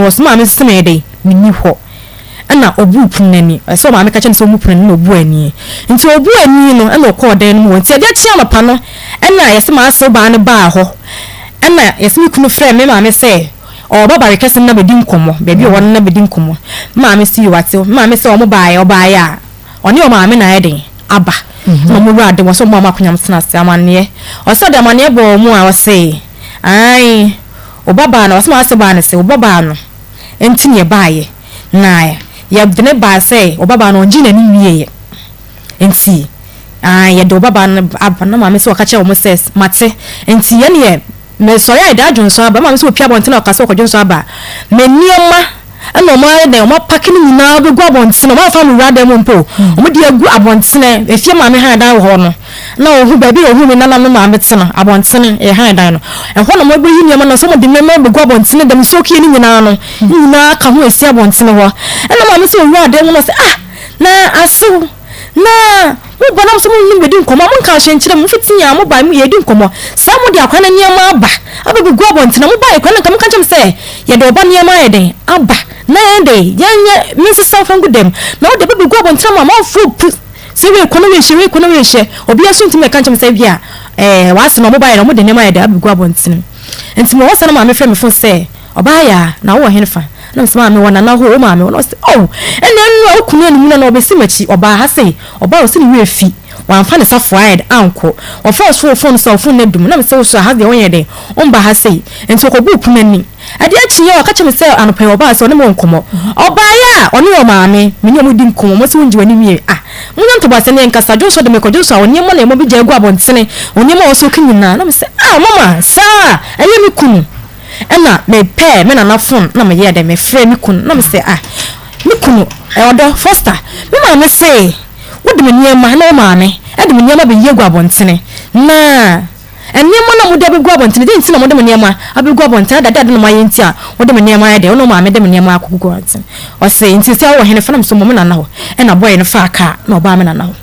pono hɔ so maame nso sɛ meyɛ dɛn menni hɔ. Ɛna ɔbuu pono no ani. Ɛsɛ ɔmaame ka kyerɛ no sɛ ɔmmu pono no ani na ɔbu ani. Nti ɔbu ani no ɛna ɔkɔɔ dan no mu hɔ. Nti adeɛ kyee anɔpa no ɛna yɛsɛ m'asew baa no baa hɔ. Ɛna yɛsɛ me kunu frɛɛ me maame sɛ ɔɔba bare kɛse no na bɛdi nkɔmmɔ. Baabi a ɔwɔ no na bɛdi nkɔmmɔ. Me maame se yoo ate. Me maame sɛ ɔmo baeɛ ɔbaeɛ a ɔne ɔmaame na ayɛ den aba. Ɛna ɔmo wuraa dan mu ɔsɛ ɔmo a ɔmo akonnwa tena ase amanneɛ. Ɔsɛ ɔde amanneɛ bɔɔ ɔmo a ɔse ae wo ba baa no ɔsɛ m'asew baa no se wo ba baa no nti na yɛbaeɛ. Na yɛdwene baa sɛ ɔbabaa no ɔngyee n'ani nwieeɛ nti aah yɛde ɔbabaa no aba. Na maame sɛ ɔka kyerɛɛ wɔn sɛ mate nti yɛneɛ mesɔre a yɛde adwonsɔ aba. Maame sɛ ɔpue abɔntene a ɔka sɛ ɔkɔdwonsɔ aba a me nneɛma ɛna wɔn ayɛ dɛn wɔn apake no nyinaa bɛgu abɔntene. Wɔn amfa me wura dan mu mpo, wɔn de agu abɔntene. Efie maame han dan wɔ hɔ no na ɔhu baabi a ɔhu ne nananom maame te no, abɔntene, ɛyɛ hann dan no, ɛhɔ na wɔbɛyi nneɛma no, sɛ wɔde nneɛma bɛgu abɔntene dɛm nsuo no nyinaa no, ne nyinaa ka ho ɛsi abɔntene hɔ. Ɛna maame sɛ ɔwura dan mu no, ɔsɛ, ah, na asew, na mo ba nam sɛ mo ne bɛdi nkɔmmɔ, mo nka hwee nkyerɛ mo, mfiti a mo ba yɛdi nkɔmmɔ, saa mo de akora no nneɛma aba, abɛbɛgu abɔntene, mo ba yɛ kora no nka mo ka nkyerɛ mo sɛ yɛde ɔba nneɛma ayɛ dɛn aba, na yɛn de yɛnyɛ mensesa mfa ngu dɛm, na wode bɛbɛgu abɔntene ama amanfoɔ pu. Sɛ wei kɔ na wei hyɛ, wei kɔ na wei hyɛ, obiara nso ntumi mmɛka nkyerɛ me sɛ ebia ɛɛ w'ase no wɔbaeɛ no wɔde nneɛma ayɛ dɛ abɛgu abɔntene. Nti mewɔ hɔ saa na maame frɛ me fon sɛ, Ɔbaa Yaa, na wowɔ henefa? Na mese, Maame mewɔ Nana hɔ o, wo maame hɔ. Na ɔse, Oh, ɛnna ɛno a wo kunu anum no na ɔbɛsi m'akyi, ɔbaa ha sei, ɔbaa ɔse ne werɛ fi, wamfa ne safoa ayɛ dɛ ankɔ. Ɔfrɛ wo so wɔ fon so a wo fon no adum. Na mese, Wo so a ha deɛ wonyɛ dɛn, womba ha sei. Nti ɔkɔbuu pono ani. Adeɛ kyeeɛ a, ɔka kyerɛɛ me sɛ anɔpa yi ɔbaa sɛ ɔne me wɔ nkɔmmɔ. Ɔbaeɛ a, ɔne ɔmaame, me ne wɔn redi nkɔmmɔ, wɔse wongye w'ani nwie. Ah, monya ntoboaseɛ na yɛnkasa. Dwonsɔ de mekɔ dwonsɔ a, wo nneɛma na ɛma bɛgya agu abɔntene, wo nneɛma a wɔsɔ ka nyinaa. Na mese, ah, mama, saa a, ɛyɛ me kunu. Ɛna mepɛɛ me nana fon na meyɛɛ dɛ, mefrɛɛ me kunu. Na mese, ah, me kunu, ɔdɔ, Foster, me maame se wode me nneɛma ne wo maame de me nneɛma bɛyi agu abɔntene, na. Nneɛma no a mode abɛgu abɔntene, dɛn nti na mode mo nneɛma abɛgu abɔntene? Adɛn ade na moayɛ nti a mode mo nneɛma ayɛ dɛn? Wo ne wo maame de mo nneɛma akɔgugu abɔntene. Ɔse, nti sɛ wowɔ henefa? Na mese, mewɔ me nana hɔ. Ɛna bɔe no faa kaa na ɔbaa me nana hɔ.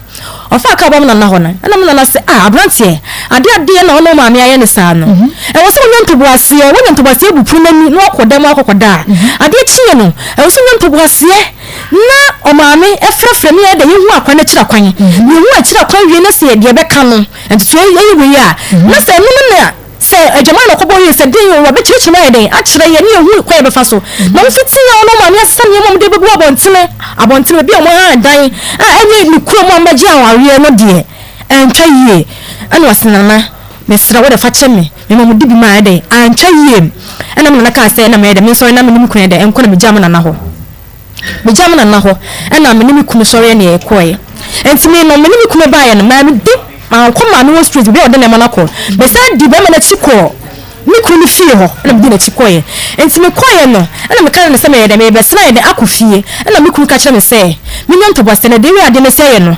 Ɔfaa kaa baa me nana hɔ no, ɛna me nana se, ah, aberanteɛ, adeɛ adeɛ na wo ne wo maame ayɛ no saa no? Ɛwɔ sɛ wonya ntoboaseɛ, woanya ntoboaseɛ abu pono no ani na woakɔ dan mu akɔkɔda a, adeɛ kyeeɛ no, ɛwɔ sɛ wonya ntoboaseɛ na ɔmaame frɛfrɛ me yɛ dɛ yɛhu akwan akyiri akwan. Yɛhu akyiri akwan wie na sɛ deɛ ɛbɛka no, Ntotoeɛ yi yɛ wei a, na sɛ ɛno no na sɛ adwaman na ɔkɔbɔ yɛ sɛ den o, wɔbɛkyerɛkyerɛ mu ayɛ dɛn akyerɛ yɛn ne yɛhu kwan yɛbɛfa so. Na wɔfiti a wɔn maame asesa nneɛma a wɔde bɛgu abɔntene, abɔntene baabi a wɔn dan a ɛnyɛ ne kurom a wɔbɛgye awareɛ no deɛ ɛntwa yie. Ɛna ɔse nana mesrɛ wo de fa kyɛ me, mema mo di bi ma ayɛ dɛn antwa yie. Ɛna me nana kaa sɛ ɛna mɛyɛ dɛn mensɔre na me ne me kunu yɛ dɛn nkɔ na megyaa me nana hɔ. Megyaa me nana hɔ na me ne me kunu sɔreɛ na yɛkɔeɛ. Nti me no, me ne me kunu baeɛ no, maa medi, mankɔ maame hɔ straight, baabi a ɔde nneɛma no akɔ no. Mesan dii barima no akyi kɔɔ me kunu no fie hɔ na medi n'akyi kɔeɛ. Nti mekɔeɛ no, ɛna meka kyerɛɛ no sɛ meyɛ dɛn, merebɛsena ayɛ dɛn akɔ fie. Ɛna me kunu ka kyerɛɛ me sɛ, menya ntoboaseɛ na deɛ adeɛ no sɛeɛ no,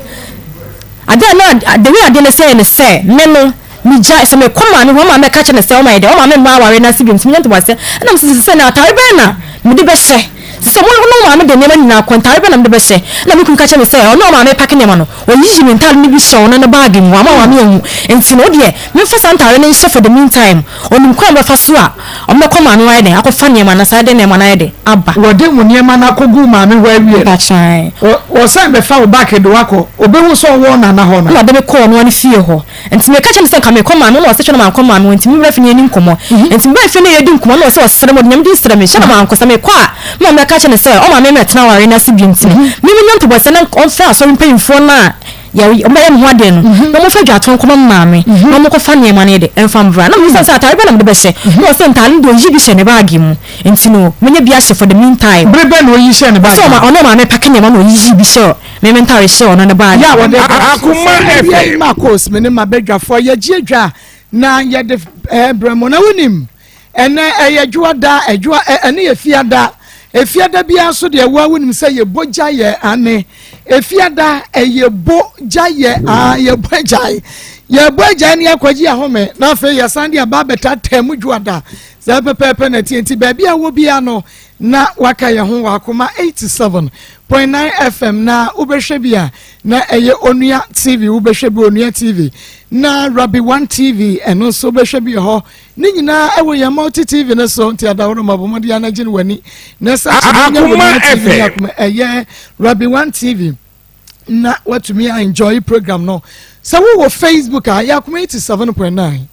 Ade a na the way ade no sɛe ne sɛ me no megyae sɛ mekɔ maame hɔ maame ka kyerɛ no sɛ ɔma yɛ dɛ ɔma me mma aware no ase bio nti menya ntoboaseɛ ɛna mese sɛ sɛ na atare bɛn na mede bɛhyɛ sɛ sɛ mo ne maame de nneɛma nyinaa kɔ ntare bɛn na mede bɛhyɛ ɛna me kunu ka kyerɛ me sɛ ɔne ɔmaame pake nneɛma no ɔyiyi me ntare no bi hyɛ ɔno ne baage mu ama maame ahu nti no wodeɛ memfa saa ntare no nhyɛ for the meantime ɔnim kwan a ɔbɛfa so a Ɔbɛkɔ maame hɔ ayɛ dɛn akɔfa nneɛma no asan de nneɛma no ayɛ dɛn aba. Wɔde wo nneɛma no akɔgu maame hɔ awie no, Mpakyɛw. ɔsan bɛfa wo bag de wo akɔ. Ɔbɛhu sɛ ɔwɔ nana hɔ no. Ɛna ɔde me kɔɔ ɔno ara ne fie hɔ. Nti meka kyerɛɛ no sɛ nka merekɔ maame hɔ na ɔse hwɛ na mankɔ maame hɔ nti memmra fie na yɛnni nkɔmmɔ. Nti mebaa fie na yɛredi nkɔmmɔ na ɔse ɔsrɛ me, ɔde Nyame din srɛ me, hyɛ na mankɔ. Sɛ mekɔ a, me maame bɛka akyerɛ no sɛ ɔma me mmɛtena awareɛ no ase bio nti no, me menya ntoboaseɛ na ɔmfrɛ asɔre mpanyimfoɔ no a Yɛ wɔbɛyɛ me ho adeɛ no, na wɔmfa dwatoɔ nkɔma me maame, na wɔnkɔfa nneɛma no yɛ dɛ, mfa mbra. Na mebisa no sɛ, Ataare bɛn na mede bɛhyɛ? Na ɔse, Ntaare no deɛ ɔyi bi hyɛ ne baage mu, nti no menya bi ahyɛ for the mean time. Bere bɛn na ɔyi hyɛɛ ne baage Ɔse mu? ɔne ɔmaame pake nneɛma na ɔyiyi bi hyɛ me me ntaare hyɛɛ ɔno ne baage Yɛ a mu. wɔde ba. Akoma Awia yi FM. Marcos, me ne m'abadwafoɔ yɛgye adwa na yɛde brɛ mo. Na wonim, Ɛnɛ ɛyɛ dwoada, ɛdwoa ɛ ɛne yɛ fiada. Efiada biara nso deɛ woa wonim sɛ yɛbɔ gya yɛ ane. Efiada ɛyɛ bo gya yɛ aa yɛbɔ agyae. Yɛbɔ agyae ne akɔgye ahome na afei yɛsan de aba abɛtaataa mu dwoada. Saa pɛpɛɛpɛ na ɛteɛ nti baabi a wɔ biara no na waka yɛn ho wɔ Akoma 87.9 FM na wobɛhwɛ bi a na ɛyɛ Onua TV wobɛhwɛ bi Onua TV na Rabi One TV ɛno nso wobɛhwɛ bi wɔ hɔ. Ne nyinaa ɛwɔ yɛn Multi TV no so, nti adaworo ma bɔ mmɔden ara na gye no w'ani. Na sɛ akyɛ nya wɔ Nima TV ne Akoma ɛyɛ Rabbi One TV na watumi enjoy program no. Sɛ wowɔ Facebook a, ɛyɛ Akoma 87.9.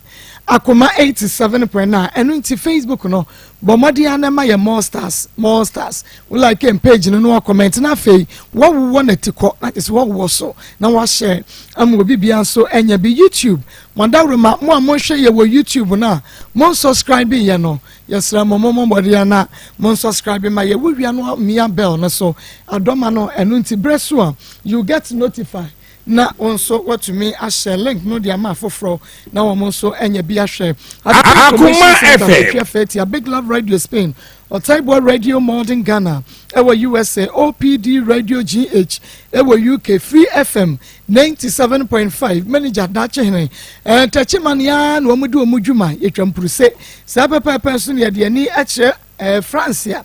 Akoma 87.9. Ɛno nti Facebook no, bɔ mmɔden ara na ma yɛ more stars, more stars. Wo like yɛn page no na wa comment na afei wɔwowɔ na ti kɔ na kyerɛ sɛ wɔwowɔ so na wahyɛ ama obi biara nso anya bi. YouTube, mo adaworoma, mo a monhwɛ yɛ wɔ YouTube no a mon subscribe yɛ no, yɛsrɛ mo mommɔ mmɔden ara na mon subscribe ma yɛ. Wowia no mia bell no so adɔma no, ɛno nti berɛ so a you get notify na wo nso woatumi ahyɛ link no de ama afoforɔ na wɔn nso anya bi ahwɛ. Adepa Information Center, Fetwia Fetia, Big Love Radio Spain, Ɔtaiboa Radio Malden Ghana ɛwɔ USA, OPD Radio GH ɛwɔ UK, Free FM 97.5, Manager Dakyehene, ɛɛ Tɛkyima ne ara na wɔn di wɔn dwuma, yɛtwa mpuruse. Saa pɛpɛɛpɛ nso na yɛde ani kyerɛ ɛɛ France a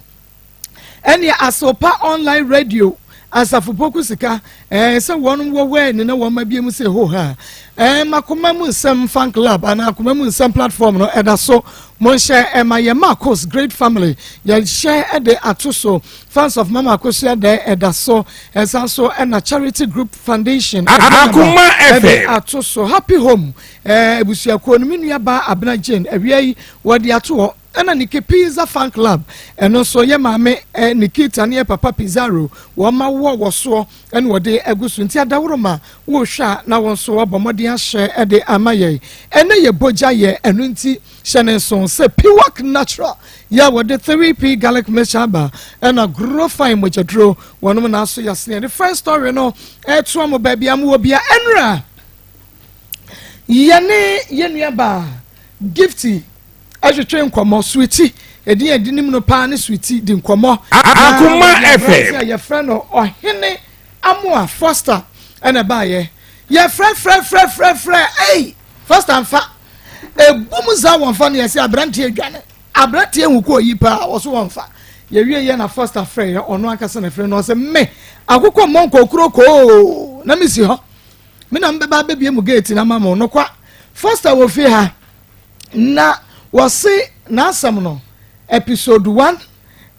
ɛne Asopa Online Radio Asafo Poku Sika ɛɛ sɛ wɔn wɔ wɛn ne na wɔn abie mu sɛ ho ha ɛɛ makoma mu nsɛm fan club anaa akoma mu nsɛm platform no ɛda so monhyɛ ɛma yɛ Marcos Great Family yɛhyɛ ɛde ato so fans of Mama Akosua dɛ ɛda so ɛsan so ɛna Charity Group Foundation Akoma ɛde FM. ato so Happy Home ɛɛ abusuakuo no me nua baa Abena Jane awia yi wɔde ato hɔ. Ɛna Nike Pizza Fan Club, ɛno nso yɛ maame eh, Nikita ne yɛ papa Pizarro, wɔn ma wɔ wɔ soɔ ɛna wɔde agu so. Nti adaworoma wohwɛ a na wɔn nso wɔabɔ mmɔden ahyɛ ɛde ama yɛn. Ɛnɛ yɛ bogya yɛ, ɛno nti hyɛ ne nso sɛ Piwak Natural yɛ a wɔde 3P garlic mixture aba ɛna Grow Fine mogyaduro wɔnom na aso yɛasene. Yɛde first story no ɛtoa mo baabi a mowɔ bia. Ɛnora yɛne yɛn nuabaa Gifty ɛtwetwe nkɔmmɔ. Sweetie, edin a yɛde nim no paa ne Sweetie, di nkɔmmɔ. Akoma Na FM. aberante a yɛfrɛ no Ɔhene Amoa Foster ɛna ɛbaayɛ. Yɛfrɛfrɛfrɛfrɛfrɛ, ei, Foster nfa. Ebu mu saa wɔnfa no, yɛsɛ aberante adwane. Aberante ehu kɔ oyi paa, wɔso wɔnfa. Yɛwie yɛ na Foster frɛ yɛ, ɔno ankasa na frɛ no, ɔsɛ me akokɔ mmɔ nkɔkuro koo na mesi hɔ. Me na mbɛba abɛbie mu gate na ma mo. Nokwa, Foster wɔ fie ha. Na wɔse n'asɛm no episode 1,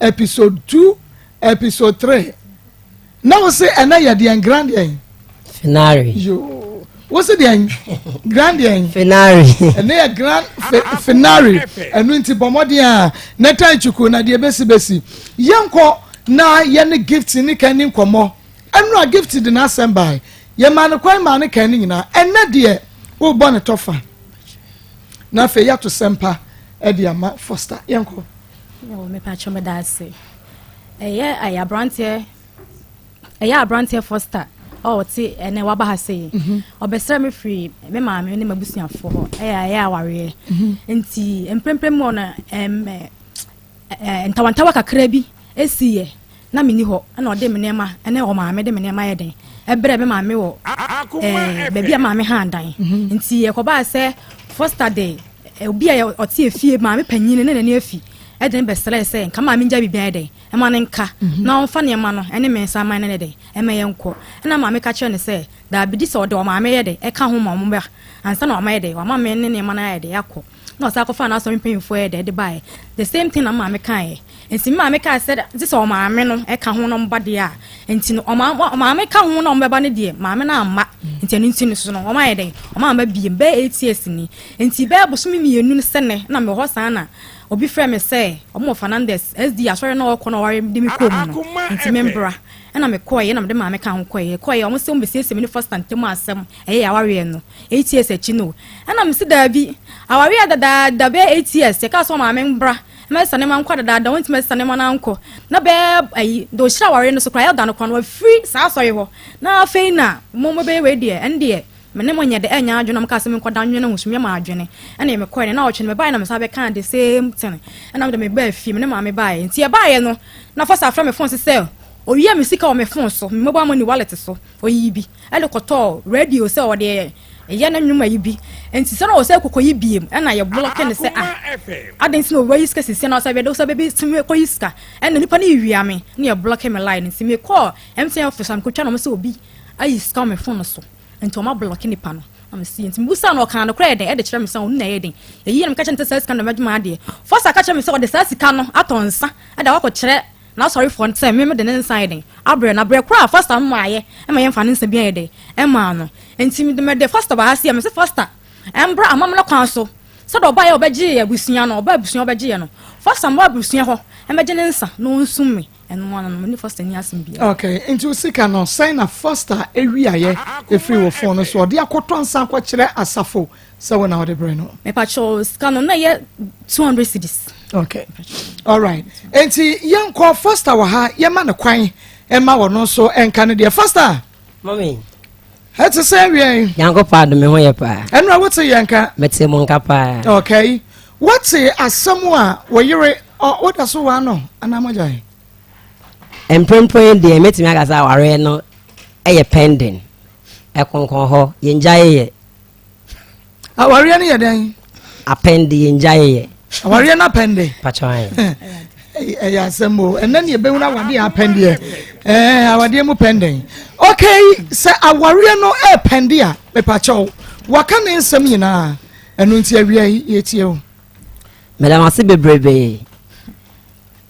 episode 2, episode 3. Na wɔse ɛnɛ yɛ deɛn grand deɛn? Finale. Yoo. Wɔse deɛn grand deɛn? Finale. Ɛnɛ yɛ grand finale. Ɛno nti bɔ mmɔden a na tan chuku na deɛ besi besi. Yɛnkɔ na yɛne Gift ne kan ni nkɔmmɔ. Ɛno a Gift de n'asɛm bae. Yɛmaa no kwan maa no kan ne nyinaa. Ɛnɛ deɛ wobɔ ne tɔfa. Na afei yɛato sɛmpa de ama Foster. Yɛnkɔ. Yo, mepakyɛ meda ase. Ɛyɛ ɛyɛ aberanteɛ ɛyɛ aberanteɛ Foster a ɔte ɛnɛ waba ha sei. Ɔbɛsrɛ me firi me maame ne m'abusuafoɔ hɔ. Ɛyɛ ɛyɛ awareɛ. Nti mprempren mu no ɛm Ntawantawa kakra bi siiɛ na menni hɔ na ɔde me nneɛma ne ɔmaame de me nneɛma yɛ den ɛbrɛ me maame wɔ ɛɛ baabi a maame han dan mhm. Nti ɛkɔbaa sɛ Foster de obi a ɔte efie maame panyin ne n'ani afi ɛde ne bɛsrɛ sɛ nka maame ngya biribi ayɛ den ɛma ne nka mhm. na ɔmfa nneɛma no ɛne me nsa man ne den ɛma yɛn kɔ. Ɛna maame ka kyerɛ ne sɛ daabi di sɛ ɔde ɔmaame yɛ den ɛka ho ma ɔmo bɛ ansa na ɔma yɛ den wama me ne nneɛma no ayɛ den akɔ. Na ɔsan kɔfaa n'asɔre mpanyimfoɔ yɛ dɛ de baeɛ. The same thing na me maame kaeɛ. Nti me maame kae sɛ gye sɛ ɔmaame no ka ho na ɔba deɛ a, nti no ɔma ɔmaame ka ho na ɔmbɛba no deɛ, maame no amma. Nti ɛno nti no so no wɔn ayɛ dɛn? Wɔn amma biem. Bɛyɛ 8 years ni. Nti bɛyɛ bosome 2 no sɛ nɛ na mewɔ hɔ saa na obi frɛ me sɛ wɔn wɔ Fernandez SD asɔre na ɔkɔ na ɔware de me kɔɔ mu no. Nti membra. Ɛna mekɔeɛ na mede maame ka ho kɔeɛ. Yɛkɔeɛ wɔn sɛ wɔn bɛsiesie me ne Foster ntam asɛm ɛyɛ yɛn awareɛ no. 8 years akyi no. Ɛna mese daabi, awareɛ dadaada bɛyɛ 8 years, yɛkaa sɛ ɔmaame mbra mɛsesa nneɛma nkɔ dadaada, wɔntumi ɛsesa nneɛma no ankɔ na bɛyɛ ayi de ɔhyira awareɛ no so koraa ɛda no koraa no wafiri saa asɔre hɔ na afei na mo mobɛyɛ wei deɛ, ɛno deɛ me ne mo nyɛ de ɛnyɛ adwene. Na mo kaa sɛ menkɔda nwene ho so meyɛ ma adwene. Ɛna mekɔɛ ne na ɔtwe no mebaeɛ na mesan bɛkaa the same thing. Ɛna mede mebaa fie, me ne maame baeɛ. Nti yɛbaeɛ no na fa sɛ afrɛ me phone so sɛ owia me sika wɔ me phone so, me mobile money wallet so, ɔyii bi ɛde kɔtɔɔ radio sɛ ɔde ɛyɛ ne nnwuma yi bi. Nti sɛ na ɔsɛ kɔkɔyi biem ɛna yɛ block ne sɛ ah, adan nti na ɔwɔ sika sisi na ɔsɛ bɛde ɔsɛ bɛbi tumi kɔyi sika ɛna nipa no wia me na yɛ block me line. Nti me kɔɔ MTN office a mekɔtwa na ɔmo sɛ obi ayi sika wɔ me phone so nti ɔmo ablock nipa no. Na mesi nti mebusaa no ɔkaa nokorɛ yɛ den ɛde kyerɛ me sɛ ɔno na ɛyɛ den ɛyi na meka kyerɛ no sɛ saa sika no na mɛgye m'adeɛ. Foster ka kyerɛ me sɛ ɔde saa sika no atɔ nsa ɛde akɔ akɔkyerɛ n'asɔrefoɔ no sɛ me mede ne nsa ayɛ den abrɛ no. Abrɛ koraa a Foster mmaeɛ ma yɛmfa ne nsa bi ayɛ den ɛmaa no. Nti mede mede Foster ba ha sei a mese Foster ɛmbra amammerɛ kwan so sɛdeɛ ɔbaeɛ a ɔbɛgyee abusua no ɔbaa abusua ɔbɛgyeeɛ no Foster mmra abusua hɔ ɛmmɛgye ne nsa na ɔnsum me. Ɛno ara no, me ne Foster nni asɛm biara. Okay, nti wo sika no, sɛn na Foster wiaeɛ ɛfiri wo phone no so? Ɔde akɔtɔ nsa akɔkyerɛ asafo sɛ wo na wode brɛ no? Mepakyɛw, sika no, na ɛyɛ 200 cedis. Okay, alright. Nti yɛnkɔ Foster wɔ ha, yɛma no kwan ɛma ɔno nso ɛnka no deɛ. Foster! Mami. Ɛte sɛ awiɛ yi. Nyankopɔn adom me ho yɛ paa. Ɛno a wote yɛn nka. Mete mo nka paa. Okay. Wote asɛm a wo yere ɔ woda so waa no anaa moagyae? Mprempren deɛ mɛtumi aka sɛ awareɛ no yɛ pending. Ɛkonkɔn hɔ, yɛngyae yɛ. Awareɛ no yɛ dɛn? Apɛnde, yɛngyae yɛ. Awareɛ no apɛnde? Pakyɛ ayɛ. Ɛyɛ asɛm o. Ɛnɛ ne yɛbɛhunu awadeɛ apɛndeɛ. Ɛɛ awadeɛ mu pɛndɛn. Okay, sɛ awareɛ no ɛɛpɛnde a, mepakyɛw, waka ne nsɛm nyinaa. Ɛno nti awia yi yɛtie wo. Meda mo ase bebrebe.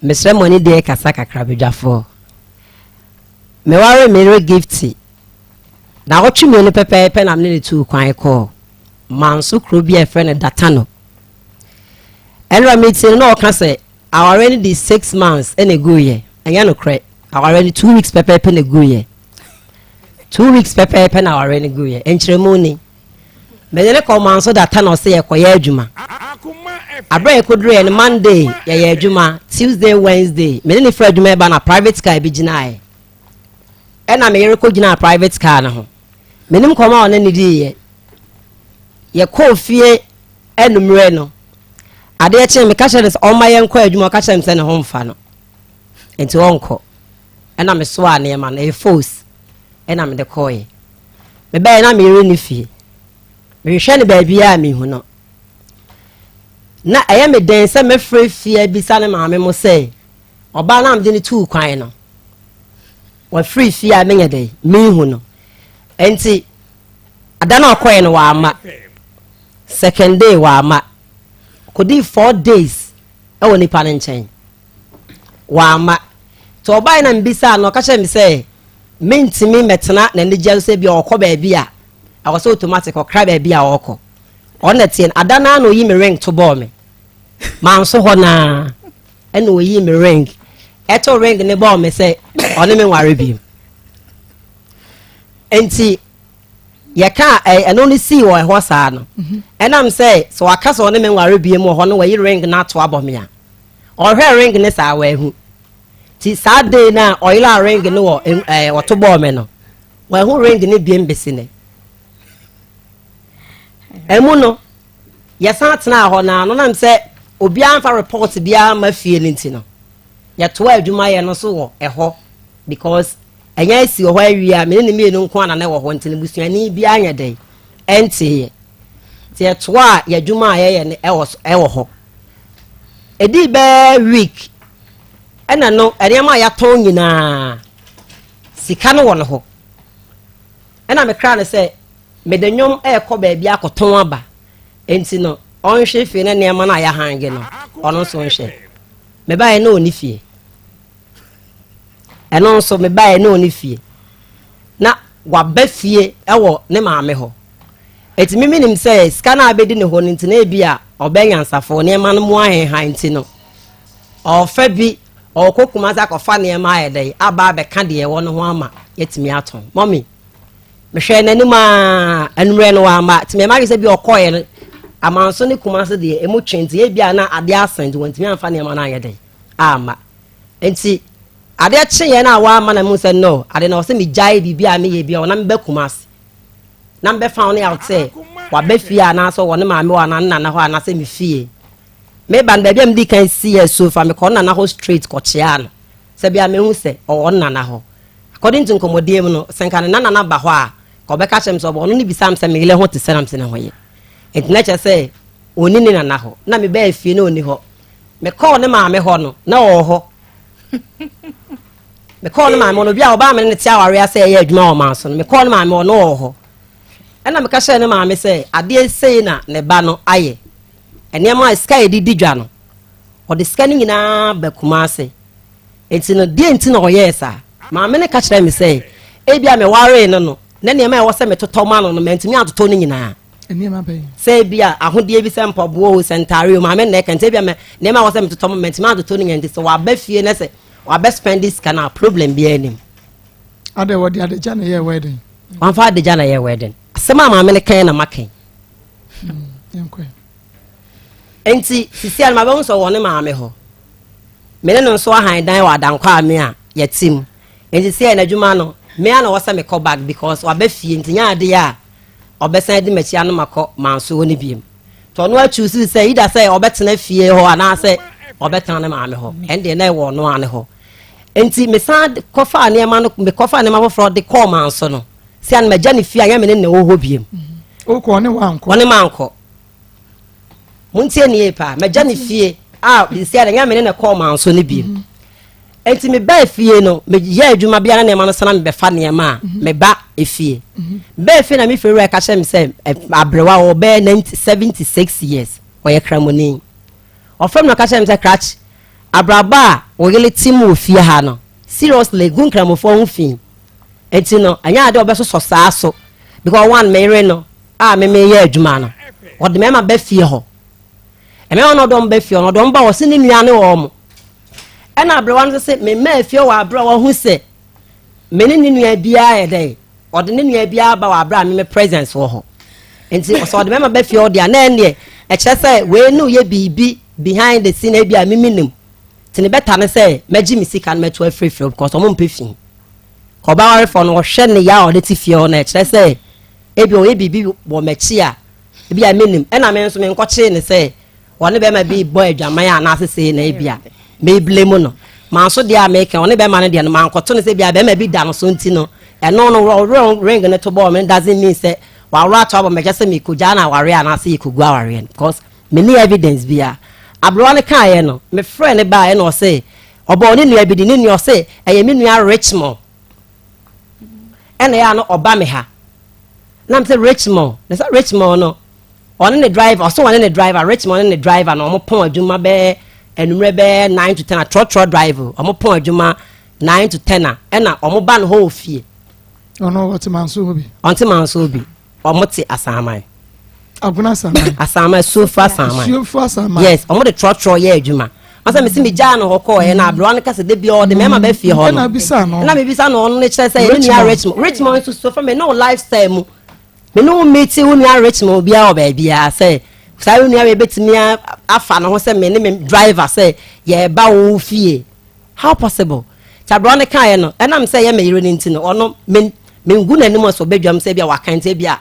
Mesrɛ mo ani deɛ kasa kakra badwafoɔ. Meware me yere Gifty. Naawɔtwe mmienu pɛpɛɛpɛ na mene ne tuu kwan kɔɔ Manso kuro bi a yɛfrɛ no Datano. Ɛnora metie no na ɔka sɛ awareɛ no di 6 months ɛna ɛguiɛ. Ɛnyɛ nokorɛ. Awareɛ no 2 weeks pɛpɛɛpɛ na ɛguiɛ. 2 weeks pɛpɛɛpɛ na awareɛ no guiɛ. Nkyerɛmu ni. Mede ne kɔɔ Manso Datano sɛ yɛkɔyɛ adwuma. Aberɛ a yɛkɔduruiɛ no Monday yɛyɛ adwuma, Tuesday, Wednesday mene ne firi adwuma ɛba na private car bi gyinaeɛ. Ɛna me yere kɔgyinaa private car no ho. Menim kɔm a ɔne ne diiɛ. Yɛkɔɔ fie anummerɛ no, adeɛ kyee meka kyerɛ no sɛ ɔmma yɛnkɔ adwuma, ɔka kyerɛ me sɛ ne ho mfa no. Nti ɔnkɔ. Ɛna mesoaa nneɛma no, ɛyɛ fos ɛna mede kɔɔeɛ. Mebɛɛ na me yere ne fie. Mehwehwɛ no baabiara a mehu no. Na ɛyɛ me den sɛ mɛfrɛ fie abisa ne maame mo sɛ ɔbaa no a mede no tuu kwan no, wafiri fie a menyɛ dɛn mehu no. Nti ada no ɔkɔɛ no wamma. Second day wamma. Kɔdii 4 days ɛwɔ nipa no nkyɛn. Wamma. Nti ɔbaeɛ na mebisaa no, ɔka kyerɛ me sɛ mentumi mmɛtena n'anigyeɛ so sɛ bi a ɔkɔ baabi a ɛwɔ sɛ automatic ɔkra baabi a ɔrekɔ. Ɔno na tie no. Ada no ara na ɔyi me ring to bɔɔ me. Manso hɔ naa ɛna ɔyi me ring. Ɛto ring ne bɔɔ me sɛ ɔne me nware bio. Nti yɛka ɛno no sii wɔ ɛhɔ saa no. Ɛnam sɛ sɛ waka sɛ ɔne me nware bio mu wɔ hɔ no wayi ring no ato abɔ me a, ɔhwɛ ring ne saa wahu. Ti saa day no a ɔyera ring no wɔ ɛɛ ɔto bɔɔ me no, wahu ring no biem besi nɛ. Ɛmu no, yɛsan tenaa hɔ na no nam sɛ obiara mfa report biara ma fie no nti no, yɛtoa adwuma yɛ no so wɔ ɛhɔ because ɛnyɛ asi wɔ hɔ awie a mene ne mmienu nko ana na ɛwɔ hɔ nti no busuani biara nyɛ dɛn ɛnteeɛ. Nti yɛtoa yɛ adwuma a yɛyɛ no ɛwɔ ɛwɔ hɔ. Ɛdii bɛɛ week ɛna no nneɛma a yɛatɔn nyinaa sika no wɔ no hɔ. Ɛna mekra no sɛ mede nnwom ɛrekɔ baabi akɔtɔn aba nti no ɔnhwɛ fie ne nneɛma no a yɛahange no ɔno nso nhwɛ. Mebaeɛ na ɔni fie. Ɛno nso mebaeɛ na ɔni fie. Na waba fie ɛwɔ ne maame hɔ. Eti mimi nim sɛ sika no a abɛdi ne hɔ no nti na ebi a ɔbɛ nyansafoɔ nneɛma no mu ahenha nti no ɔfa bi ɔkɔ Kumasi akɔfa nneɛma ayɛ dɛ aba abɛka deɛ ɛwɔ no ho ama yɛatumi atɔn. Mɔmi mehwɛ n'anim a anummerɛ no wamma nti mɛma adwene sɛ bi ɔkɔɔɛ no Amanso ne Kumasi deɛ emu twe nti ebi a na adeɛ asa nti wɔntumi amfa nneɛma no anyɛ dɛ amma. Nti adeɛ kyeeɛ no a wamma na mehu sɛ no ade na ɔsɛ megyae biribi a meyɛ bi a ɔna meba Kumasi na mebɛfa wo ne out sɛ waba fie anaasɛ ɔwɔ ne maame hɔ anaa ne nana hɔ anaasɛ me fie. Meba no baabi a medi kan si yɛ so fa mekɔ ne nana hɔ straight kɔkyea no sɛ bia mehu sɛ ɔwɔ ne nana hɔ. According to nkɔmmɔdie mu no, sɛ nka ne nana no aba hɔ a, ka ɔbɛka kyerɛ me sɛ ɔbɔ ɔno ne bisa me sɛ me yere ho te sɛ na me sɛ ne ho yɛ. Nti na kyerɛ sɛ ɔni ne nana hɔ. Na mebɛɛ fie na ɔni hɔ. Mekɔɔ ne maame hɔ no, na ɔwɔ hɔ. Mekɔɔ ne maame hɔ no, obi a ɔbaa me ne ne te awareɛ sɛ ɛyɛ adwuma wɔ maa so no, mekɔɔ ne maame hɔ no ɔwɔ hɔ. Ɛna meka kyerɛɛ ne maame sɛ adeɛ sei na ne ba no ayɛ. Nneɛma a sika a yɛde di dwa no, ɔde sika no nyinaa ba Kumase. Enti no, deɛ nti na ɔyɛɛ saa? Maame no ka kyerɛɛ me sɛ ebia mewaree no no, na nneɛma a ɛwɔ sɛ metotɔ ma no no, mantumi antotɔ no nyinaa. Nneɛma bɛn? Sɛ ebia ahodeɛ bi sɛ mpaboa o, sɛ ntaare o, maame no na ɛka nti ebia mɛ nneɛma a ɛwɔ sɛ metotɔ ma mantumi antotɔ no nyinaa nti sɛ waba fie na sɛ wabɛ spend sika no a problem biara nim. Adɛ wɔde adagya na ɛyɛɛ wedding? Wamfa adagya na ɛyɛɛ wedding. Asɛm a maame no kan na maka yi. Hmm, nti sisi a no mabɛhu sɛ ɔwɔ ne maame hɔ. Me ne no nso ahan dan wɔ Adankwa a me a yɛte mu. Nti sɛ n'adwuma no, me a na wɔ sɛ mekɔ back because waba fie nti nyɛ adeɛ a ɔbɛsan adi m'akyi ano makɔ manso hɔ no biem. Nti ɔno akyuusi sɛ either sɛ ɔbɛtena fie hɔ anaasɛ ɔbɛtena ne maame hɔ. Ɛndeɛ na ɛwɔ ɔno ara ne hɔ. Nti mesan kɔfaa nneɛma no mekɔfaa nneɛma foforɔ de kɔɔ manso no. Sɛ ano magya ne fie a nyɛ me ne ne wɔ hɔ biem. Wokɔ ɔne wankɔ? Ɔne mankɔ. Montie ne yie paa. Magya ne fie a nsia de nyɛ me ne ne kɔɔ manso no biem. Mhm. Nti mebaa fie no meyɛ adwuma biara nneɛma no sana mebɛfa nneɛma a mhm. meba efie. Mhm. Bɛɛ fie na me fie wura ka kyerɛ me sɛ aberewa ɔbɛyɛ 76 years ɔyɛ kramoni. Ɔfrɛ me na ɔka kyerɛ me sɛ krakye abrabɔ a wo yere te mu wɔ fie ha no seriously gu nkramofoɔ ho fi. Nti no ɛnyɛ ade a ɔbɛsosɔ saa so because one me yere no a me meyɛ adwuma no ɔde mmarima ba fie hɔ mmarima no ɔde wɔn ba fie hɔ no ɔde wɔn ba ɔse ne nua ne wɔn ɛna aberewa no sɛ me mmaa fie wɔ abere a wɔho sɛ me ne ne nua biara yɛ dɛ ɔde ne nua biara ba wɔ abere a me me presence wɔ hɔ nti ɔsɛ ɔde mmarima ba fie hɔ deɛ na ɛneɛ ɛkyerɛ sɛ wei no yɛ biribi behind the scene ebi a me me nim te ne bɛta ne sɛ mɛgye me sika no mɛto afirifiri because ɔmo mpɛ fi ɔbaa warefoɔ no ɔhwɛ ne ya a ɔde te fie hɔ no ɛkyerɛ sɛ Ebia ɔyɛ biribi wɔ m'akyi a ebia mennim. Ɛna me nso menkɔkyee no sɛ ɔne bɛrima bi bɔ adwaman anaasɛ sei na ebia meblame no. Manso deɛ a meka ɔne bɛrima no deɛ no mankɔto no sɛ ebia bɛrima bi da no so nti no ɛno no ɔwerɛ ring no to bɔɔ me no doesn't mean sɛ waworɔ ato abɔ mɛkyɛ sɛ mekɔgyaa no awareɛ anaasɛ yɛkɔgu awareɛ no because menni evidence biara. Aberewa no kaeɛ no mefrɛ no baeɛ na ɔse ɔbɔɔ ne nua bi din ne nua ɔse ɛyɛ me nua Richmond ɛna ɛyɛ a no ɔba me ha na m sɛ Richmond na sɛ Richmond no ɔne ne driver ɔsɛ ɔne ne driver Richmond ne ne driver na ɔmo pɔn adwuma bɛɛ anummerɛ bɛɛ 9 to 10 a trɔtrɔ drive ɔmo pɔn adwuma 9 to 10 a ɛna ɔmo ba no hɔ wɔ fie. Ɔno ɔte manso hɔ bi. Ɔnte manso bi. Ɔmo te asaman. Agona asaman. Asaman suofo asaman. Suofo asaman. Yes, ɔmo de trɔtrɔ yɛ adwuma. Masa mesi mi gyaa no hɔ kɔɔ yɛ na aberewa no kasa de bi ɔde mɛma bɛ fie hɔ no. Ɛna bisa no. Ɛna mi bisa no ɔno ne kyerɛ sɛ yɛ ne nua Richmond. Richmond nso so fa mi ne wo lifestyle mu. Me ne wo meet wo nua Richmond obiara wɔ baabiara sɛ saa wo nua wei betumi afa ne ho sɛ me ne me driver sɛ yɛreba wo fie. How possible? Nti aberewa no kaeɛ no, ɛnam sɛ ɛyɛ me yere no nti no, ɔno me mengu n'anim sɛ ɔbɛdwam sɛ ebia waka nti ebia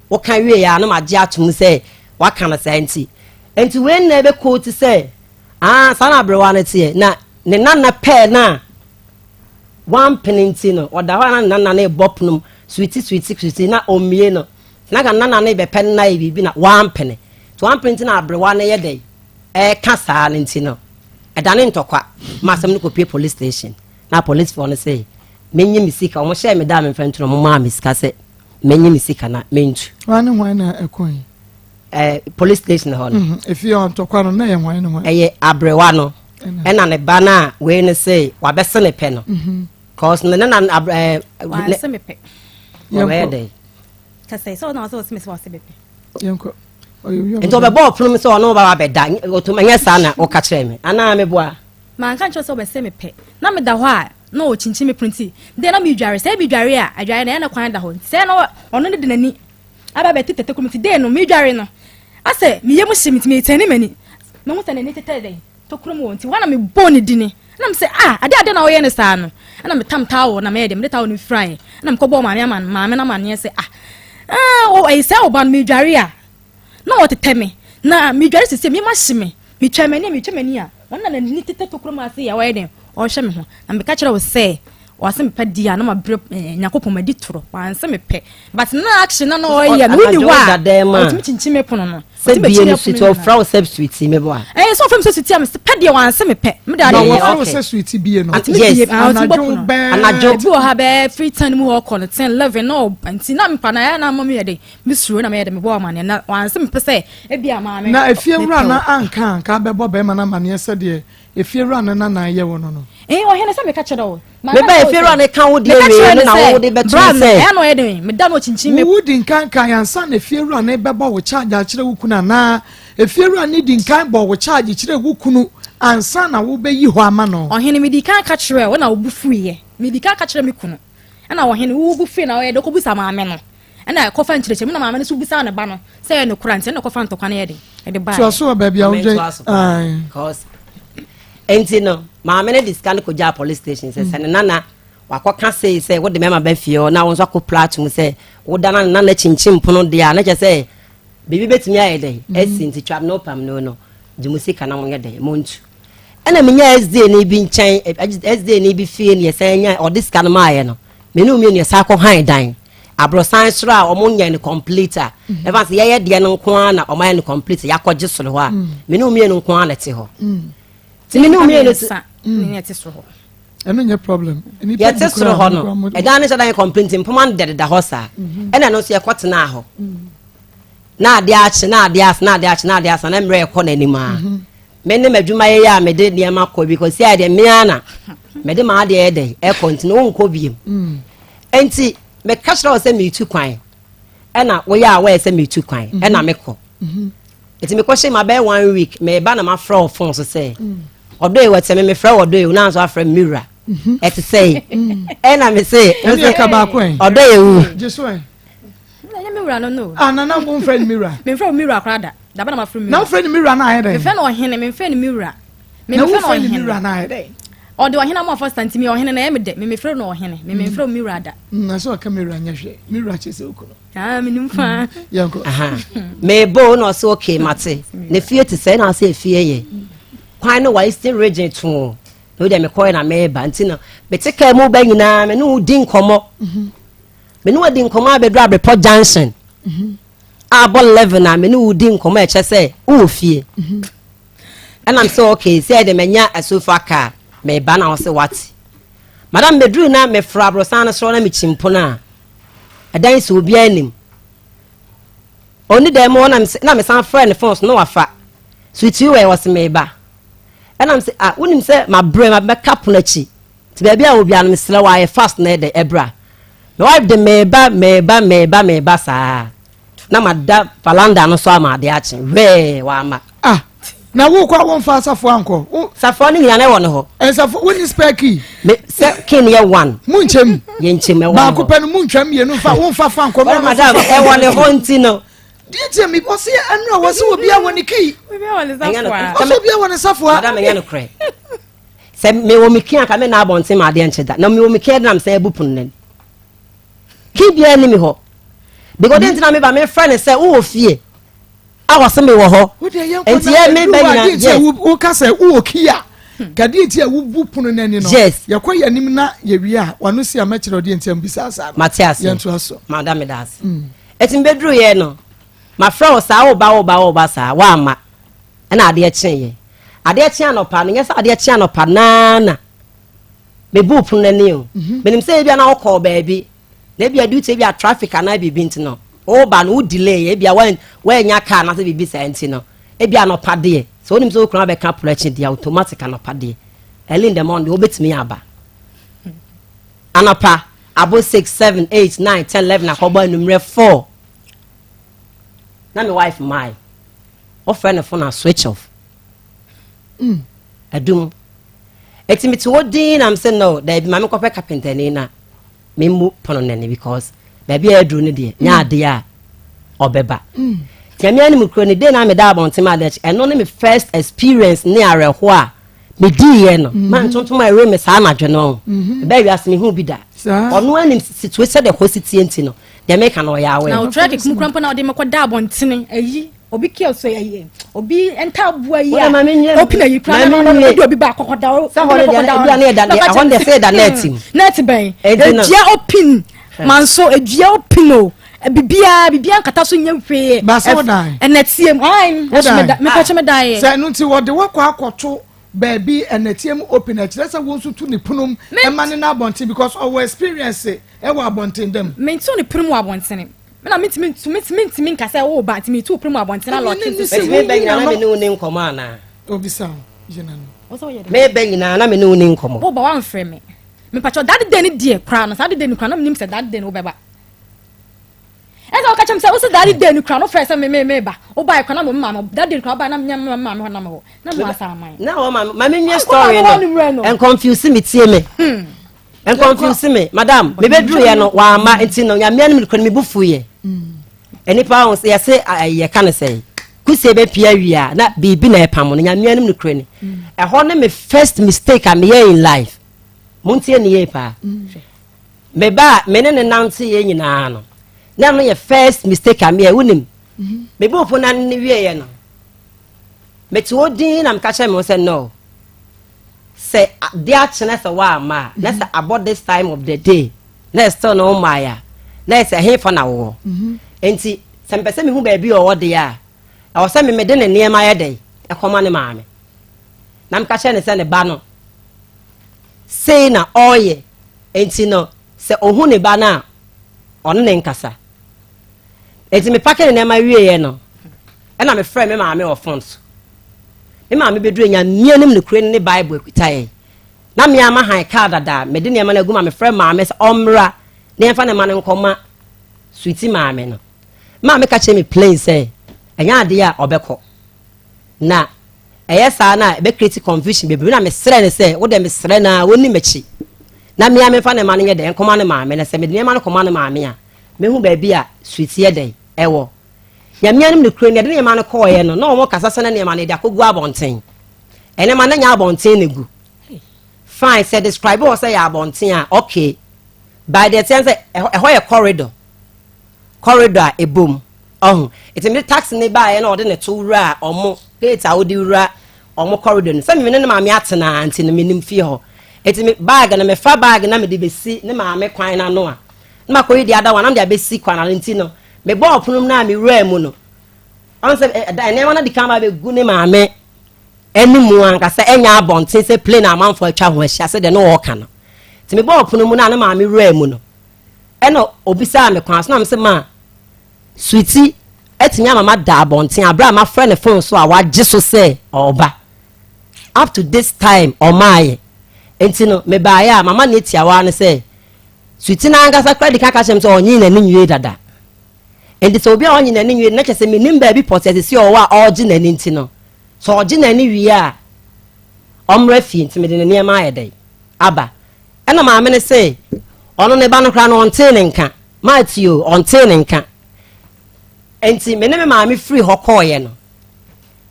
woka wie a na magye atom sɛ waka no saa nti. Nti wei na ɛbɛkɔɔ ti sɛ ah saa na aberewa no teɛ na ne nana pɛɛ no a wampene nti no ɔda hɔ a na ne nana no rebɔ pono mu switi switi switi na ɔmmie no na ka nana no rebɛpɛ no na ayɛ biribi na wampene nti wampene nti na aberewa no yɛ dɛn ɛreka saa no nti no Ɛdane ntɔkwa ma asɛm no kɔpue police station na policefoɔ no se menye me sika wɔn hyɛɛ me da a memfa ntu no wɔn maa me sika sɛ menye me sika na mentu. Hwan ne hwan na ɛkɔe? Ɛɛ police station hɔ no. Mhm, efie hɔ ntɔkwa no na ɛyɛ hwan ne hwan? Ɛyɛ aberewa no ɛna ne ba no a wei no se wabɛse ne pɛ no. Mhm. Cause ne nana ɛɛ. Wanse me pɛ. Wɔbɛyɛ dɛ. Kasa sɛ ɔna ɔsɛ ɔsɛ me sɛ wase me pɛ. Yɛnkɔ. Nti ɔbɛbɔ ɔpono mu sɛ ɔne wo ba bɛda ɔtom ɛnyɛ saa na woka kyerɛ me anaa meboa. Manka nkyerɛ sɛ ɔbɛsɛ me pɛ na meda hɔ a na ɔkyinkyin me pono nti deɛ na medware sɛ medware a adware na ɛyɛ na kwan da hɔ nti sɛ na ɔno ne de n'ani aba bɛte tete kuro nti deɛ no medware no asɛ me yam hye me nti metɛne m'ani mehu sɛ n'ani tetɛ dɛn tokuro mu wɔ nti hɔ na mebɔɔ ne dini ɛna mesɛ ah ade ade na ɔyɛ ne saa no ɛna metam towel na mɛyɛ deɛ mede towel no firaeɛ ɛna mekɔbɔɔ maame ama maame no amaneɛ sɛ ah ah ɛyɛ sɛ ɔba no medware a na ɔtetɛ me na medware sese me ma hye me metwa m'ani a metwa m'ani a wɔn na n'ani tetɛ tokuro mu ase yɛ ɔyɛ dɛn ɔhwɛ me ho na meka kyerɛ wo sɛ ɔse mepɛ di a na mabrɛ eh, nyankopɔn madi torɔ wanse mepɛ but na action na na ɔyɛ no wonni hɔ a ɔtumi kyinkyin me pono no. Sɛ bie no sweet ɔfrɛ wo sɛ sweet me boa. Ɛyɛ sɛ ɔfrɛ me sɛ sweet a me pɛ deɛ wanse me pɛ. Me de ade. Na wɔfrɛ wo sɛ sweet bie no. Yes. Anadwo bɛɛ. Anadwo. Ebi wɔ ha bɛɛ free time mu hɔ kɔ no 10 11 na nti na mpa na ɛyɛ na ama me yɛ de me suro na me yɛ de me bɔ amaneɛ na wanse me pɛ sɛ ebi a maame. Na efie wura na anka anka bɛbɔ bɛrima no amaneɛ sɛdeɛ efie wura no nana yɛ wɔ no no. Ee ɔhene sɛ meka kyerɛ wo. Meba efiewura no ka wo deɛ wei no na wo de bɛto sɛ. Ɛyɛ na ɔyɛ den meda no ɔkyinkyin me. Wo di nkan kan ansa na efiewura no bɛbɔ wo charge akyerɛ wo kunu anaa efiewura no di nkan bɔ wo charge kyerɛ wo kunu ansa na wo bɛyi hɔ ama no. Ɔhene medi kan ka kyerɛ wo na wo bo fuiɛ medi kan ka kyerɛ me kunu ɛna ɔhene wo bo fuiɛ na ɔyɛ de kɔbusa maame no ɛna ɛkɔfa nkyerɛkyerɛ mu na maame no nso busaa ne ba no sɛ ɛyɛ nokorɛ nti ɛna ɛkɔfa ntɔkwa no yɛ den ɛde baeɛ. Toa so wɔ baabi a wodwen. Nti no maame no de sika no kɔgyaa police station sɛ sɛ ne nana wakɔka sei sɛ wode mɛma ba fie hɔ na wo nso akɔ plot mu sɛ woda na ne nana kyinkyim pono deɛ a na kyerɛ sɛ biribi bɛtumi ayɛ dɛn mm. asi nti twam no pam no no gye mo sika na monyɛ dɛn montu ɛna menya sda ne bi nkyɛn sda ne bi fie ne yɛsan nya ɔde sika no maayɛ no me ne mmienu yɛsan kɔ han dan aborosan soro a wɔn nyɛ no complete a mm. ɛfa sɛ yɛyɛ deɛ no nko ara na wɔn ayɛ no complete yɛakɔgye soro hɔ a mm. me ne mmienu nko ara na ɛte hɔ mm. ti me ne mmienu te soro hɔ ɛno nyɛ problem yɛte soro hɔ no ɛdan no hyɛ dan yɛ complete mpoma no dɛdeda hɔ saa mm-hmm. ɛna ɛno nso yɛkɔ tenaa hɔ na adeɛ akye na adeɛ asa na adeɛ akye na adeɛ asa na mmerɛ ɛkɔ n'anim a mm-hmm. Me ne m'adwumayɛ yi a mede nneɛma kɔ bi kɔsi ayɛ deɛ mmea na mede m'adeɛ yɛ dɛn ɛkɔ nti na wonkɔ biem mm. nti meka kyerɛ wo sɛ meretu kwan ɛna woyɛ a wɔyɛ sɛ meretu kwan mhm. ɛna mekɔ mhm. nti mekɔhyɛ ma bɛyɛ one week meba na mafrɛ wo fon so sɛ mm. ɔdɔ yi wɔte me mefrɛ wɔ ɔdɔ yi na nso afrɛ me wura mhm. ɛte sɛ yi ɛna me se ɔdɔ yɛ wu Ɛnyɛ me wura no no. Ah, nana mo nfrɛ no me wura. Me nfrɛ me wura koraa da. Daba na ma frɛ me wura. Na wofrɛ no me wura na ayɛ dɛn? Me frɛ no ɔhene, me nfrɛ no me wura. Me me frɛ no ɔhene. Na wofrɛ no me wura na ayɛ dɛn? Ɔde ɔhene ama ɔfa stanti mi ɔhene na ɛyɛ me dɛ. Me me frɛ no ɔhene. Me me nfrɛ me wura da. Mm, na sɛ ɔka me wura nyɛ hwɛ. Me wura kyɛ sɛ okunu. Ah, me nim fa. Mm, yɛnkɔ. Me bo na ɔsɛ okay mate. Ne fie te sɛ na ɔsɛ efie yɛ. Kwan no wɔ Eastern region too. Na wo deɛ mekɔɛ na meba nti no mete kaa mu ba nyinaa me ne wo di nkɔmmɔ. Mhm. Me ne wo adi nkɔmmɔ abɛduru Abrepɔ junction a abɔ 11 a me ne wo di nkɔmmɔ a ɛkyɛ sɛ wowɔ fie. Ɛnam sɛ okay sɛ ɛde manya asofa kaa meba na wo sɛ wate. Madam meduru na meforo aborosan no soro na mekyi mpono a ɛdan sɛ obiara anim. Ɔni dan mu hɔ na mesan frɛ ne phone so na wafa. Sweetie wɛ ɔse meba. Ɛnam sɛ ah wonim sɛ mabrɛ mabɛka pono akyi. Nti baabi a wɔ biara no mesrɛ wo ayɛ fast na ɛdɛ ɛbra. Me wife de meba meba meba meba saa na mada valanda no so ama ade akye wɛɛ wama. Ah na wo kɔ a womfa safoa ankɔ. Safoa no nyinaa na ɛwɔ ne hɔ. Nsafo wo ni spare key. Me sɛ key no yɛ one. Mu nkyɛm. Yɛ nkyɛm ɛwɔ ne hɔ. Baako pɛ no mu ntwa mmienu nfa wo nfa fa nkɔ. Ɔyɛ madam ɛwɔ ne hɔ nti no. Deɛ nti a mi ɔsi ɛnu a wɔsi obi a wɔ ne key. Ɔsi obi a wɔ ne safoa. Madam ɛnyɛ no korɛ. Sɛ mewɔ me kia ka me na abɔnten ma adeɛ nkye da na mewɔ me kia de na mesɛn abu pono n'ani key biara ni mi hɔ because de ntina meba mefrɛ ne sɛ wowɔ fie a wɔse mewɔ hɔ nti yɛ meba nyina yes woka sɛ wowɔ key a kadeɛ nti a wobu pono n'ani no yes yɛkɔ yɛ anim na yɛwie a wano si a mɛkyerɛ ɔdeɛ nti a mbisa saa no mate ase yɛntoa so mada meda ase ɛti mbɛduru yɛ no mafrɛ wo saa woba woba woba saa woamma Ɛna adeɛ kyeeɛ. Adeɛ kye anɔpa no, nyɛ sɛ adeɛ kye anɔpa naa na mebuu pono no ani o. Mhm. Menim sɛ ebia na wokɔɔ baabi, na ebia due to ebia traffic anaa biribi nti no, woba no wo delay, ebia woannya car anaasɛ biribi saa nti no, ebia anɔpa deɛ, sɛ wonim sɛ wo kunu abɛka pono akyi deɛ, automatic anɔpa deɛ, early in the morning deɛ wobɛtumi aba. Anɔpa, abo 6, 7, 8, 9, 10, 11 akɔbɔ anummerɛ 4. Na me wife mae. Wofrɛ no phone a switch off. Mm. Adum. Eti mete hɔ din na mese no daabi ma menkɔpɛ kapentani na memmu pono no ani because baabi a aduru no deɛ nyɛ mm. adeɛ a ɔbɛba. Mm. Nyame anim kuro ne den na meda abɔnten ma adeɛ ɛno ne me first experience ne awerɛhoɔ a mediiɛ no mm-hmm. ma ntontom a ɛwe me saa anadwo no mm-hmm. ɛbɛɛ wiase mehu bi da ɔno anim situation sɛdeɛ hɔ si tie nti no deɛ meka no ɔyɛ awɛ na ɔtra keke mu kura mpo na ɔde mekɔ da abɔntene ayi obi kiosk ayi obi ntaboa yi a open ayi kura na ɔde obi ba akɔkɔ da sɛ hɔ no deɛ ebi a ne yɛ da ɛhɔ no deɛ sɛ yɛ da nɛɛte mu nɛɛte bɛn edua open manso edua open o. Bibiaa bibiaa nkata so nyɛ hwee. Baasa wo dan. Ɛnɛteɛ mu ayi ɛso me da mepɛ kyɛ me dan yɛ. Sɛ ɛno nti wɔde wakɔ akɔto baabi ɛnɛteɛ mu open ɛkyerɛ sɛ wɔn nso tu ne pono mu ɛma ne na abɔnten because ɔwɔ experience ɛwɔ abɔnten dɛm. Mentu ne pono mu wɔ abɔntene. Me na mentumi ntu mentumi ntumi nka sɛ wo ba nti metu pono mu abɔntene alɔke nso. Bɛti mebɛ nyinaa na me ne wo ne nkɔmɔ anaa? Obisa wo gyina no. Mebɛ nyinaa na me ne wo ne nkɔmɔ. Wo ba wamfrɛ me. Mepakyɛw that day no deɛ koraa no saa day no koraa na menim sɛ that day no wobɛba. Ɛsɛ woka kyerɛ me sɛ wosɛ that day no koraa no frɛ sɛ me me me ba. Wobae koraa na me maame that day no koraa wobae na me me maame hɔ na me hɔ na me asa aman. Na wɔ maame maame nwie story no. Ɛnconfuse me tie me. Hmm. Ɛnconfuse me madam me bɛduru yɛ no wamma nti no nyame anim koraa me bu fu yɛ. Nnipa ho sɛ yɛse yɛka no sɛ kusie bɛpia wie a na biribi na ɛpam no nyame anim no kura ni. Ɛhɔ ne me first mistake a meyɛ in life. Montie ne yie paa. Me ba a me ne ne nanteeɛ nyinaa no, na ɛno yɛ first mistake a meyɛ. Wonim, mebɔɔ po no ne wieeɛ no, mete hɔ din na meka kyerɛ me ho sɛ no, sɛ de akyena sɛ woamma a, na sɛ abɔ this time of the day, na still na wommaeɛ a, na ɛsɛ hefa na wowɔ. Nti sɛ mepɛ sɛ mehu baabi a ɔwɔ deɛ a, ɛwɔ sɛ me mede ne nneɛma yɛ dɛn ɛkɔma ne maame. Na meka kyerɛ ne sɛ ne ba no, sei na ɔreyɛ nti no sɛ ɔhu ne ba no a ɔne ne nkasa nti mepake ne nneɛma wieɛ no ɛna mefrɛ me maame wɔ fon so me maame bɛduru nya mmianim ne kure ne bible akuta yɛn na mmea ma han kaa dada mede nneɛma no agu ma mefrɛ maame sɛ ɔmmra na yɛmfa ne ma no nkɔma suiti maame no maame ka kyerɛ me plain sɛ ɛnyɛ adeɛ a ɔbɛkɔ Na ɛyɛ saa no a, ɛbɛ create confusion bebree. Na mesrɛ no sɛ, wo deɛ mesrɛ no a, wɔnni m'akyi. Na me a memfa ne ma no nyɛ dɛn, nkɔma ne maame. Na sɛ mede nneɛma no kɔma ne maame a, mehu baabi a sweet yɛ dɛn, ɛwɔ. Nyame anim nokorɛ ni, yɛde nneɛma no kɔɔeɛ no, na wɔn kasa sɛ na nneɛma no yɛde akɔgu abɔnten. Nneɛma no nyɛ abɔnten na egu. Fine, sɛ describe hɔ sɛ yɛ abɔnten a, okay. By the ɛteɛ sɛ ɛhɔ yɛ corridor. Corridor a ɛbom. Ɔho. Nti mede taxi no baeɛ na ɔde ne to wuraa ɔmo gate a wode wura ɔmo corridor no. Sɛ me ne ne maame atena nti no menim fie hɔ. Nti me bag no mefa bag na mede bɛsi ne maame kwan no ano a na makɔyi the other one na mede abɛsi kwan ano nti no mebɔɔ ɔpono mu no a mewuraa mu no ɔn sɛ nneɛma no de kan ba bɛgu ne maame anim ankasa ɛnyɛ abɔnten sɛ plane amanfoɔ atwa ho ahyia sɛ deɛ ne wɔɔka no. Nti mebɔɔ ɔpono mu no a ne maame wuraa mu no ɛna obisaa me kwan so na mese ma Sweety atumi ama mada abɔnten abere a mafrɛ ne phone so a wagye so sɛ ɔreba. Up to this time ɔmaayɛ. Nti no mebaeɛ a mama ne tiawa ne sɛ Sweety no ankasa koraa di kan ka kyerɛ me sɛ ɔnye n'ani nwie dada. Nti sɛ obi a ɔnye n'ani nwie na kyerɛ sɛ menim baabi pɔtee sisi ɔwɔ a ɔregye n'ani nti no sɛ ɔgye n'ani wie a ɔmmra fie nti mede ne nneɛma ayɛ dɛn aba. Ɛna maame no se ɔno ne ba no koraa no ɔntee ne nka. Mate o, ɔntee ne nka. Enti me ne me maame firi hɔ kɔɔeɛ no,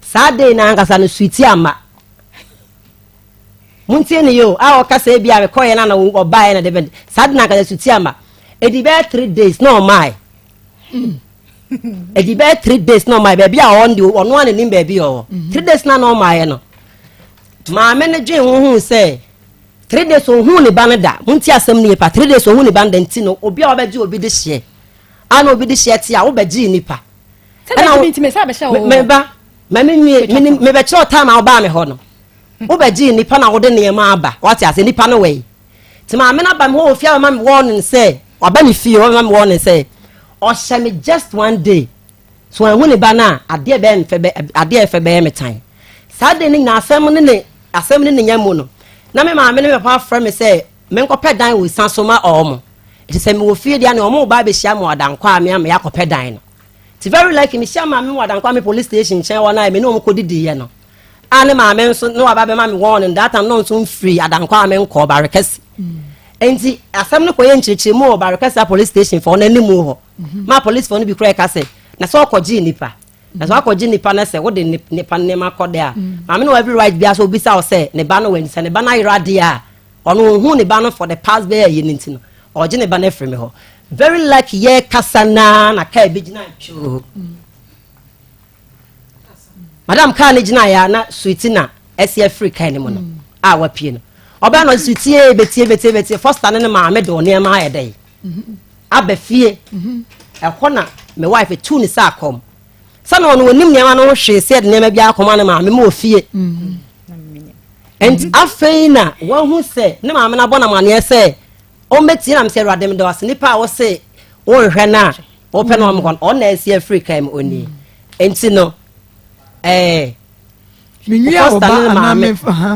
saa day no ankasa no Sweetie amma. Montie ne yɛ o, a ɔka sɛ ebi a mekɔɔeɛ no na ɔbaeɛ na de bɛn. Saa day no ankasa Sweetie amma. Ɛdi bɛyɛ 3 days na ɔmaae. Ɛdi bɛyɛ 3 days na ɔmaae. Baabi a ɔwɔ no deɛ ɔno a n'anim baabi a ɔwɔ. 3 days na na ɔmaaeɛ no, maame no dwen ho huu sɛ 3 days ohun ne ba no da. Montie asɛm no yie pa. 3 days ohun ne ba no da nti no, obi a wabɛgye obi de hyeɛ a na obi de hyeɛ te a wobɛgyee nipa. Ɛna me ba ma me nwie mebɛkyerɛ time a wobaa me hɔ no wobɛgyee nipa na wode nneɛma aba wate ase nipa no wɔ yi. Nti maame no aba me hɔ wɔ fie abɛma me warning sɛ waba me fie ɔbɛma me warning sɛ ɔhyɛ me just one day so anhu ne ba no a adeɛ bɛyɛ mfɛ bɛ adeɛ ɛfɛ bɛyɛ me tan. Saa de no nyinaa asɛm ne ne asɛm ne ne nya mu no na me maame ne me papa afrɛ me sɛ menkɔpɛ dan wɔ sa so ma ɔmo. Nti sɛ mewɔ fie deɛ ne ɔmo ba abɛhyia me wɔ Adankwa a me ama yɛakɔpɛ dan no. Nti very likely mehyia maame wɔ Adankwa me police station nkyɛn hɔ no a me ne ɔmo kɔdidiiɛ no a ne maame nso ne waba bɛma me warning that time na ɔnso mfiri Adankwa a menkɔɔ Barekɛse. Nti asɛm no kɔyɛ nkyerɛkyerɛmu wɔ Barekɛse police station fɔ no anim hɔ. Ma police fɔ no bi koraa ɛka sɛ na sɛ ɔkɔgyee nipa na sɛ wakɔgye nipa no sɛ wode nipa nneɛma kɔ dɛ a maame no wɔ every right biara sɛ obisa wo sɛ ne ba no wɔ sɛ ne ba no ayera adeɛ a ɔno ɔhu ne ba no for the past bɛyɛ ayi no nti no ɔgye ne ba no afiri me hɔ. Very lucky yɛ kasa naa na kaa bi gyina twoo. Madam kaa no gyina ya na sweetie na ɛsi afiri kaa no mu no a wapie no ɔbɛn no sweetie betie betie betie Foster ne ne maame de nneɛma ayɛ dɛ aba fie. Ɛhɔ na me wife tuu ne sɛ akɔm. Sɛ na ɔno onim nneɛma no ho hwee sɛ yɛde nneɛma bi akɔma ne maame ma wɔ fie. Nti afei na wahu sɛ ne maame no abɔ no amaneɛ sɛ ɔmmɛtie na mesɛ Awurade meda wo ase nipa a wose wonhwɛ no a wopɛ no ɔmkɔ no ɔna asi afiri kan mu ɔnie. Nti no ɛɛ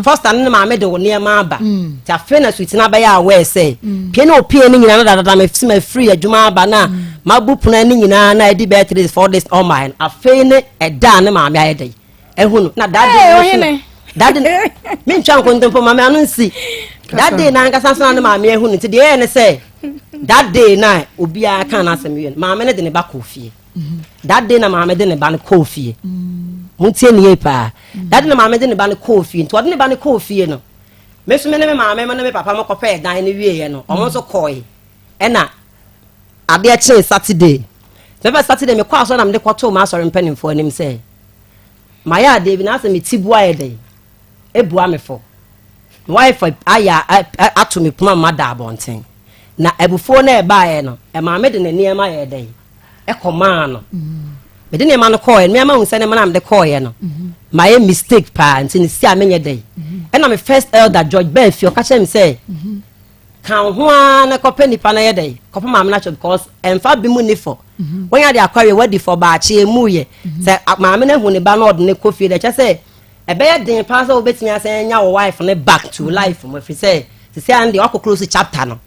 Foster ne ne maame de wo nneɛma aba mm. nti afei na suti no abɛyɛ aware sɛ mm. pie ne opie no nyinaa no dadada mesi mafiri adwuma aba na mm. mabu pono ne nyinaa na ɛdi bɛyɛ 3 4 days ɔmae no afei ne ɛda a ne maame ayɛ dɛ ɛhu no na dade dade mentwa nkontompo maame ano nsi dade na ankasa nso na ne maame ahu no nti deɛ ɛyɛ ne sɛ dade na obiara ka n'asɛm wie no maame no de ne ba kɔɔ fie That day na maame de ne ba no kɔɔ fie. Montie ne yie paa. That day na maame de ne ba no kɔɔ fie. Nti ɔde ne ba no kɔɔ fie no, me nso me ne me maame ne me papa mo kɔpɛɛ dan no wieɛ no, ɔmo nso kɔɔe. Ɛna adeɛ kyee Saturday. Mɛfɛ Saturday mekɔ asɔre na mede kɔtoo m'asɔre mpanimfoɔ anim sɛ mayɛ adeɛ bi na asɛ me ti bu ayɛ dɛn ebua me fɔ. Me wife ayɛ ato me poma ma da abɔnten. Na abufuo no ɛbaeɛ no, ɛmaa me de ne nneɛma yɛɛ dɛn ɛkɔmaa no. Mede nneɛma no kɔɔeɛ no, me ama hu sɛ nneɛma no a mede kɔɔeɛ no, mayɛ mistake paa nti ne si a menyɛ dɛn. Ɛna me first elder George baa fie ɔka kyerɛ me sɛ ka wo ho ara na kɔpɛ nipa no yɛ dɛn kɔpɛ maame no akyɛ because ɛmfa bi mu ni fɔ. Wɔnya de akɔwe wadi fɔ baakye emu yɛ sɛ maame no ahu ne ba na ɔde ne kɔ fie dɛ kyɛ sɛ Ɛbɛyɛ den paa sɛ wobɛtumi asan anya wo wife no back to life mu ɛfiri sɛ sisi ano deɛ wakɔ close chapter no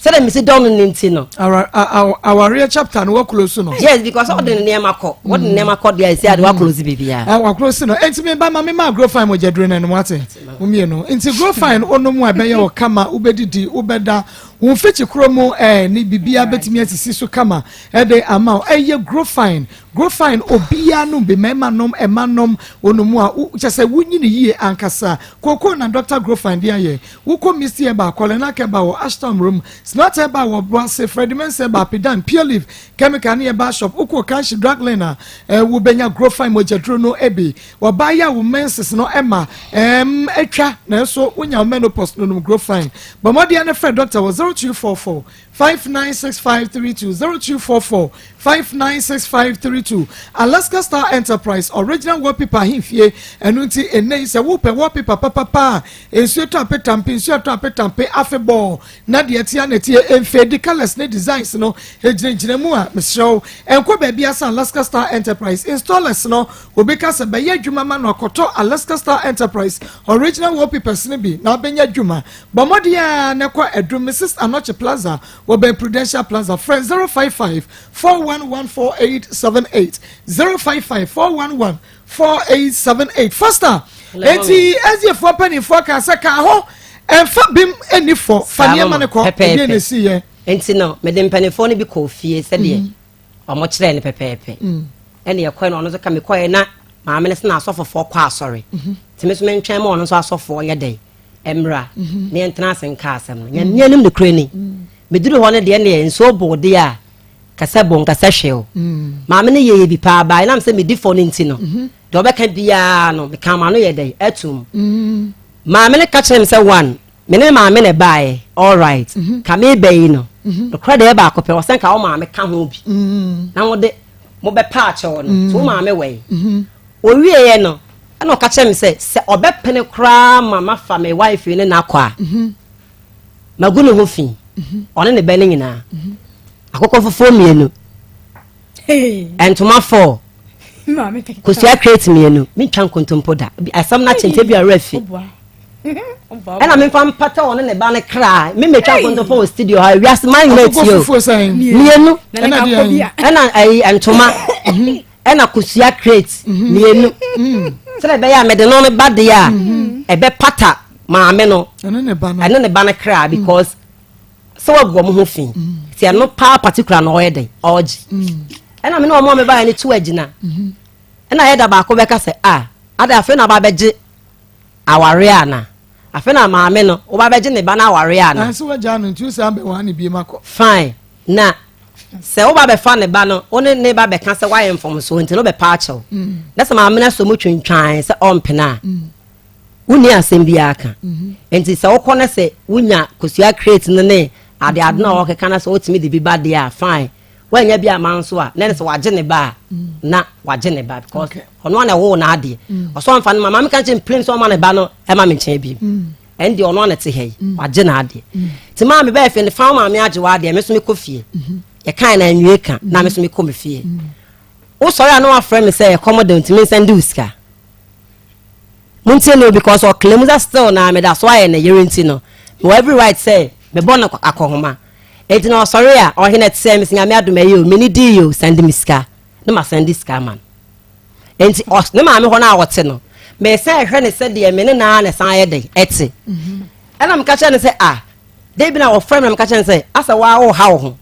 sɛdeɛ mesi dɔn no ne nti no. Awareɛ chapter no wakɔ no. Yes because ɔde ne nneɛma kɔ wɔde ne nneɛma kɔ deɛ ɛsi ade wakɔ close biribiara. Wakɔ close no nti mi ba ma mi ma grow fine mo gya duro na ɛnum ate mo mmienu nti grow fine onom a ɛbɛyɛ wɔ kama wobɛdidi wobɛda wɔn mfikyi kuro mu ɛɛ ne biribiara bɛtumi asisi so kama ɛde ama wo ɛyɛ grow fine Grofine obiaa nom bi, mmarima nom, mma nom, wɔnom a, wo, kyerɛ sɛ wonyini yie ankasa. Kookoo na Dɔkta Grofine de ayɛ. Wokɔ Misty Herbal, Kɔlenak Herbal wɔ Ashtown Murom, Smart Herbal wɔ Boase, Freddie Mensah Herbal, Pedan, Pure Leaf Chemical ne Herbal Shop. Wokɔ Kanshi Drug Lane a, eh, wobɛnya Grofine mogyaduro no bi. Ɔbaa yi a wo menses no ma ɛɛm atwa nanso wonya wo menopause no nom Grofine. Bɔ mmɔden ara na frɛ dɔkta wɔ 0244 596532 0244 596532 Alaska Star Enterprise Original Wallpaper Ahemfie Ɛno nti ɛnnɛ yi sɛ wopɛ wallpaper papapa a nsuo tɔ apetampe nsuo atɔ apetampe afebɔɔ na deɛ ɛteɛ na ɛteɛ ɛmfeedi colours ne designs no ɛgyinagyina mu a mesrɛ wo ɛnkɔ baabi asa Alaska Star Enterprise installers no obi ka sɛ bɛyɛ adwuma ma no akɔtɔ Alaska Star Enterprise Original Wallpapers no bi na abɛnya adwuma Bɔ mmɔden ara na kɔ Adum Mrs Anokye Plaza wɔ bɛn Prudential Plaza. Frɛ 055 411 4878 055 411 4878. Foster, enti SDAfoɔ mpanimfoɔ kaa sɛ ka ho ɛmfa bem nni fɔ, fa nneɛma no kɔ, ɛdeɛn na ɛsiiɛ? Enti no, mede mpanimfoɔ no bi kɔɔ fie sɛdeɛ mm. wɔn kyerɛɛ no pɛpɛɛpɛ. Mm. Ɛna yɛkɔɛ no ɔno nso ka mekɔɛ na maame no sɛ na asɔfofoɔ kɔ asɔre. Mm-hmm. Nti me nso mentwɛn ma ɔno nso asɔfoɔ yɛ dɛn mmra na yɛntena ase nka asɛm no. Nyame anim nokorɛ ni. Meduru hɔ no deɛ neɛ nsuo boo deɛ a kasɛ bo nkasɛ hwee o. Maame no yɛyɛ bi paa baa ɛnam sɛ medi fɔ no nti no deɛ ɔbɛka biara no meka ma no yɛ dɛn atum. Maame no ka kyerɛ me sɛ one me ne maame na ɛbaeɛ all right ka meba yi no nokorɛ deɛ baako pɛ ɔsɛ nka wo maame ka ho bi na wode mobɛpa akyɛw no so wo maame wɔ yi. Ɔwieɛ no Ɛna ɔka kyerɛɛ me sɛ, sɛ ɔbɛpene koraa ma mafa me wife ne no akɔ a, mhm. magu ne ho fi, mhm. ɔne ne bɛ no nyinaa. Mhm. Akokɔ fufuo mmienu, ntoma fɔɔ, kosua crate mmienu, mentwa nkontompo da. Asɛm no akyɛ nti bi awerɛ fi. Ɛna memfa mpata ɔne ne ba no kra, me metwa nkontompo wɔ studio ha, wiase man nyinaa tie o. Mmienu, ɛna ɛyi ntoma. Ɛna kosua crate mhm. mmienu mm. sɛdeɛ ɛbɛyɛ a mede no no ba deɛ a mhm. ɛbɛpata maame no ɛne ne ba no kra mm. because sɛ wagu wɔn ho fi nti ɛno paa particular na ɔyɛ dɛ ɔregye ɛna me ne wɔn a mebaeɛ no tu agyina mhm. ɛna yɛ da baako bɛka sɛ a ada afei na aba abɛgye awareɛ ana afei na maame no woba abɛgye ne ba no awareɛ ana. Nanso wagya no nti sɛ abɛn wɔn ne bie ma kɔ. Fine na sɛ woba bɛfa ne ba no wo ne ne ba bɛka sɛ woayɛ mfomsoɔ nti no bɛpa akyɛw mm. na sɛ maame no asɔ mu twintwan sɛ ɔmpene a mm. wonni asɛm biara ka mm-hmm. nti sɛ wokɔ no sɛ wonya kosua crate no ne adeade no a wɔkeka no sɛ wotumi de bi ba deɛ a fine. Wanya bi ama nso a, na ɛne sɛ wagye ne ba a, na wagye ne ba because ɔno a na ɛwoo n'adeɛ. Ɔsɔ nfa no ma maame ka kyerɛ plain sɛ ɔma ne ba no ɛma me nkyɛn bi. Ɛn deɛ ɔno a na ɛte ha yi, wagye n'adeɛ. Nti maame bɛyɛ fɛ ne fa wo maame agye w'adeɛ, me nso mekɔ fie. Yɛkae na nwie ka, na me nso mekɔ me fie. Wosɔre a na wafrɛ me sɛ ɛkɔm de ntumi nsɛn de wo sika. Montie no because ɔclaim sɛ still na meda so ayɛ ne yere nti no, mewɔ every right sɛ mebɔ no akɔhoma. Enti na ɔsɔre a, ɔhene ɛte sɛ mesi nyame adom ɛyɛ o, meni dii o, sɛnde me sika. Ne ma sɛnde sika ama no. Enti ɔs ne maame hɔ no a ɔte no, mesan ɛhwɛ ne sɛdeɛ me ne naa na ɛsan ayɛ dɛn ɛte. Ɛna meka kyerɛ no sɛ ah, da bi na ɔfrɛ me na meka kyerɛ no sɛ asɛ waa woha wo ho.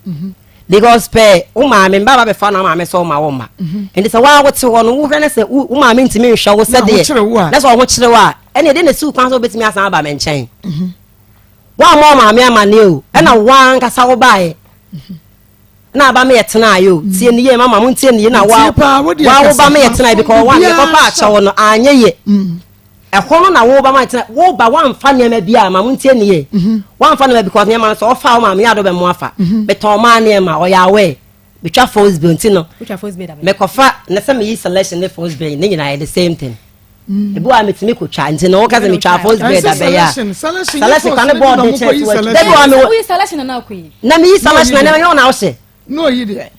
Because pɛ wo maame mba ba bɛfa na maame sɛ ɔma wo mma. Enti sɛ waa wote hɔ no wohwɛ ne sɛ wo maame ntumi nhwɛ wo sɛdeɛ na sɛ ɔho kyerɛ wo a, ɛne ɛde na esiw kwan sɛ wobɛtumi asan aba me nkyɛn. Woammɔ wo maame amanneɛ o, ɛna wo ankasa wo baeɛ. Na aba me yɛ tenaeɛ o, tie ne yie mama mo ntie ne yie na wa wa wo ba me yɛ tenaeɛ because wa mekɔfa akyɛw no anyɛ yie. Ɛhɔ no na wo ba ma tena wo ba wamfa nneɛma bi a ma mo ntie ne yie. Wamfa nneɛma because nneɛma no sɛ ɔfa wo maame yɛ ado bɛ mo afa. Metɔn maa nneɛma ɔyɛ aware. Metwa false bill nti no mekɔfa na sɛ meyi selection ne false bill ne nyinaa yɛ the same thing. Mm. Ebi wa metumi kotwa nti na wɔka sɛ metwa false bill da bɛyɛ a selection kwa ne bɔɔl de kyɛn tiwa dabi wa mi na meyi selection na nneɛma nyɛ wɔn na wohyɛ. Na oyi deɛ.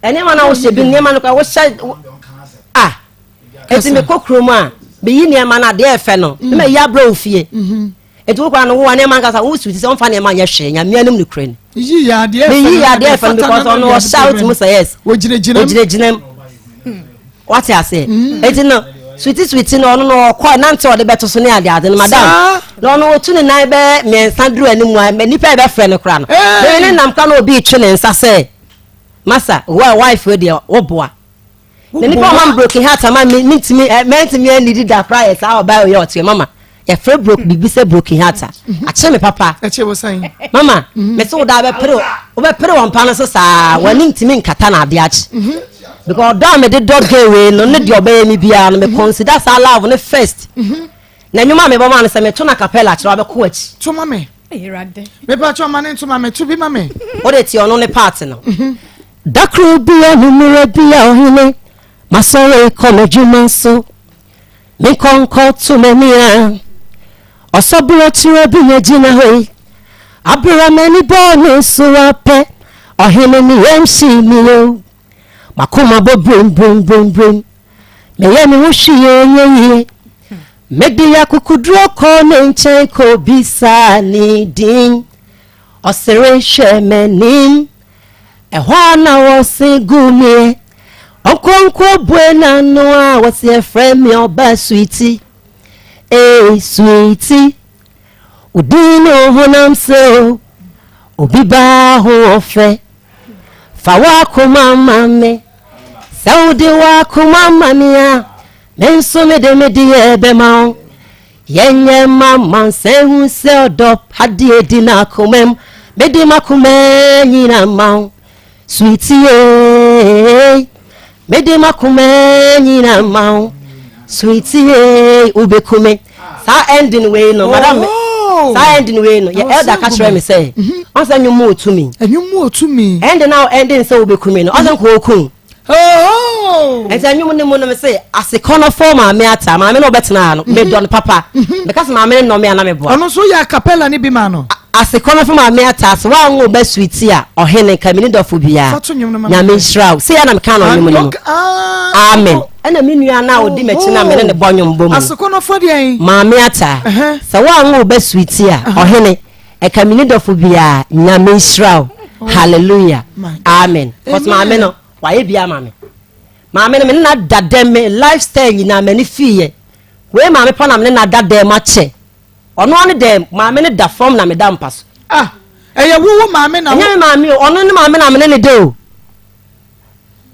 Nneɛma na wohyɛ bi nneɛma no kora wohyɛ ah eti mekɔ kurom a meyi nneɛma no adeɛ ɛfɛ no mm. na meyi abrɛ wo fie. Mm-hmm. Eti wo koraa no wo nneɛma ankasa wo suti sɛ ɔmfa nneɛma nyɛ hwee nyame anim no kura ni. Yi yɛ adeɛ fɛ no adeɛ fɛ no because ɔno ɔhyɛ a wotumi sɛ yes. Ogyinagyina mu. Ogyinagyina mu. Wate aseɛ. Mm. Eti no suti suti no ɔno no ɔkɔ nante ɔde bɛto so ne ade ade no madam. Na ɔno otu ne nan bɛyɛ mmiɛnsa duru anim a nipa yɛ bɛfrɛ no koraa no. Ne ne nam koraa na obi retwe ne nsa sɛ masa wa wife deɛ woboa. Na nipa ɔma me broken heart ama me mentumi ɛ mɛntumi anidi da koraa yɛ saa ɔbaa oyɛ ɔteɛ mama yɛfrɛ broke biribi sɛ broken heart a mhm. akyere me papa ɛkyɛ wo sɛn mama mhm. mese wo daa bɛpere wobɛpere wɔn pa no so saa mhm. w'ani ntumi nkata na ade akye because ɔdɔ a mede dɔ gay wei no ne deɛ ɔbɛyɛ me biara no me consider saa love no first na nnwuma a mebɔ ma no sɛ meto na capella kyerɛ wabɛkɔ akyi to ma me mepa kyɛ ɔma ne nto ma me to bi ma me wode te ɔno ne part no Da koro bi anwummerɛ bi a ɔhene, masɔre kɔ m'adwuma so, menkɔ nkɔto m'ani a, ɔsɔborɔkyerɛ bi na gyina hɔ yi. Abere a m'ani bɔɔ ne so apɛ, ɔhene ne yam hyee me o. M'akoma bɔ birim birim birim birim, meyɛ me ho hwee ɛnyɛ yie. Mede akokoduro kɔɔ ne nkyɛn kɔbisaa ne din, ɔsere hwɛ m'anim. Ɛhɔ ara na wɔse guu meɛ. Ɔnkonkoro bue n'ano a wɔse ɛfrɛ me ɔba sweetie. Ee sweetie, wo din ne wo honam sɛ o, obi baa ho ɔfɛ. Fa w'akoma ma me, sɛ wode w'akoma ma me a, me nso mede me deɛ bɛma wo. Yɛnyɛ mma amansan hu sɛ ɔdɔ pa deɛ di n'akoma mu. Mede m'akoma nyina ma wo, sweetie. Mede m'akoma nyina ma wo, sweetie. Wobɛku me. Saa ending wei no, madam, Oh! saa ending wei no, yɛ elder ka kyerɛ me sɛ, ɔnsɛ nnwom mu otumi. Ɛnwom mu otumi. Ending a ending sɛ wobɛku me no, ɔnsɛ nka ɔku. Oh! Nti ɛnwom no mu no mese asekɔnɔfoɔ maame ata maame no ɔbɛtena ha no mhm. medɔ no papa mhm. meka sɛ maame no nnɔ me a na meboa ɔno nso yɛ acapella no bi ma no asekɔnɔfo maame ata ase woanwo ba suiti a ɔhene nka mene dɔfo biara nyame nhyira wo sei ana meka no ɔnwom no mu ah, amen ɛna me nua no a ɔdi m'akyi na mene ne bɔ nwom bɔ mu asekɔnɔfoɔ deɛ maame ata sɛ woanwo ba suiti a ɔhene ɛka mene dɔfo biara nyame nhyira wo oh. hallelujah amen cause maame no wayɛ bi ama me maame no me ne na da dɛm me lifestyle nyinaa m'ani fiiɛ wei maame pa na me ne na da dɛm akyɛ ɔno ano dɛm maame no da fam na me da mpa so. ah ɛyɛ wo wo maame na wo ɛnyɛ me maame o ɔno ne maame na me ne ne da o.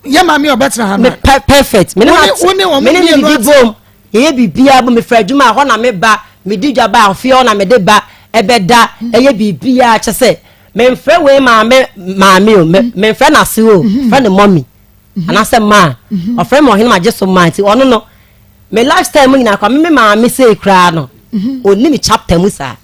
Yɛ maame a ɔbɛtena ha no. Me perfect. Me ne ma me ne ne didi bom. Yɛyɛ biribiara bom. Mefiri adwuma a hɔ na me ba. Medi dwa ba a fie hɔ na mede ba ɛbɛda. Ɛyɛ biribiara kyɛ sɛ memfrɛ wei maame maame o. Memfrɛ n'ase o. Frɛ no mɔmi. Anaasɛ maa. Ɔfrɛ me ɔhene ma gye so maa nti ɔno no me lifestyle mu nyinaa koraa me me maame sei koraa no ɔnni me chapter mu saa.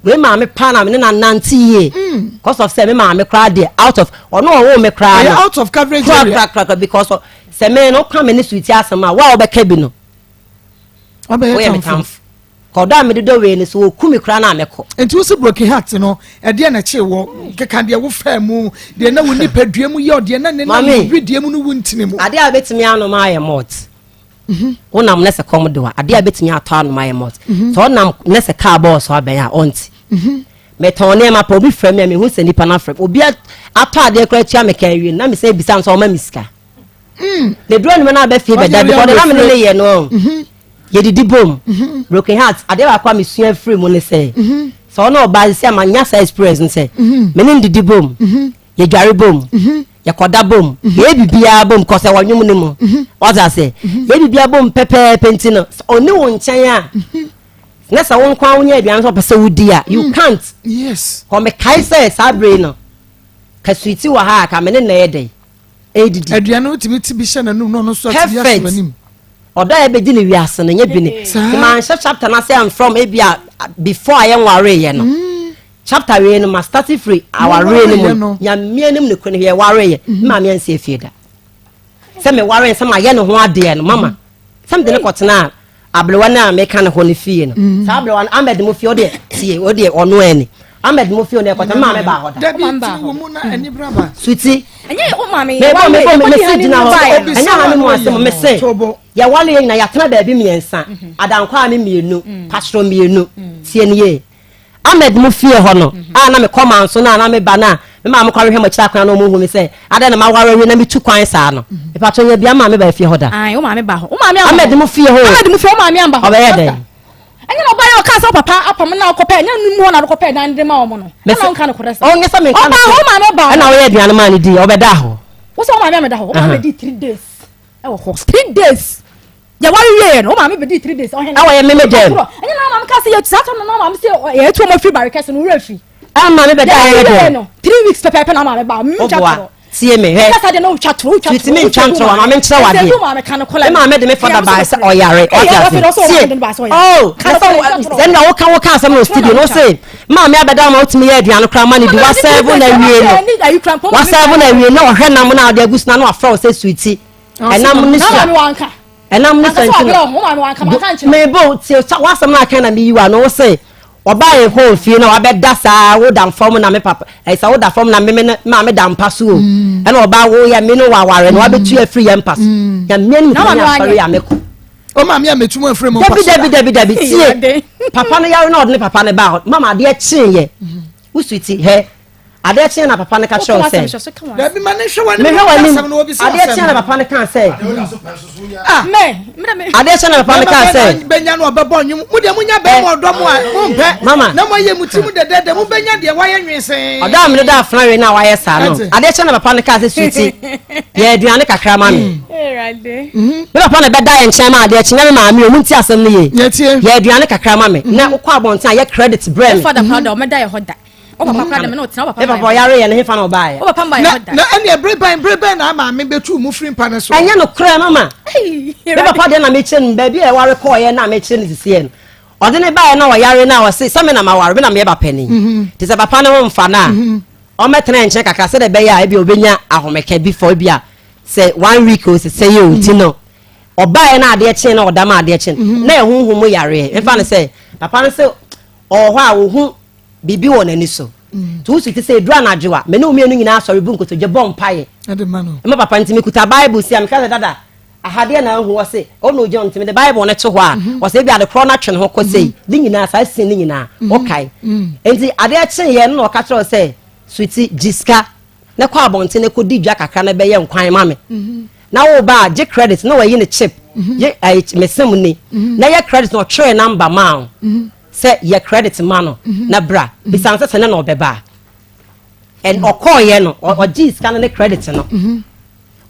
Wei maame paa na me ne na nante yie. Mm. Cause of sɛ me maame koraa deɛ out of ɔno ɔwɔ me koraa no. Out of coverage area. Kora kora kora because sɛ me no ka me ne suiti asɛm a wa a wɔbɛka bi no. Ɔbɛyɛ me tamfo. Kɔdɔ a mede dɔ wei no so wɔku me koraa na mɛkɔ. Nti wo si broken heart no ɛdeɛ na ɛkyee wɔ keka deɛ wo faa mu deɛ na wo nipadua mu yɛ deɛ na ne nam wedeɛ mu no wo ntini mu. Adeɛ a bɛtumi anom ayɛ malt. Mhm. Wonam na sɛ kɔm de wa adeɛ a bɛtumi atɔ anom ayɛ malt. Mhm. Sɛ ɔnam na sɛ kaa bɔɔl so abɛn a ɔnte. Mhm. Metɔn nneɛma pa obi frɛ me a mehu sɛ nipa no afrɛ obi atɔ adeɛ koraa tua me ka awie na mesɛ bisa no sɛ ɔma me sika. Mm. Na eduru anwuma no abɛ fie bɛda because na me ne ne yɛ no. Mhm. Yɛdidi bom. Mhm. Broken heart adeɛ baako a mesua firi mu ne sɛ mhm. sɛ ɔne ɔbaa sisi a manya saa experience no sɛ me ne no didi bom. Yɛdware bom. Yɛkɔda bom. Yɛyɛ biribiara bom kɔ sɛ wɔnwom no mu. Wate ase? Yɛyɛ biribiara bom pɛpɛɛpɛ nti no sɛ ɔne wo nkyɛn a na sɛ wo nko ara wonya aduane sɛ ɔpɛ sɛ wodi a you mm. can't. Yes. Kɔ mekae sɛ saa bere no ka suiti wɔ ha a ka me ne nna yɛ dɛn. ɛredidi. Aduane no tumi ti bi hyɛ n'anum na ɔno nso atumi asɔ n'anim. Ɔdɔ a ɛbɛdi ne wiase no nyɛ bi ne. Nti manhyɛ chapter no ase amfrɛ m ebi a before a yɛnwareeɛ no. Mm. Chapter wei no ma start firi awareɛ no mu. Nyame anim ne kuro no yɛwareeɛ. Mm-hmm. Maame ansi efie da. Sɛ mewaree sɛ mayɛ ne ho adeɛ no mama. Mm-hmm. Sɛ mede ne kɔtena Aberewa no a meka ne hɔ no fie no. Mm. Saa aberewa no Ahmed mo fie ɔdeɛ tie ɔdeɛ ɔno ani. Ahmed mo fie ɔno ɛkɔtɛ maame baa hɔ da. Dabi ti wo mu na ani braba. Suti. Ɛnyɛ o maame yɛ wale mebo mese gyina hɔ ɛnyɛ ha ne mu asɛm mese yɛ wale yɛ nyina yɛatena baabi mmiɛnsa mhm. adankwa me mmienu mm. pastor mmienu mm. tie ne yie. Ahmed mo fie hɔ no a na mekɔ manso no a na meba no a me maame kɔ ahwehwɛ mo akyiri akwan na ɔmo hu me sɛ adɛn na maware awie na metu kwan saa no mepatɔ nya bia maame ba fie hɔ da. Ayi wo maame ba hɔ. Wo maame amba hɔ. Ahmed mo fie hɔ. Ahmed mo fie wo maame amba hɔ. Ɔbɛyɛ dɛn? Ɛnyɛ na ɔba yɛ ɔka sɛ papa apam na ɔkɔpɛ ɛnyɛ no mu hɔ na ɔkɔpɛ dan de ma wɔn no. Ɛna ɔnka no korɛ sɛ. Ɔnyɛ sɛ menka no korɛ. Ɔba hɔ maame ba hɔ. Ɛna ɔyɛ aduane maa no di ɔbɛda hɔ. Wo sɛ wo maame amɛda hɔ. Wo maame di 3 days ɛwɔ hɔ. 3 days. Yɛware wieɛ no, wo maame bɛdii 3 days ɔhene. Ɛwɔ yɛ meme dɛm. Ɛnyɛ na maame ka sɛ yɛtu saa tam no na maame sɛ yɛtu ɔmo afiri bare kɛse no wura firi. Ɛma maame bɛda yɛ dɛm. No 3 weeks pɛpɛɛpɛ na maame ba. Ntwa toro. Tie me hwɛ. Kasa de no wotwa toro wotwa toro. Titimi ntwa ntoro wa maame nkyerɛ wa deɛ. Me maame de me fada baa sɛ ɔyare ɔte ase. Tie. Oh, sɛ na woka woka asɛm no studio no se maame abɛda ma wotumi yɛ aduane koraa ma ne di wasɛvo na awie no. Wasɛvo na awie na ɔhwɛ nam na ɔde agu so na na wafrɛ wo sɛ sweetie. ɛnam ne sua ɛnam ne sua nti no mebo tie w'asɛm no aka na meyi wa no wo se ɔbaa yɛn kɔɔ fie na wabɛda saa woda fam na me papa ɛsɛ woda fam na meme ne maame da mpa so o mm. ɛna ɔbaa wo yɛ me no waware na wabɛtu mm. afiri yɛn mpa so mm. na mmea no mu tumi asɔre a mekɔ o maame a metu mu afiri mu mpa so dabi dabi dabi tie papa no yare na ɔde ne papa no baa hɔ mama adeɛ kyeeɛ wosu ti hɛ Adeɛ kyeɛ na papa no ka kyerɛ wo sɛ. Dabi ma ne hwɛ w'anim. Mehwɛ w'anim. Adeɛ kyeɛ na papa no kaa sɛ. Ah. Adeɛ kyeɛ na papa no kaa sɛ. Bɛnya no ɔbɛbɔ nnwom. Mo deɛ monya bɛrima ɔdɔ mo a mompɛ. Mama. Na moayɛ mo tirim dɛdɛɛdɛ mobɛnya deɛ wayɛ nwesee. Ɔdɔ a mede dɔ afena wei na wayɛ saa no. Adeɛ kyeɛ na papa no kaa sɛ suti yɛ aduane kakra ma me. Mm-hmm. Me papa na bɛda yɛ nkyɛn ma adeɛ kye na me maame o mo nti asɛm no yie. Yɛ aduane kakra ma me. Na wokɔ abɔnten a yɛ credit brɛ me. Wo papa kora dɛm na ɔtena wo papa Me papa ɔyare yɛ no hefa na ɔbaeɛ? Wo papa mbaeɛ hɔ da. Na ɛne bere bɛn bere bɛn na maame bɛtu mu firi mpa no so? Ɛnyɛ no korɛ mama. Me papa deɛ na mekyerɛ no baabi a ɛware kɔɔyɛ na mekyerɛ no sisiɛ no. Ɔde ne baeɛ na ɔyare na ɔse sɛ me na maware me na meyɛ ba panin. Mhm. Te sɛ papa ne ho mfa no a mhm. ɔmmɛtena nkyɛn kakra sɛdeɛ ɛbɛyɛ a ebi ɔbɛnya ahomeka bi fɔ ebi a sɛ one week o sɛ sɛ yɛ o ti no ɔbaeɛ na adeɛ kyen na ɔda ma adeɛ kyen mhm. na ɛho hu mu yareɛ mfa no sɛ papa no sɛ ɔwɔ hɔ a ɔhu biribi wɔ n'ani so. Nti wosu te sɛ ɛduru anadwo a, me ne wo mmienu nyinaa sɔre bu nkotodwe bɔ mpaeɛ. Ma papa nti mekuta Bible si a meka sɛ dada ahadeɛ na ahu ɔse ɔna ogyina nti mede Bible no to hɔ a mhm. ɔsɛ ebi ade korɔ no atwe ne ho kɔ sei mhm. ne nyinaa saa sin ne nyinaa mhm. ɔkae nti adeɛ kyeeɛ no na ɔka kyerɛ sɛ suti gye sika na kɔ abɔnten na kɔdi dwa kakra na bɛyɛ nkwan ma me na wo ba a gye credit na wayi ne chip gye ɛyi mesem ni na yɛ credit na ɔtwerɛ number maa wo sɛ yɛ credit ma no na bra bisa no sɛ sɛ ne na ɔbɛba a and ɔkɔɔyɛ no ɔgyee sika no ne credit no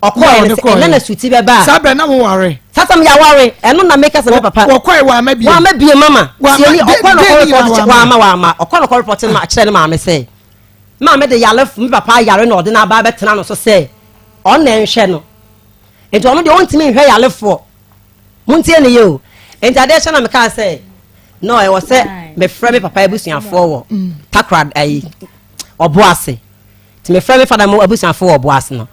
ɔkɔɔyɛ no sɛ ɛnɛ na suti bɛba a saa bɛn na mo ware saa sɛ yɛaware ɛno na meka sɛ me papa wɔkɔɛ wama bie wama bie mama tieni ɔkɔ no kɔ report wama wama ɔkɔ no kɔ report no ma kyerɛ ne maame sɛ maame de yare me papa yare na ɔde n'aba bɛtena no so sɛ ɔna nhwɛ no nti ɔno deɛ ɔntumi nhwɛ yarefoɔ Montie no yie o. Enti adeɛ kye na mekaa sɛ, No, ɛwɔ sɛ mefrɛ me papa abusuafoɔ wɔ Takoradi ayi ɔbo ase. Nti mefrɛ me fada mu abusuafoɔ wɔ ɔbo ase no.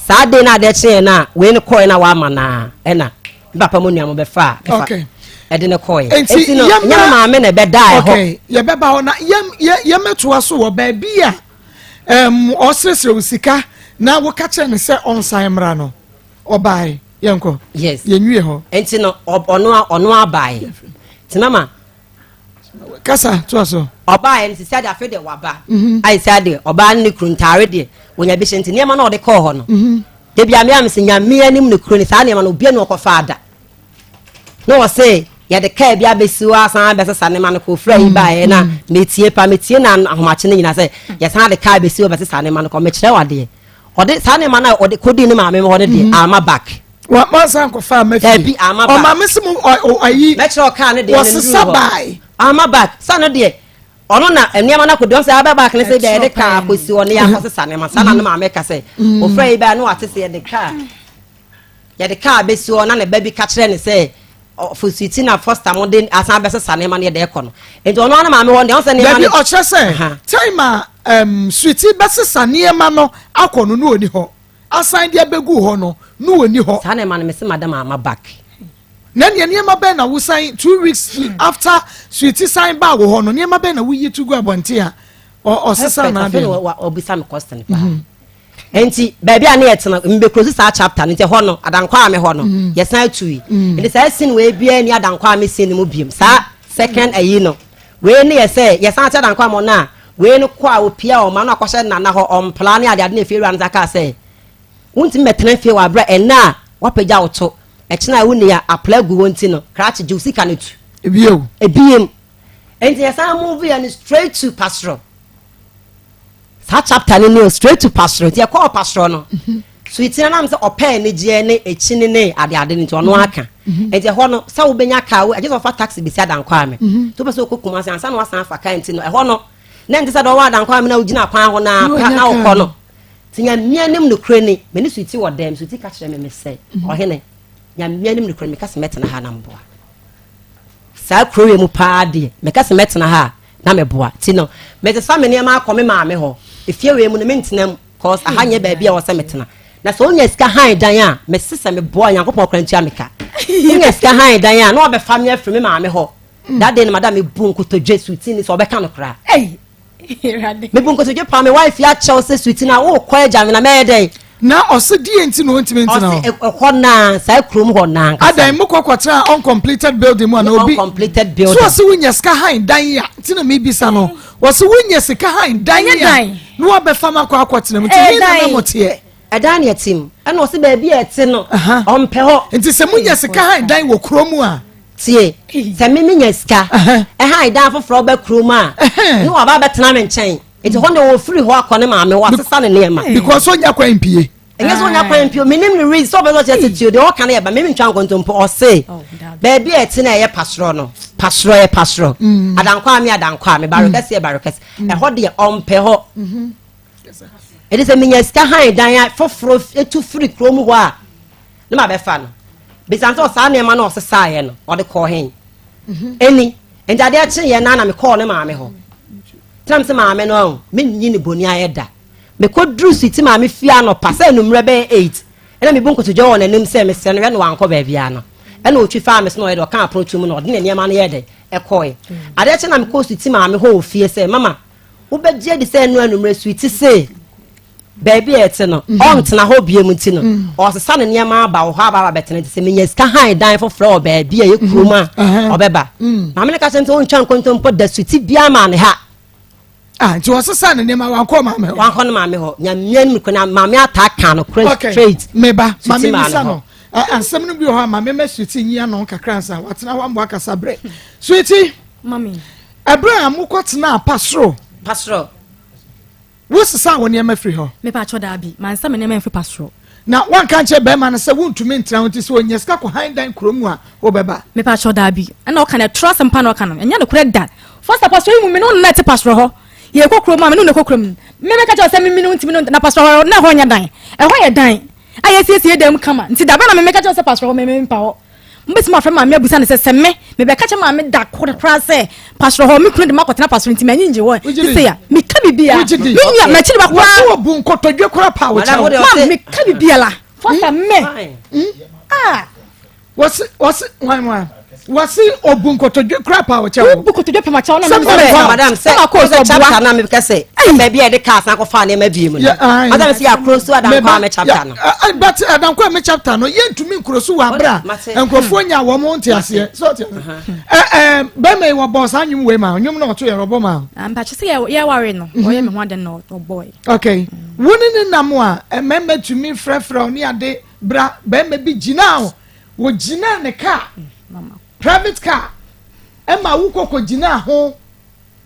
Saa de na adeɛ kyeeɛ no a wei no kɔɛ na wama no a ɛna me papa mu nua mo bɛfa a okay. ɛde no kɔɛ. Nti no ɛnyɛ me maame na ɛbɛdaa ɛhɔ. Okay, yɛbɛba hɔ na yɛmɛtoa so wɔ baabi a um, ɔsrɛsrɛ wo sika na woka kyerɛ no sɛ ɔnsan mmra no ɔbae yɛnkɔ yes yɛnwie hɔ nti no ɔno ɔno abae nti mama kasa toa so ɔbaeɛ no sisi ade afei deɛ waba mhm. ayɛ sɛ adeɛ ɔbaa no ne kunu ntaare deɛ wɔnya bi hyɛ nti nneɛma no ɔde kɔɔ hɔ no mhm. debi amea mi sɛ nyame anim ne kuro ne saa nneɛma no obi ne ɔkɔfa ada na ɔse yɛde kaa bi abɛsi hɔ asan abɛsesa nneɛma no kɔ ofura yi mm. baeɛ na metie pa metie na ahomakye no nyina sɛ yɛsan de kaa bɛsi hɔ bɛsesa nneɛma no kɔ mekyerɛ wo adeɛ ɔde saa nneɛma no a ɔde kɔdii ne maame hɔ no deɛ mm. ama back wansan kɔfa ama fie dabi ama back ɔmaame sɛ mo ayi mɛkyerɛ ɔkaa no deɛ wɔsesa bae ama back sa no deɛ ɔno na nneɛma no akɔdi ɔn sɛ aba back ne sɛ deɛ yɛde kaa akɔsi hɔ ne yɛ akɔsesa nneɛma saa na ne maame ka sɛ ofura yi baa ne wate sɛ yɛde kaa Yɛde kaa bɛsi hɔ na ne ba bi ka kyerɛ no sɛ Fosuiti na Foster mo de asan bɛsesa nneɛma no yɛde ɛkɔ no. Nti ɔno ara ne maame hɔ deɛ ɔn sɛ nneɛma no. Dabi ɔkyerɛ sɛ time a um, Suiti bɛsesa nneɛma no akɔ no no ɔni hɔ. Asan de abɛgu hɔ no no ɔni hɔ. Saa nneɛma no mese madam ama back. Na nea nneɛma bɛn na wosan 2 weeks after Suiti san baa wɔ hɔ no nneɛma bɛn na woyi to gu abɔnten a ɔsesa n'adeɛ. Ɔbisa me question paa. Nti baabi a ne yɛ tena mbɛkurosi saa chapter no nti ɛhɔ no adankwa ame hɔ no mm. yɛsan tui mm. nti saa sin wei biara ni adankwa ame sin no mu biem saa second ayi no wei ne yɛ sɛ yɛsan te adankwa ame no a wei no kɔ a opia ɔma no akɔhyɛ nana hɔ ɔmpla ne adeade na efie wura no sa kaa sɛ wontumi mɛtena fie wɔ aberɛ ɛnna a wapagya wo to ɛkyena a wonni a apla gu wɔn ti no krakye gye wo sika no tu ebiem ebiem nti yɛsan move yɛ no straight to pastor Saa chapter no ni o, straight to pastor. Nti ɛkɔɔ pastor no. So eti na nam sɛ ɔpɛ anigyeɛ ne ekyini ne ade ade no nti ɔno mhm. aka. Mhm. Nti ɛhɔ no sɛ wobɛnya kaa wo agye sɛ ɔfa taxi bɛsi adankɔ ame. Mhm. Nti wopɛ sɛ wokɔ Kumasi ansa na wasan afa kaa nti no ɛhɔ no na nti sɛ deɛ ɔwɔ adankɔ ame na wogyina kwan ho na pa na wokɔ no. Nti nyame anim nokorɛ ni me ne Suti wɔ dɛm Suti ka kyerɛ me me sɛ ɔhene nyame anim nokorɛ meka sɛ mɛtena ha na mboa. Saa kuro wei mu paa deɛ meka sɛ mɛtena ha a na meboa ti no mesesa me nneɛma akɔ me maame hɔ efie wei mu no mentena mu cause aha nyɛ baabi a ɛwɔ sɛ metena na sɛ onya sika han dan a mese sɛ meboa Nyankopɔn kora ntua me ka onya sika han dan a na ɔbɛfa me afiri me maame hɔ that day no madam mebu nkotodwe suti ni sɛ ɔbɛka no koraa Mebu nkotodwe paa me wife yi akyɛw sɛ suti na wokɔ agya me na mɛyɛ dɛn. Na ɔse deɛ nti na ɔntumi ntena hɔ. Ɔse ɛhɔ naa saa kurom hɔ naa nkasa. Adan mo kɔ kɔtena uncompleted building mu ana obi. Uncompleted building. So ɔse wonya sika han dan a nti na mebisa no ɔse wonya sika han dan a na wabɛfa ma akɔ akɔtena mu nti he na na mo teɛ. Ɛdan na ɛte mu ɛna ɔse baabi a ɛte no ɔmpɛ hɔ. Nti sɛ monya sika han dan wɔ kurom a. Tie, sɛ me menya sika han dan foforɔ ba kurom a, ne waba abɛtena me nkyɛn. Nti hɔ na ɔfiri hɔ akɔ ne maame hɔ asesa ne nneɛma. Because ɔnya kwan mpie. Ɛnyɛ sɛ ɔnya kwan mpie, menim ne reason sɛ ɔbɛ sɛ ɔkyerɛ sɛ tio deɛ ɔka no yɛ ba mimi ntwa nkontompo ɔse oh, baabi a ɛte na ɛyɛ pasorɔ no pasorɔ yɛ pasorɔ mm. adankwa me adankwa me barekɛse yɛ barekɛse mm. ɛhɔ deɛ ɔmpɛ hɔ mm-hmm. Ɛde sɛ menya sika han dan a foforɔ etu firi kurom hɔ a ne ma bɛfa no. Bisan sɛ ɔsaa nneɛma no ɔsesaeɛ no ɔde kɔɔ hen. Mhm. Ɛni nti adeɛ kyeeɛ naa na mekɔɔ ne maame hɔ. Tena me sɛ maame no ahu menyi ne boni ayɛ da. Mekɔduru suiti maame fie anɔpa sɛ anummerɛ bɛyɛ 8 ɛna mebu nkotodwe wɔ n'anim sɛ mesrɛ no hwɛ no wankɔ baabiara no ɛna ɔtwi faa me so na ɔyɛ dɛ ɔka apono to mu na ɔde ne nneɛma no yɛ dɛ ɛkɔe. Adeɛ kye na mekɔɔ suiti maame hɔ wɔ fie sɛ mama Wobɛgye adi sɛ ɛno anwummerɛ Sweety se baabi a ɛte no mhm. ɔntena hɔ biom nti no mm. ɔsesa ne nneɛma aba wɔ hɔ aba aba bɛtena nti sɛ menya sika han dan foforɔ wɔ baabi a ɛyɛ mhm. kurom a ɔbɛba mm. maame no ka kyerɛ sɛ ɔntwa nkontompo da Sweety biara maa ne ha. Ah, nti ɔsesa ne nneɛma wankɔ maame hɔ wankɔ ne maame hɔ nyamea no kɔ na maame ataa ka no kora straight. Meba maame bisa no asɛm no bi wɔ hɔ a maame ma Sweety nyi ano kakra nsa watena hɔ amoa kasa brɛ Sweety. Mami. Ɛberɛ a mokɔtenaa Pasro. Pasro. Wosesaa wo nneɛma firi hɔ? Mepakyɛw, daabi, mansa me nneɛma amfiri Pasro. Na woanka ankyerɛ barima no sɛ wontumi ntena hɔ nti sɛ ɔnya sika kɔhan dan kuro mu a, wobɛba? Mepakyɛw, daabi. Ɛna ɔka no, ɛtoro asɛm pa na ɔka no, ɛnyɛ nokorɛ da. Foster, Pasro yi mu, me ne wo na ɛte Pasro hɔ. Yɛkɔ kurom a, me ne wo na ɛkɔ kurom. Me mɛka kyerɛ wo sɛ me me ne wo ntumi ne wo na Pasro hɔ, na ɛhɔ nyɛ dan. Ɛhɔ yɛ dan a yɛasiesie dan mu kama. Nti da bɛn na me mɛka kyerɛ wo sɛ Pasro hɔ, me mempa hɔ? Mobɛtumi afrɛ maame abusa no sɛ sɛ me mebɛka kyɛ maame da koraa sɛ pastor hɔ me kunu de makɔtena pastor nti m'ani ngye hɔ nti sɛ ya meka bibia me nua m'akyiri ba koraa wɔso ɔbu nkotodwe koraa pa wo kyɛw ma meka bibia la fɔsa me ah wɔse wɔse wan wan wɔse obu nkotodwe kura pa ɔkyɛ wo. Obu nkotodwe pa makyɛw na sɛ sɛ madam sɛ sɛ chapter na meka sɛ baabi a yɛde kaa san kɔfa nneɛma bie mu no madam sɛ yɛakoro so adankɔ a me chapter no but adankɔ a me chapter no yɛntumi nkuro so wɔ abere a nkurɔfoɔ nya wɔn ho nte aseɛ sɛ ɔte aseɛ bɛrima yi wɔbɔ saa nnwom wei ma nnwom na ɔto yɛ ɔbɔ ma. Mpakyɛ sɛ yɛware no ɔyɛ me ho ade na ɔbɔe. Okay wo ne ne nam a mmarima tumi frɛfrɛ wo ne ade bra bɛrima bi gyinaa hɔ wɔgyinaa ne kaa private car ɛma wokɔ kɔ gyinaa ho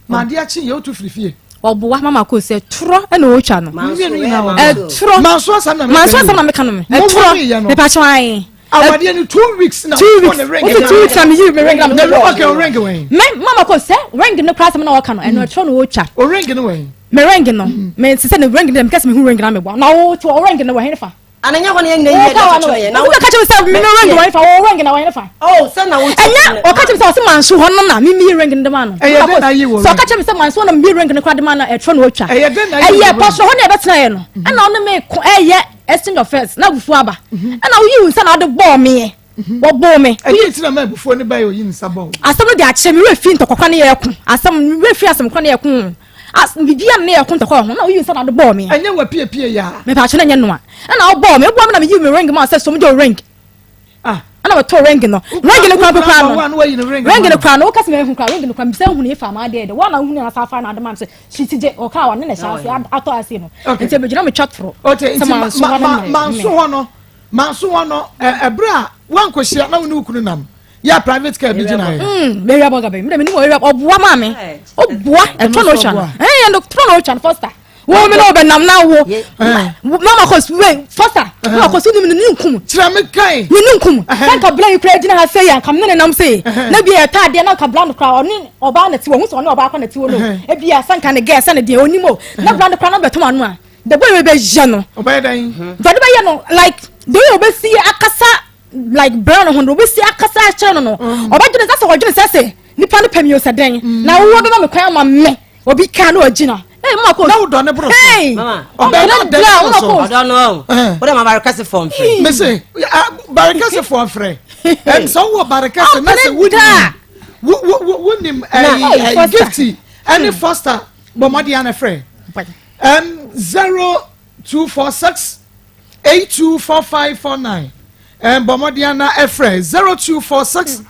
ma adeɛ akye yɛ wotu firi fie. Ɔboa mama ko sɛ torɔ ɛna ɔtwa no ɛtorɔ manso asɛm na manso asɛm na meka no me ɛtorɔ mepakyɛw ae awadeɛ no 2 weeks na 2 weeks ne ring wosi 2 weeks na meyi me ring na me okay o ring wɛn me mama ko sɛ ring no kora asɛm na ɔka no ɛno ɛtorɔ na ɔtwa o ring no wɛn me ring no me sɛ ne ring no mekɛ sɛ mehu ring na meboa na wo to o ring no wɔ hene fa Ana nyɛ hɔ na yɛn nyinaa yɛ dɛ kyerɛ yɛn. Na wo ka kyerɛ sɛ me ring wɔn fa wo ring na wɔn fa. Oh, sɛ na wo. Ɛnyɛ ɔka kyerɛ sɛ ɔsɛ manso hɔ no na me mi ring no de ma no. Ɛyɛ dɛ na yi wɔ. Sɛ ɔka kyerɛ me sɛ manso hɔ na me ring no kora de ma no ɛtwerɛ na otwa. Ɛyɛ dɛ na yi wɔ. Ɛyɛ pɔsɔ hɔ na ɛbɛtena yɛ no. Ɛna ɔne me ko ɛyɛ exchange of first na abufuo aba. Ɛna woyi wo nsa na ɔde bɔɔ meɛ. Wɔbɔɔ me. Ɛyɛ ti na ma abufuo ne ba yɛ oyi nsa bɔ. Asɛm no de akyɛ me werɛ fi ntɔkwakwa ne yɛ ko. Asɛm me werɛ fi asɛm kora ne yɛ ko. As biribiara ne yɛ ko ntɔkwa wɔ ho na woyi nsa na ɔde bɔɔ me. Ɛnyɛ wɔ piepie ya. Mepa akyɛ na ɛnyɛ noa. Ɛna ɔbɔɔ me, ɔbɔɔ me na meyi me ring ma sɛ som gye ring. Ah. Ɛna wɔtɔ ring no. Ring no kora kora no. Ring no kora no, wokasa mehu kora ring no kora mebisa hu ne fa ma adeɛ de. Wɔn na wohu na sa fa na ade ma sɛ si gye ɔka wa ne na hyɛ ase atɔ ase no. Nti ebegyina metwa toro. Okay, nti manso hɔ no. Manso hɔ no, ɛberɛ a woankɔhyia na wo ne wo kunu nam yɛ private car bi gyina yɛ. Mewia bɔga bɛyi, mede menim ɔwia ɔboa maa me. Ɔboa ɛtɔ na ɔtwa no. Ɛyɛ no tɔ na ɔtwa no Foster. Wo me na ɔbɛnam na wo. Mama kɔ wei Foster. Mama kɔ so nim ne ne nkum. Kyerɛ me kan. Ne ne nkum. Sɛ nka bla yi kura gyina ha sɛ yɛ nka me ne nam sɛ. Na bi yɛ taadeɛ na nka bla no kura ɔne ɔbaa na ti wɔ ho sɛ ɔne ɔbaa kɔ na ti wɔ no. Ebi yɛ sɛ nka ne gɛɛ sɛ ne deɛ onim o. Na bla no kura na bɛtɔm ano a. The boy bɛyɛ no. Ɔbɛyɛ dɛn? Dɔde bɛyɛ no like the way ɔbɛsi akasa like brown ho no ɔbɛsi akasa akyerɛ no no ɔbɛdwene sɛ sɛ ɔdwene sɛ sɛ nipa no pɛ mi o sɛ dɛn na wowɔ bɛma me kwan ama me obi ka na ɔgyina. Ee mama ko. Na wodɔ ne boro so. Ɔbɛn na ɔdɔ ne boro so. Ɔdɔ no o. Wode ma barikɛse fɔ mfrɛ. Mese barikɛse fɔ mfrɛ. Ɛm sɛ wowɔ barikɛse na sɛ wonim wonim ɛyi gifti ɛne Foster bɔ mmɔden ana frɛ. 0246 824549 bɔ mmɔden ana ɛfrɛ 0246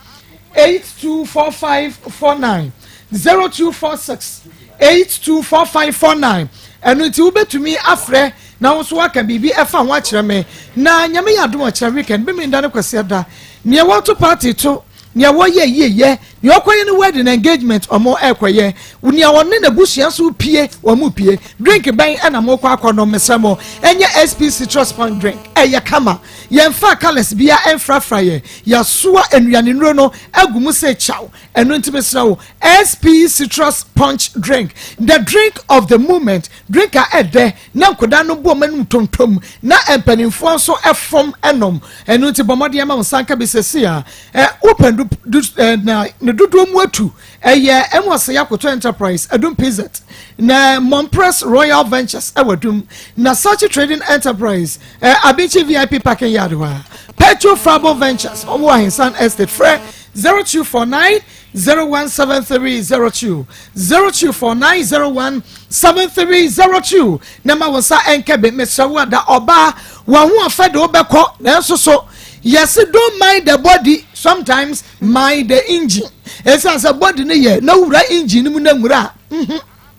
824549 0246 824549 ɛno nti wobɛtumi afrɛ na wo nso waka biribi ɛfa ho akyerɛ me na Nyame yɛ adom ɔkyerɛ weekend bɛmi nda no kwasiɛ da neɛ wɔto party to nea wɔyɛ yie yɛ nea ɔkɔyɛ no wedding engagement ɔmo ɛkɔyɛ nea ɔne n'abusua nso pie ɔmo pie. Drink bɛn ɛna mo kɔ akɔ no? Mesrɛ mo, ɛnyɛ SP citrus punch drink. Ɛyɛ kama, yɛnfa colours bia ɛnfrafra yɛ yɛasoa nnuane nnuro no agu mu sɛ kyaw. Ɛno nti mesrɛ wo, SP citrus punch drink, the drink of the moment, drink a ɛdɛ na nkwadaa no bu ɔmo anum tontom na mpanimfoɔ nso ɛfɔm ɛnom. Ɛno nti bɔ mmɔden ama wo nsa nka bi sɛsi a ɛ wopɛ du ɛ na ne dodoɔ mu atu. Ɛyɛ ɛmu ɔsɛ Akoto Enterprise, Adum PZ, na Mompress Royal Ventures ɛwɔ Adum, na Sachi Trading Enterprise, Abinkyi VIP parking yard hɔ a Petro Fabo Ventures wɔn wɔ Ahensan Estate. Frɛ 0249 017302, 0249017302 na ma wɔn nsa ɛnkɛ bi. Mesrɛ wo, ada ɔbaa wɔn ho afɛ de wobɛkɔ, nanso so yɛsi don't mind the body, sometimes mind the engine. Ɛsiane sɛ body no yɛ na wura engine no mu na nwura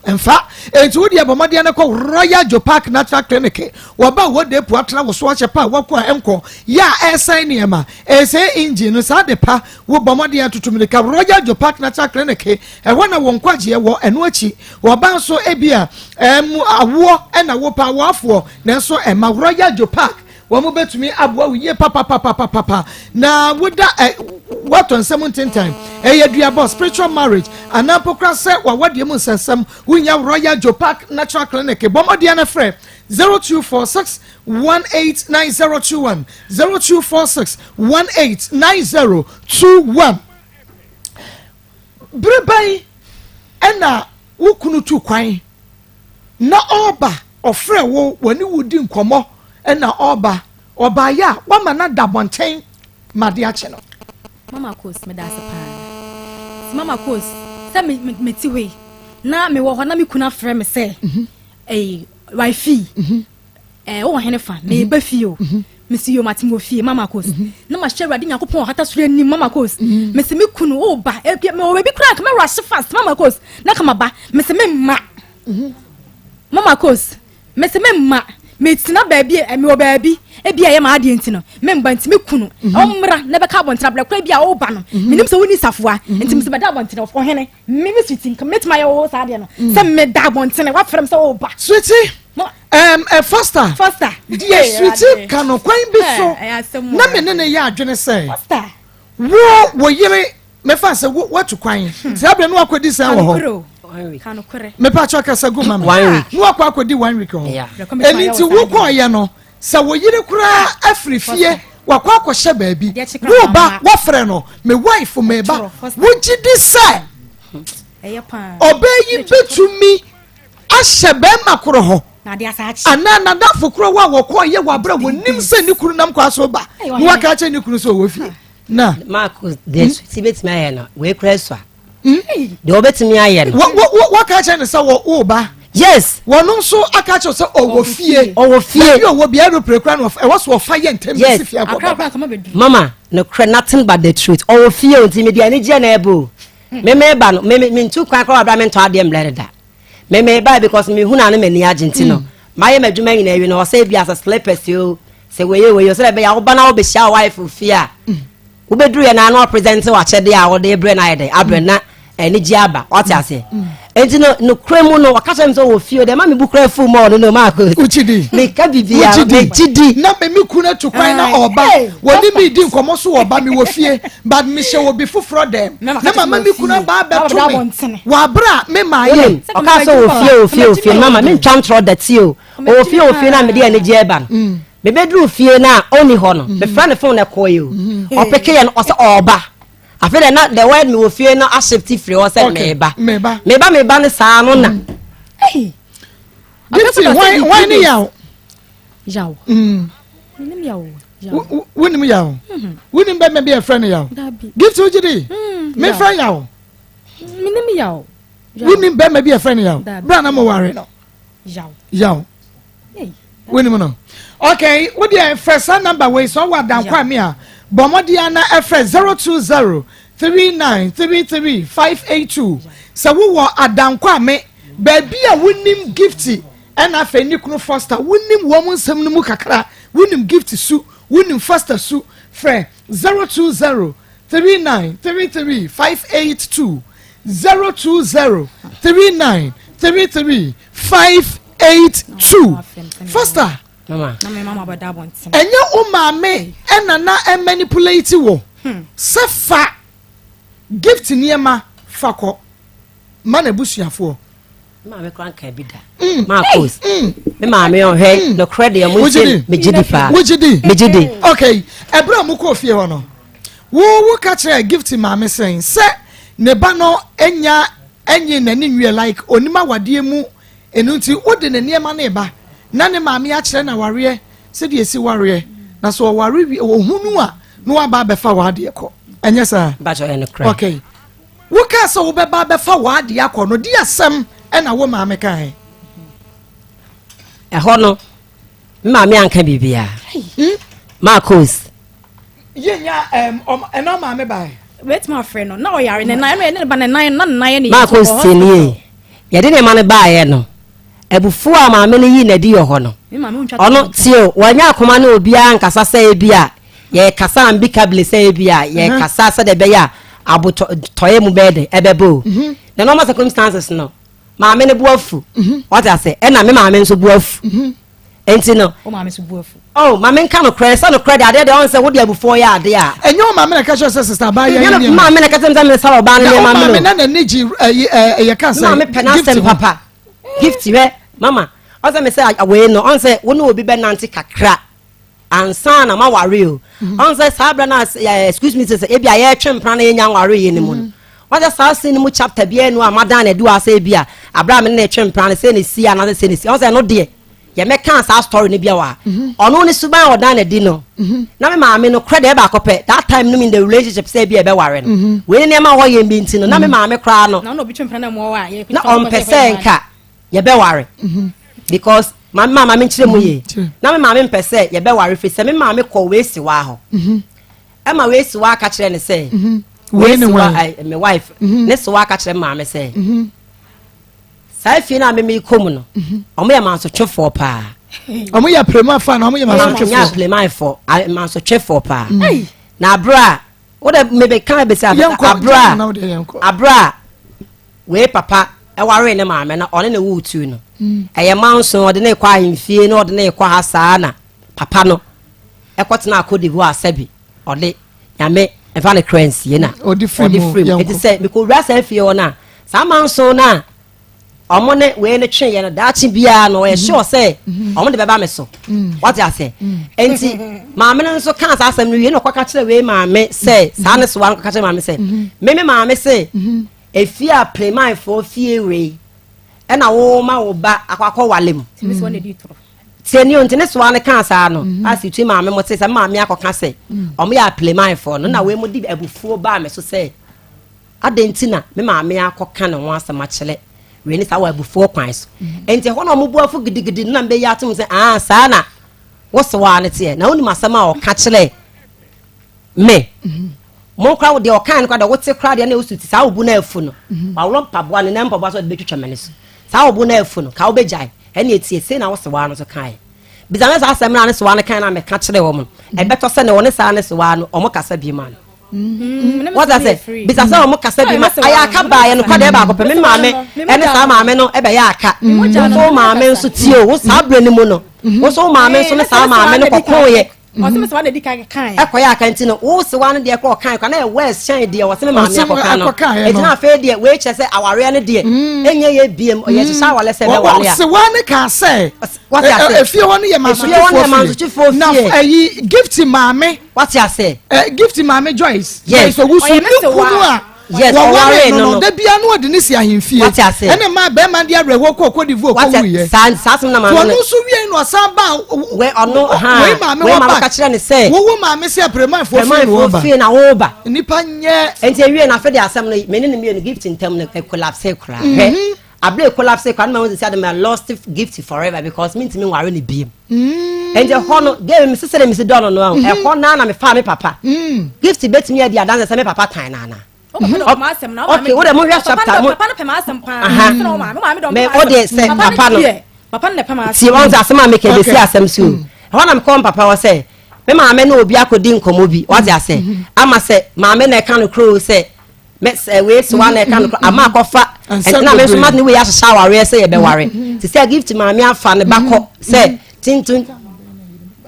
mfa nti wo deɛ bɔ mmɔden no kɔ Royal Joe Park Natural Clinic. Wɔba wɔ de po atena wo so ahyɛ pa a wɔkɔ a ɛnkɔ yɛ a ɛsɛn nneɛma ɛsɛn engine no saa de pa wo bɔ mmɔden atoto mirika Royal Joe Park Natural Clinic. Ɛhɔ na wɔn nkwagyeɛ wɔ. Ɛno akyi wɔba nso ebi a ɛmu awoɔ ɛna wo pa awoafoɔ nanso ɛma Royal Joe Park. Wɔn bɛtumi aboa wo yie papapapapapa na woda ɛ woatɔ nsɛm ntentan. Ɛyɛ duabɔ, spiritual marriage, anaa mpo koraa sɛ w'awadeɛ mu nsɛnsɛm. Wonya Royal Joe Park Natural Clinic. Bɔ mmɔden na frɛ 0246 189021, 0246 189021. Bere bɛn ɛna wo kunu tu kwan na ɔreba, ɔfrɛ wo, wɔne wo di nkɔmmɔ ɛna ɔreba, ɔbaayɛ a wama no ada abɔnten ma ade akye no? Mama Kos, meda ase paa. Mama Kos, sɛ me me mete hɔ yi na mewɔ hɔ na me kunu afrɛ me sɛ ɛyi wifi wowɔ hene fa, meba fie o. Mesi yo, mate wɔ fie. Mama Kos, na mahyɛ Awurade Nyankopɔn ɔhata soro anim. Mama Kos, mesi me kunu woba, mewɔ baabi koraa nka mɛwɔ ahye fast. Mama Kos, na kama ba, mesi me mma. Mama Kos, mesi me mma, metena baabi, mewɔ baabi ebi a ɛyɛ maa adeɛ nti no memba, nti me kunu ɔmmra na bɛka abɔntene abrɛ kora bi a ɔba no. Menim sɛ wonni safoa, nti mesi bɛda abɔntene. Ɔhene, me me sweetie, nka mɛtumi ayɛ wo saa adeɛ no sɛ meda abɔntene, wafrɛ m sɛ woba? Sweetie, Foster. Foster. Deɛ sweetie ka no, kwan bi so na me ne ne yɛ adwene sɛ Foster, wo wo yere, mefa sɛ wo watu kwan saa berɛ no wakɔdi sɛn wɔ hɔ? Kanokorɛ. Mepa kyɛ kasa gu ma me. One week. Na wakɔ akɔdi one week hɔ. Ɛno nti wokɔɔyɛ no sɛ wo yere koraa afiri fie wakɔ akɔhyɛ baabi, woba wɔfrɛ no, me wife, meba, wogye di sɛ ɔbaa yi bɛtumi ahyɛ bɛrima korɔ hɔ anaa nadafo korɔ hɔ a wɔkɔɔyɛ wɔ aberɛ a wɔnim sɛ ne kunu nam kwa so ba na waka kyerɛ ne kunu sɛ ɔwɔ fie na Marcus, deɛ sweetie bɛtumi ayɛ no, wei kora so a deɛ wɔbɛtumi ayɛ no. Waka kyerɛ ne sɛ wɔ woba? Yes. Wɔno nso aka kyerɛ sɛ ɔwɔ fie. Ɔwɔ fie. Baabi a ɔwɔ bia aeroplane koraa no ɛwɔ so ɔfa yɛ ntɛm bɛsi fie akɔ bɛba. Mama, nokorɛ, nothing but the truth. Ɔwɔ fie o, nti mede anigyeɛ na ɛbɔ o. Me meba no, me mentu kwan koraa wɔ abira mentɔ adeɛ mmerɛ no da. Me meba because mehunu a ne m'ani agye, nti no mayɛ m'adwuma nyinaa awie no, ɔsɛ bi asɛ slippers o, sɛ wei wei o, sɛ ɛbɛyɛ a woba na wobɛhyia wo wife fie a, wobɛduru yɛ na na ɔpresent w'akyɛdeɛ a wɔde brɛ no ayɛ dɛ abrɛ na anigye aba, wate aseɛ? Nti no, nokorɛ mu no, ɔka kyerɛ me sɛ ɔwɔ fie o, deɛ ma mebu kora afu mu ɔno no maako. Wogye di? Meka biribiara. Wogye di? Megye di. Na me me kunu atu kwan na ɔba, wɔne me di nkɔmmɔ so, ɔba, mewɔ fie but mehyɛ obi foforɔ dɛm na mama me kunu aba abɛto me wɔ abere a me maa yɛ. Wonim, ɔka sɛ ɔwɔ fie, ɔwɔ fie, ɔwɔ fie no, mama mentwa ntorɔ da tie o, ɔwɔ fie, ɔwɔ fie no a mede anigyeɛ ba no, mebɛduru fie no a ɔnni hɔ no, mefrɛ ne phone no ɛkɔeɛ o, ɔpekeeɛ no ɔsɛ ɔɔba. Afei deɛ na the word mewɔ fie no ahyefte firi hɔ sɛ meba, meba, meba, meba no saa no na. Gifty, hwan ne yaw? Yaw. Menim yaw. Yaw. Wonim yaw? Wonim bɛma bi a ɛfrɛ no yaw? Gifty, wogye di? Mefrɛ yaw. Menim yaw. Wonim bɛma bi a ɛfrɛ no yaw? Berɛ a na moware no. Yaw. Yaw. Wonim no? Okay, wo deɛ frɛ saa number wei sɛ ɔwɔ adankwa me a, bɔ mmɔden ana ɛfrɛ 020 3933 582 sɛ wowɔ adankwa me baabi a wonim Gifty ɛna afei ne kunu Foster, wonim wɔn nsɛm no mu kakra, wonim Gift su, wonim Foster su, frɛ 020 3933 582, 020 3933 582. Foster, ɛnyɛ wo maame ɛna na ɛmanipulate wo sɛ fa Gift nneɛma fa kɔ ma n'abusuafoɔ? Me maame kora nka bi da. Marcos, me maame ɔhwɛ nokorɛ deɛ mo nse megye di paa. Wogye di? Megye di. Okay, ɛberɛ a mokɔɔ fie hɔ no, wo wo ka kyerɛ Gift maame sɛn sɛ ne ba no nya nye n'ani nwie, like onim awadeɛ mu, ɛno nti wode ne nneɛma no reba na ne maame akyerɛ no awareɛ sɛdeɛ ɛsi wareɛ, na sɛ ɔware wie ɔhunu a na waba abɛfa w'adeɛ kɔ, ɛnyɛ saa? Mpakyɛ, ɛyɛ nokorɛ. Okay, wokaa sɛ wobɛba abɛfa w'adeɛ akɔ no, de asɛm ɛna wo maame kae? Ɛhɔ no, me maame anka biribiara. Marcos. Yɛnya ɛna maame bae. Wetumi afrɛ no na ɔyare ne nan, ɛna ne ba ne nan na ne nan yɛ ne. Marcos, tie nie, yɛde nneɛma no baeɛ no, abufuo a maame no yii n'adi wɔ hɔ no, ɔno tie o, wɔnyɛ akoma ne obiara nkasa sɛ ebi a yɛkasa ambikabile, sɛ ebi a yɛkasa sɛdeɛ ɛbɛyɛ a abotɔyɛ mu bɛyɛ den ɛbɛbɔ o. The normal circumstances no, maame no bo afu, wɔte ase, ɛna me maame nso bo afu. Enti no. Wo maame so bu afu. Oh, maame nka no korɛ, sɛ no korɛ de adeɛ deɛ ɔn sɛ wode abufuo yɛ adeɛ a. Ɛnyɛ wo maame na ɛka kyerɛ sɛ sista baa yɛ nneɛma. Maame na ɛka kyerɛ sɛ sista ɔbaa no nneɛma mi no. Na wo maame na n'ani gye ɛyi ɛyɛ ka sɛ. Maame pɛ n'asɛm papa. Gift hwɛ mama ɔsɛ mi sɛ wei no ɔn sɛ wo ne obi bɛ nante kakra ansa na ma ware o. Mhm. Ɔn sɛ saa abira na excuse me sɛ ebi a yɛretwe mpena na yɛnya nware yɛ ne mu no. Mhm. Wɔn sɛ saa sin no mu chapter bi ɛnu a madan na ɛdu asɛ ebi a abira mi ne na ɛtwe mpena no sɛ ne si anaasɛ sɛ ne si ɔn sɛ ɛno deɛ. Yɛmɛkaa saa story no bia wɔ ha. Mhm. Ɔno ne suban a ɔdan n'adi no. Mhm. Na me maame no korɛ deɛ baako pɛ. That time no in the relationship sɛ bi a ɛbɛware no. Mhm. Wei ne nneɛma a wɔyɛ bi nti no na me maame koraa no. Na ɔmpɛ sɛ nka yɛbɛware. Because maame maame nkyerɛ mu yie. Na me maame mpɛ sɛ yɛbɛware firi sɛ me maame kɔ wei si waa hɔ. Ɛma wei si waa ka kyerɛ ne sɛ. Wei ne wɔn. Me wife. Ne si waa ka kyerɛ maame sɛ. Saa fie no a meme kɔ mu no, mhm. wɔn yɛ mansotwefoɔ paa. Wɔn yɛ apiremafoɔ na wɔn yɛ mansotwefoɔ. Wɔn yɛ apiremafoɔ, mansotwefoɔ paa. Mm. Na abere a wode mebe kan besi abere a abere a wei papa ɛware ne maame na ɔne ne wo tu no. Mm. Ɛyɛ manso ɔde ne kɔ ahemfie na ɔde ne kɔ ha saa na papa no ɛkɔtena Cote d'Ivoire sɛbi ɔde Nyame mfa ne kra nsie na ɔde firi mu. Eti sɛ mekɔwura saa fie hɔ no a, saa manso no a ɔmo ne wei no tweeɛ no daakye biara no ɔyɛ mhm. sure sɛ mhm. ɔmo de bɛba me so mm. wate aseɛ mm. nti maame no nso kaa saa asɛm no wie na ɔkɔka kyerɛ wei maame sɛ saa ne soa no kɔka kyerɛ maame sɛ mhm. me me maame se efie a plemanfoɔ fie wei ɛna wo ma wo ba akɔ akɔ wale mu Tie ni o, nti ne soa no kaa saa no, mm. a situi maame mo te sɛ maame akɔka sɛ mm. ɔmo yɛ aplemanfoɔ no, na wei mo de abufuo baa me so sɛ adɛn nti na me maame akɔka ne ho asɛm akyerɛ wei ne saa wɔ abufuo kwan so. Mm. Nti ɛhɔ na ɔmo bu afu gidigidi no na mbɛyi atom sɛ aa saa na wosoa no teɛ na wonim asɛm a ɔka kyerɛ me. Mo kora deɛ ɔkan no kora deɛ wote kora deɛ na ɛwosu ti saa obu no afu no mhm. waworɔ mpaboa no na mpaboa so ɔde bɛtwitwa m'ani so saa obu no afu no ka wobɛgyae ɛne etie sei na wo sewaa no so kaeɛ bisa ne saa asɛm no a ne sewaa no kae no a meka kyerɛ wɔn no mhm. ɛbɛtɔ sɛ ne wɔne saa ne sewaa no wɔn kasa bi ma no mhm. wɔta sɛ bisa sɛ wɔn kasa bi ma ayɛ aka baa yɛ no kɔ deɛ baako pɛ me maame ɛne saa maame no ɛbɛyɛ aka wo maame nso tie o wo saa berɛ no mu no wo so wo maame nso ne saa maame no kɔkooyɛ Ɔsɛ me sewa na edi kan kae. Ɛkɔyɛ aka nti no, wo sewa no deɛ kɔ ɔkan kora na ɛyɛ worse kyɛn deɛ ɔsɛ me maame akɔka no. Eti na afei deɛ wei kyerɛ sɛ awareɛ no deɛ mm. ɛnyɛ yɛ biem ɔyɛ hyehyɛ awareɛ sɛ ɛbɛware a. Ɔsewa no kaa sɛ efie hɔ no yɛ mansotwefoɔ fie. Na ɛyi gift maame. Wate ase. Gift maame Joyce. Yes. Joyce Owusu ne kunu a. Yes, wɔwaree no no, da biara na ɔde no si ahemfie. Wate ase. Ɛna maa bɛrima de awerɛhoɔ kɔɔ Cote d'Ivoire kɔwuiɛ. Saa saa asɛm na maame no. Ɔno nso wiei no ɔsan baa. Wei ɔno ha. Wei maame wɔ ba. Ka kyerɛ ne sɛ. Wowo maame sɛ Premanfoɔ fie na wɔba. fie na wɔba. Nipa nyɛ. Nti ewie na afei de asɛm no me ne ne mmienu gift ntam no collapse koraa. Hwɛ mhm. abere collapse koraa no ma ho sɛ ade ma lost gift forever because mintumi nware ne biem. Mm. Nti ɛhɔ no gave me sisɛ na mesi dɔ no no ahu. Mhm. Ɛhɔ naa na mefa me papa. Mm. Gift betumi adi adanse sɛ me papa tan na ana. Okay, wo de mo hwɛ chapter mo. Papa no pɛ m'asɛm paa. Me o de sɛ papa no. Papa no na pɛ m'asɛm. Ti wɔn sɛ asɛm a meka besi asɛm so. Mm. Ɛhɔ na mekɔ papa hɔ sɛ me maame ne obi akɔdi nkɔmmɔ bi wate asɛ mm-hmm. ama sɛ maame na ɛka no kuro sɛ mɛ sɛ wei so wa na ɛka no ama akɔfa ɛnti na me nso ma ne wei ahyehyɛ awareɛ sɛ yɛbɛware te sɛ gift maame afa ne ba kɔ sɛ tintin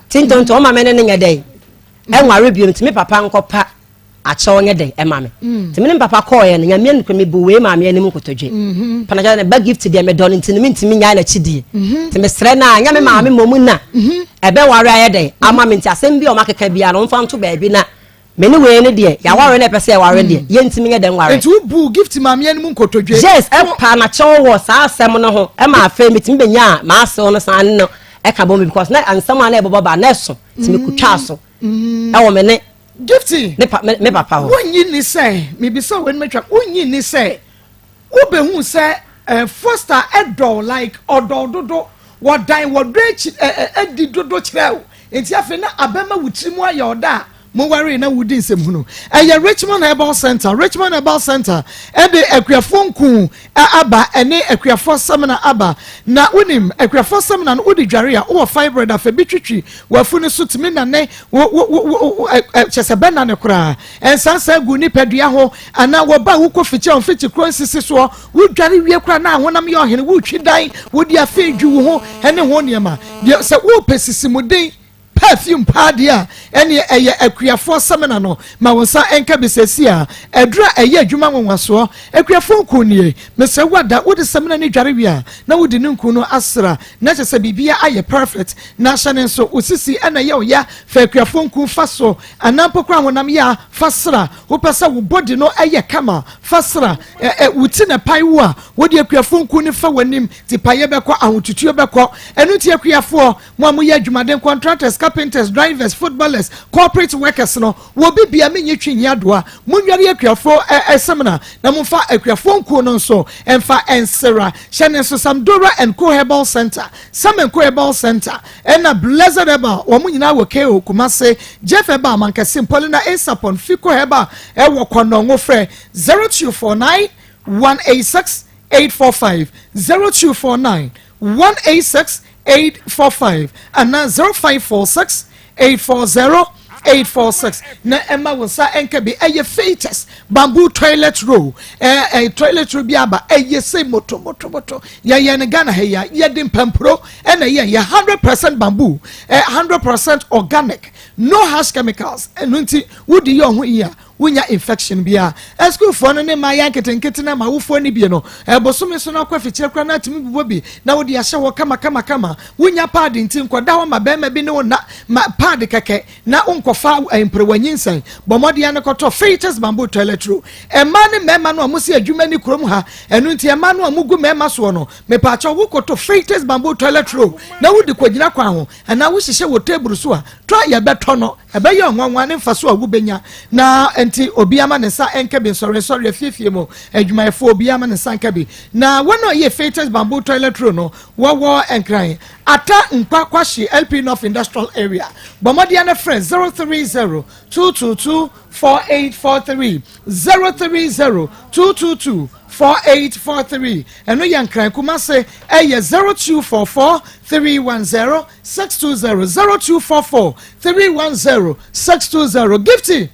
tintonto ɔma me ne ne nyɛ dɛn ɛnware biom nti me papa nkɔpa akyɛw nyɛ dɛn ɛma me nti me ne me papa kɔɔyɛ no nyame anukura me bu wei maame anim nkotodwe panagya ne ba gift deɛ medɔ no nti no mentumi nyae n'akyi die nti mesrɛ no a nyɛ me maame mmom na ɛbɛware ayɛ dɛn ama me nti asɛm bi a ɔmakeka biara no ɔmfa nto baabi na Me ne wei no deɛ, yɛaware na ɛpɛ sɛ yɛware deɛ, yɛntumi nyɛ dɛn nware. Nti wobuu Gift maame anim nkotodwe? Yes, ɛpaa n'akyɛw wɔ saa asɛm no ho ɛma afei metumi bɛnyaa m'asew no san ne no ɛka bɔ mu because na nsɛm a na ɛbɛbɔ ba na ɛso nti mekotwaa so ɛwɔ me ne Gifty, me pa me papa hɔ. Wonnye nni sɛ, mebisa wei no matwa, wonnye nni sɛ Wobɛhu sɛ eh, Foster dɔ wo like ɔdɔ wo dodo, wɔdan wɔdɔ akyi eh, eh, adi dodo kyerɛ wo, nti afei na abɛma wo tiri mu ayɛ ɔdɔ a Mowaree na wodi nsɛmhunu. Ɛyɛ Richmond Herbal Centre, Richmond Herbal Centre de akuafoɔ nku aba ɛne akuafoɔ samina aba. Na wonim, akuafoɔ samina no wode dware a, wowɔ fibroid a fa bi twitwi w'afu no so tumi nane wo wo wo wo kyɛ sɛ bɛnane koraa. Ɛnsansan gu nipadua ho anaa wɔba a wokɔ fikyi a mfikyi koro nsisi soɔ. Wodware wie koraa na ahonam yɛ ɔhene, wotwi dan, wode afei dwi wo ho ɛne ho nneɛma. Deɛ sɛ wopɛ sisimuden Perfume paa deɛ a, ɛneɛ ɛyɛ akuafoɔ samina no. Ma wo nsa nka bi seesei a. Aduro a ɛyɛ adwuma nwanwasoɔ. Akuafoɔ nku nie. Mesrɛ wo ada, wode samina no dware wie a, na wode ne nku no asra, na kyerɛ sɛ biribiara ayɛ perfect. Na hyɛ no nso, wo sisi na ɛyɛ wo ya, fa akuafoɔ nku fa so, anaa mpo koraa honam ya, fa sra. Wopɛ sɛ wo body no yɛ kama, fa sra. Ɛ ɛ wo ti na ɛpae wo a, wode akuafoɔ nku no fa w'anim, tipaeɛ bɛkɔ, ahotutuo bɛkɔ. Ɛno nti akuafoɔ, Mo a moyɛ adwumaden, contractors, carpenters, drivers, footballers, corporate workers no, wɔ obi bia menye twi nyi adoa. Monware akuafoɔ samina na momfa akuafoɔ nkuo no nso mfa nsera. Hyɛ ne nso Samdora and Co Herbal Centre, Sam and Co Herbal Centre, ɛna Blessed Herbal, wɔn nyinaa wɔ KO, Kumasi, Jeff Herbal, Mankasim, Paulina A. Sapon, Fico Herbal ɛwɔ Kɔnɔngo. Frɛ 0249 186 845, 0249 186 845 anaa 0546 840 846 na ɛma wo nsa nka bi. Ɛyɛ Fatus bamboo toilet roll, ɛɛ ɛ toilet roll bi aba, ɛyɛ sɛ moto moto moto. Yɛyɛ no Ghana ha yi a, yɛde mpampuro ɛna ɛyɛ yɛ 100% bamboo, 100% organic, no harsh chemicals. Ɛno nti wodi yɛ ɔho yi a, Wonya infection bi a, asukuufoɔ no ne mmayewa nketenkete no ama awofoɔ no bi no, bosome so no akɔ afikyire koraa no atumi bobɔ bi na wode ahyɛ hɔ kamakamakama. Wonya paadi nti nkɔda hɔ ma barima bi ne wo nna ma paadi kɛkɛ na wonkɔfa mperewa nyinsɛn. Bɔ mmɔden ara na kɔtɔ Fetus Bamboo Toilet Roll. Mmaa ne mmarima no a mosi adwuma nni kurom ha, ɛno nti mmaa no a mogu mmarima soɔ no, mepaakyɛw wokɔtɔ Fetus Bamboo Toilet Roll na wode kɔgyina kwan ho anaa wohyehyɛ wɔ table so a, tɔ a yɛbɛtɔ no, Ɛbɛyɛ ɔnwanwa ne mfaso a wubenya. Na enti obiara ma ne nsa nka bi, nsɔrensɔre, afiefie mu adwumayɛfo, obiara ma ne nsa nka bi. Na wɔn a wɔyɛ Fatus Bamboo Toilet Roll no, wɔwɔ Nkran, Atta Nkwa Kwahye LP North Industrial Area. Bɔ mmɔden ara na frɛ 030 222 4843, 030 222 4843. Ɛno yɛ Nkran. Kumase ɛyɛ 0244 310 620, 0244 310 620. Gifty,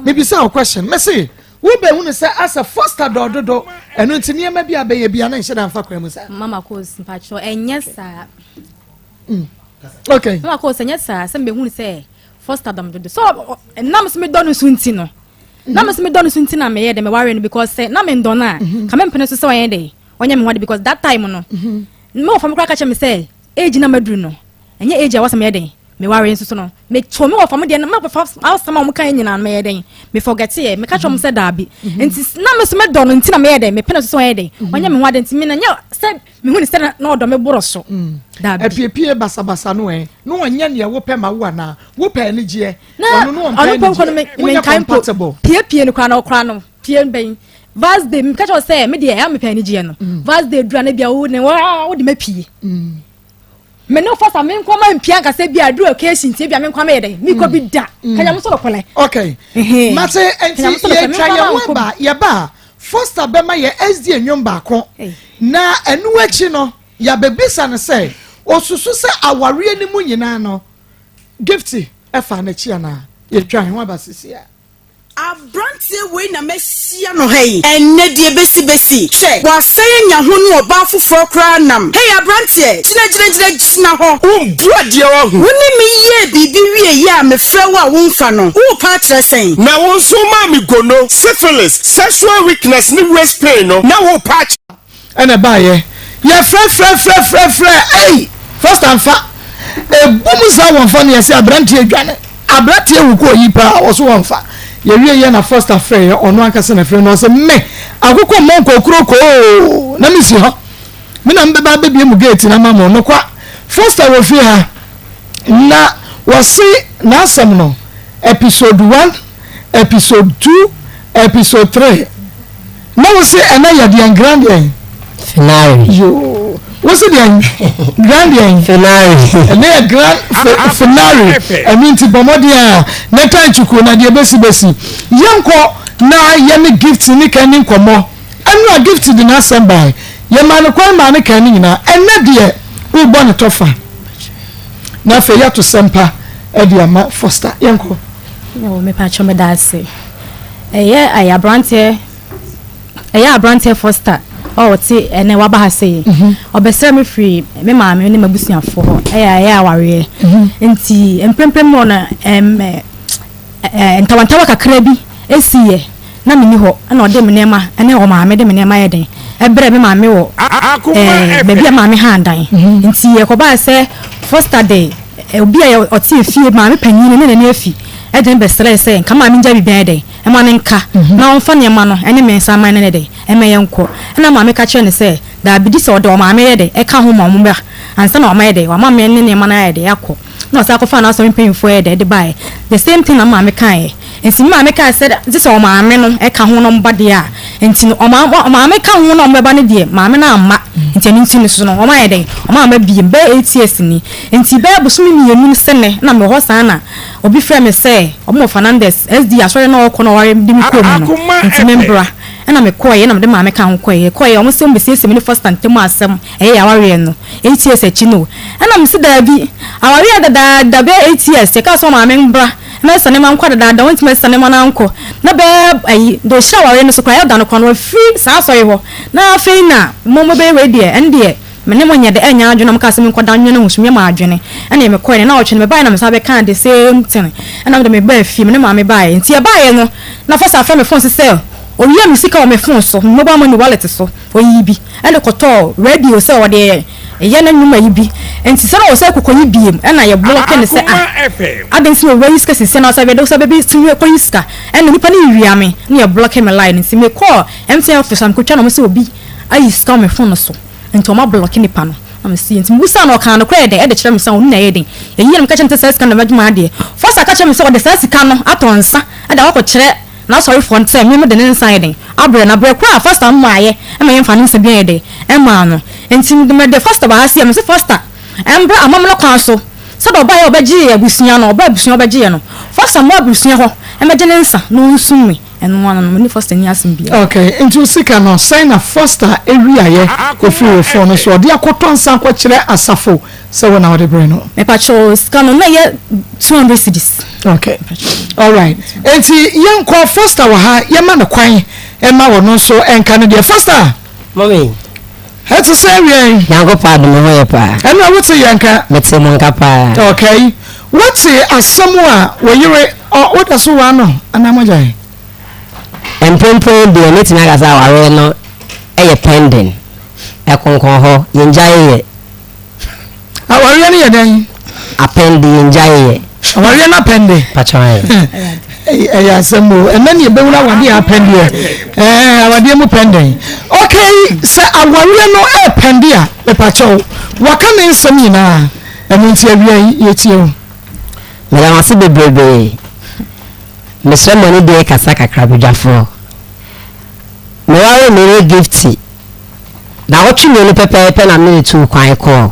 mebisa wo question, mese wobɛhunu sɛ asɛ foster dɔɔdodo, ɛno nti nneɛma bi a bɛyɛ bia na nhyɛ da mfa kwan mu saa? Mama Kos, mpakyɛ, ɛnyɛ saa. Okay. Mama Kos, ɛnyɛ saa sɛ mebɛhunu sɛ foster dɔm dodo so nam so medɔ no so nti no, na me so medɔ no so nti na meyɛ dɛ meware no, because sɛ na mendɔ no a, ka mempene so sɛ ɔyɛ dɛ ɔnyɛ me ho ade, because that time no, me wɔfa me koraa ka kyerɛ me sɛ age na maduru no, ɛnyɛ age a wɔsɛ meyɛ dɛn meware. Nso so no, meto me wɔfa mo deɛ no, mɛkɔfa asɛm a wɔn kan nyinaa no, meyɛ dɛn me forget yɛ, meka kyerɛ wɔn sɛ daabi. Nti na me so medɔ no nti na meyɛ dɛn mepene so sɛ ɔyɛ dɛn ɔnyɛ me ho ade. Nti me na nyɛ sɛ mehu ne sɛ na ɔdɔ me boro so, daabi. Apiepie basabasa no, ɛ na ɔnyɛ nea wopɛ ma wo anaa wopɛ anigyeɛ? Na ɔno no ɔmpɛ ɔno pɔnkɔ no anigyeɛ, wonyɛ menkae mpo compatible. Piepie no koraa na ɔkora no pie bɛn Vars day, meka kyerɛ wo sɛ me deɛ ɛyɛ mepɛ anigyeɛ no. Vars day dura no bia wo ne wode mapie me ne fasa me nkɔ ma mpia nkasa bi a duru occasion tie bi a me nkɔ meyɛ dɛn mekɔ bi da kanyam so nɔkɔlɛ. Okay, mate. Nti yɛtwa yɛn ho aba, yɛba a, Foster bɛma yɛ SDA nnwom baako, na ɛno akyi no yɛabɛbisa no sɛ osusu sɛ awareɛ no mu nyinaa no Gifty ɛfa n'akyi anaa. Yɛtwa yɛn ho aba sisi a. Abranteɛ wei na mahyia no ha yi ɛnnɛ deɛ bɛsi bɛsi hwɛ wasan anya ho ne ɔbaa foforɔ koraa nam hey abranteɛ gyina gyina gyina gyina hɔ. Wo mbu adeɛ wahu. Wo ne me yɛɛ biribi wieɛ a mefrɛ wo a womfa no worepa akyerɛ sɛn? Na wo nso womaa me gono, syphilis, sexual weakness ne waist pain no na worepa akyerɛ. Ɛna ɛbaeɛ, yɛfrɛfrɛfrɛfrɛfrɛ, ei, first amfa, ɛbu mu saa wɔmfa no, yɛsɛ aberanteɛ dwane, aberanteɛ wu kɔ yi paa, wɔ so wɔmfa. Yɛwie yɛ na Foster frɛeɛ, ɔno ankasa na frɛ no, ɔsɛ me, akokɔ mmɔ nkɔkuro koo, na mesi hɔ, me na mbɛba abɛbie mu gate na ma mo, nokwa, Foster wɔ fie ha, na wɔse n'asɛm no, episode 1, episode 2, episode 3. Na wo se ɛnɛ yɛ deɛn grand deɛn? Finale. Yoo. Wo. Wosi deɛn? Grand deɛn? Finale. Ɛnɛ yɛ grand finale. Ɛno nti bɔ mmɔden a na tan chuku na deɛ bɛsi bɛsi. Yɛnkɔ na yɛne Gift ne kan ni nkɔmmɔ. Ɛno a Gift de n'asɛm bae. Yɛmaa no kwan maa no kan ne nyinaa. Ɛnɛ deɛ wobɔ ne tɔfa. Na afei yɛato sɛmpa de ama Foster. Yɛnkɔ. Mepakyɛ meda ase. Ɛyɛ ɛyɛ aberanteɛ Ɛyɛ aberanteɛ Foster a ɔte ɛnɛ waba ha sei. Mhm. Ɔbɛsrɛ me firi me maame ne m'abusuafoɔ hɔ. Ɛyɛ ɛyɛ awareɛ. Mhm. Nti mprempren mu no ɛm ɛɛ ntawantawa kakra bi esiiɛ na menni hɔ ɛna ɔde me nneɛma ɛne ɔmaame de me nneɛma yɛ den ɛbrɛ me maame wɔ ɛɛ baabi a maame ha dan. Mhm. Nti ɛkɔbaa sɛ Foster de obi a ɔte efie maame panyin ne n'ani afi ɛde me bɛsrɛɛ sɛ nka maame ngya biribi ayɛ dɛn ma no nka na ɔmfa nneɛma no ne me nsa mma no ne dɛn mma yɛnkɔ. Ɛnna maame ka kyerɛɛ no sɛ, Dabi, gye sɛ ɔde ɔmaame yɛ dɛn ka ho ma wɔba ansa na wama yɛ dɛn, wama me ne nneɛma no ayɛ dɛn akɔ. Ɛnna ɔsan kɔfaa n'asɔre mpanimfoɔ yɛ dɛn de baeɛ. The same thing na me maame kaeɛ. Nti me maame kae sɛ gye sɛ ɔmaame no ka ho na wɔba deɛ a, nti no ɔmaame ka ho na wɔbɛba no deɛ, maame no amma. Nti ɛno nti no so no wɔayɛ dɛn, wɔamma bio. Bɛyɛ 8 years ni. Nti bɛyɛ bosome mmienu sɛnnɛ na mewɔ hɔ saa na Obi frɛɛ me sɛ ɔmo wɔ Fernandez SD asɔre na ɔɔkɔ na ɔware de me kɔɔ mu no nti me mbra. Ɛna me kɔɔeɛ ɛna mede maame kaa ho kɔeɛ. Yɛkɔeɛ ɔmo se ɔmo bɛsiesie me ne Foster ntɛm asɛm ɛyɛ yɛawareɛ no 8 years akyi no. Ɛna mese daabi awareɛ dadaada bɛyɛ 8 years yɛkaa sɛ ɔmaame mbra mɛsesa nneɛma nkɔ dadaada ɔntumi ɛsesa nneɛma no ankɔ na bɛyɛ ayi deɛ ɔhyira awareɛ no so koraa elder no koraa no wafiri saa asɔre hɔ na afei na mo mobɛyɛ wei deɛ ɛndeɛ Me ne mo nyɛ dɛ ɛnyɛ adwene na wɔkaa sɛ menkɔda nwene ho so meyɛ m'adwene ɛna mekɔɛ ne naawɔtwe no mebaeɛ na mesan bɛkaa the same thing ɛna mede mebaa fie me ne maame baeɛ nti yɛbaeɛ no na first afrɛ me phone so sɛ ɔwia me sika wɔ me phone so me mobile money wallet so ɔyii bi ɛde kɔtɔɔ radio sɛ ɔde yɛ ne nnwuma yi bi nti sɛ na ɔwɔ sɛ kɔkɔyi biem ɛna yɛ blɔke ne sɛ ah adɛn nti na ɔwia yi sika sisi na ɔsɛ bɛde sɛ bɛbi tumi kɔyi sika ɛna nipa no wia me na yɛ blɔke me line nti mekɔɔ MTN office a mekɔtwa na ɔmo sɛ obi ayi sika wɔ me phone so. Nti ɔma blɔke nipa no na me see nti me busaa no ɔkaa nokorɛ yɛ dɛn ɛde kyerɛ me sɛ ɔno na ɛyɛ den ɛyie na me ka kyerɛ no sɛ saa sika no na mɛgye m'adeɛ Foster ka kyerɛ me sɛ ɔde saa sika no atɔ nsa ɛde akɔ akɔ kyerɛ n'asɔrefoɔ no sɛ me me de ne nsa ayɛ den abrɛ no abrɛ koraa Foster mmaayɛ ɛma yɛmfa ne nsa bi ayɛ dɛn ɛmaa no nti me de Foster ba ha sei a me se Foster ɛmbra amammerɛ kwan so sɛdeɛ ɔbaeɛ ɔbɛgyee abusua no ɔbaa abusua ɔbɛgyeeɛ no Foster mmra abusua hɔ ɛmɛgye ne nsa na ɔnsum me. Ɛno ano no, me ne Foster nni asɛm biara. Okay, nti wo sika no, sɛn na Foster wiaeɛ ɛfiri wo phone no so? Ɔde akɔtɔ nsa akɔkyerɛ asafo sɛ wo na wode brɛ no? Mepakyɛw, sika no, na ɛyɛ 200 cedis. Okay, alright. Nti yɛnkɔ, Foster wɔ ha, yɛma no kwan ma ɔno nso nka ne deɛ. Foster! Mommy. Ɛte sɛ wiɛn? Nyankopɔn adom, me ho yɛ paa. Ɛnna wote yɛn nka? Mete mo nka paa. Okay. Wote asɛm a wo yere ɔ woda so waa no anaa moagyae? Mprempren deɛ mɛtumi aka sɛ awareɛ no yɛ pending, ɛkonkɔn hɔ, yɛngyaeɛ. Awareɛ no yɛ dɛn? Apɛnde, yɛngyaeɛ. Awareɛ no apɛnde? Pakyɛ ayɛ. Ɛyɛ asɛm o, ɛnɛ ne yɛbɛhunu awadeɛ apɛndeɛ. Ɛɛ awadeɛ mu pɛndɛn. Okay, sɛ awareɛ no ɛɛpɛnde a, mepakyɛw, waka ne nsɛm nyinaa. Ɛno nti awia yi yɛtie wo. Meda mo ase bebrebee. Mesrɛ mo anidie kasa kakra badwafoɔ. Mewaree me yere Gifty. Naawɔtwe mmienu pɛpɛɛpɛ na mene no tuu kwan kɔɔ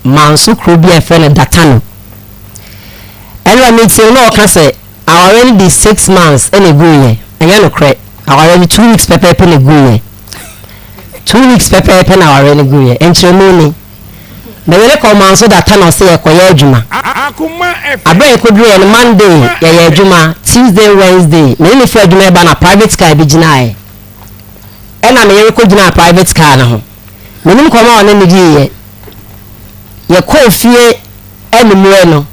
Manso kuro bi a yɛfrɛ no Datano. Ɛnora metie no na ɔka sɛ awareɛ no di six months ɛna ɛguiɛ. Ɛnyɛ nokorɛ. Awareɛ no 2 weeks pɛpɛɛpɛ na ɛguiɛ. 2 weeks pɛpɛɛpɛ na awareɛ no guiɛ. Nkyerɛmu ni. Me yere kɔɔ Manso da Tano se yɛkɔyɛ adwuma. Aberɛ a yɛkɔduruiɛ no, Monday yɛyɛɛ adwuma, Tuesday, Wednesday, me ne no firi adwuma reba na private car bi gyinaeɛ. Ɛna me yere kɔgyinaa private car no ho. Mennim nkɔmmɔ a ɔne no diiɛ. Yɛkɔɔ fie anwummerɛ no,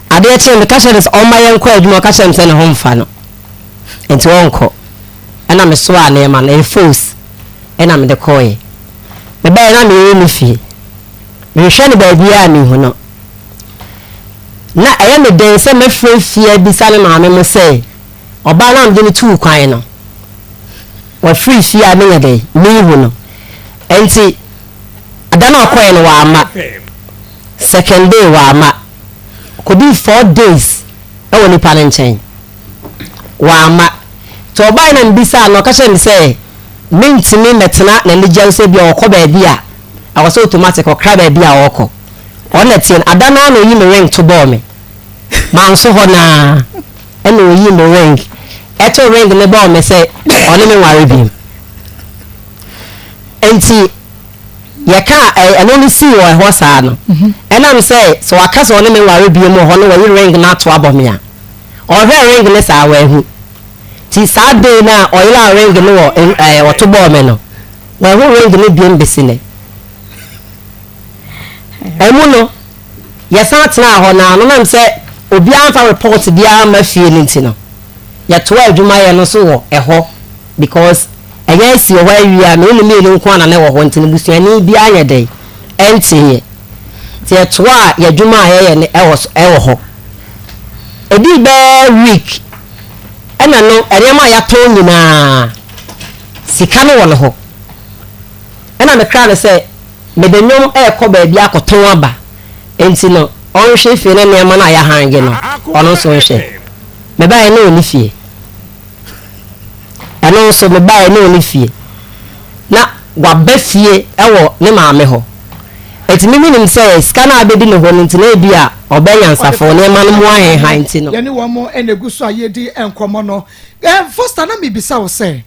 adeɛ kyee meka kyerɛɛ no sɛ ɔmma yɛnkɔ adwuma, ɔka kyerɛɛ me sɛ ne ho mfa no, nti ɔnkɔ. Ɛna mesoaa nneɛma no, ɛyɛ fos, ɛna mede kɔeɛ. Mebaeɛ na me yere nni fie. Mehwehwɛ no baabiara a menhu no. Na ɛyɛ me den sɛ mɛfrɛ fie abisa me maame mo sɛ ɔbaa no a mede no tuu kwan no, wafiri fie a menyɛ dɛn menhu no. Enti da no a ɔkɔeɛ no wamma. Second day wamma. Kɔdii 4 days wɔ nipa no nkyɛn. Wamma. Nti ɔbaeɛ na mebisaa no, ɔka kyerɛɛ me sɛ mentumi mmɛtena n'anigyeɛ so sɛ ebia ɔkɔ baabi a. Ɛwɔ sɛ automatic ɔkra baabi a ɔrekɔ. Ɔno na ɛteɛ no. Ada no ara na ɔyi me ring to bɔɔ me. Manso hɔ no ara ɛna ɔyii me ring. Ɛto ring no bɔɔ me sɛ ɔne me nware biom. Nti yɛkaa ɛno no sii wɔ ɛhɔ saa no. Ɛnam sɛ sɛ waka sɛ ɔne me nware biom wɔ hɔ no wayi ring no ato abɔ me a, ɔhwɛɛ ring no saa wanhu. Nti saa day no a ɔyeraa ring no wɔ ɛɛ ɔto bɔɔ me no, wanhu ring no biom besi nnɛ. Ɛmu no, yɛsan tenaa hɔ na no nam sɛ obiara mfa report biara mma fie no nti no, yɛtoaa adwumayɛ no so wɔ ɛhɔ because ɛyɛ asi wɔ hɔ awie a me ne no mmienu nko ara na na ɛwɔ hɔ nti no busuani biara nyɛ dɛn ɛnteeɛ. Nti yɛtoaa yɛn adwuma a yɛyɛ no ɛwɔ so ɛwɔ hɔ. Ɛdii bɛyɛ week ɛna no nneɛma a yɛatɔn nyinaa sika no wɔ ne hɔ. Ɛna mekraa no sɛ mede nnwom rekɔ baabi akɔtɔn aba, enti no ɔnhwɛ fie na nneɛma no a yɛahange no, ɔno nso nhwɛ. Mebaeɛ na ɔnni fie. Ɛno nso mebaeɛ na ɔnni fie. Na waba fie wɔ ne maame hɔ. Enti me menim sɛ sika no a abɛdi ne hɔ no nti na ebi a ɔbɛ nyansafoɔ nneɛma no mu ahenha nti no. Yɛne wɔn na ɛgu so a yɛredi nkɔmmɔ no. Foster, na mebisa wo sɛ,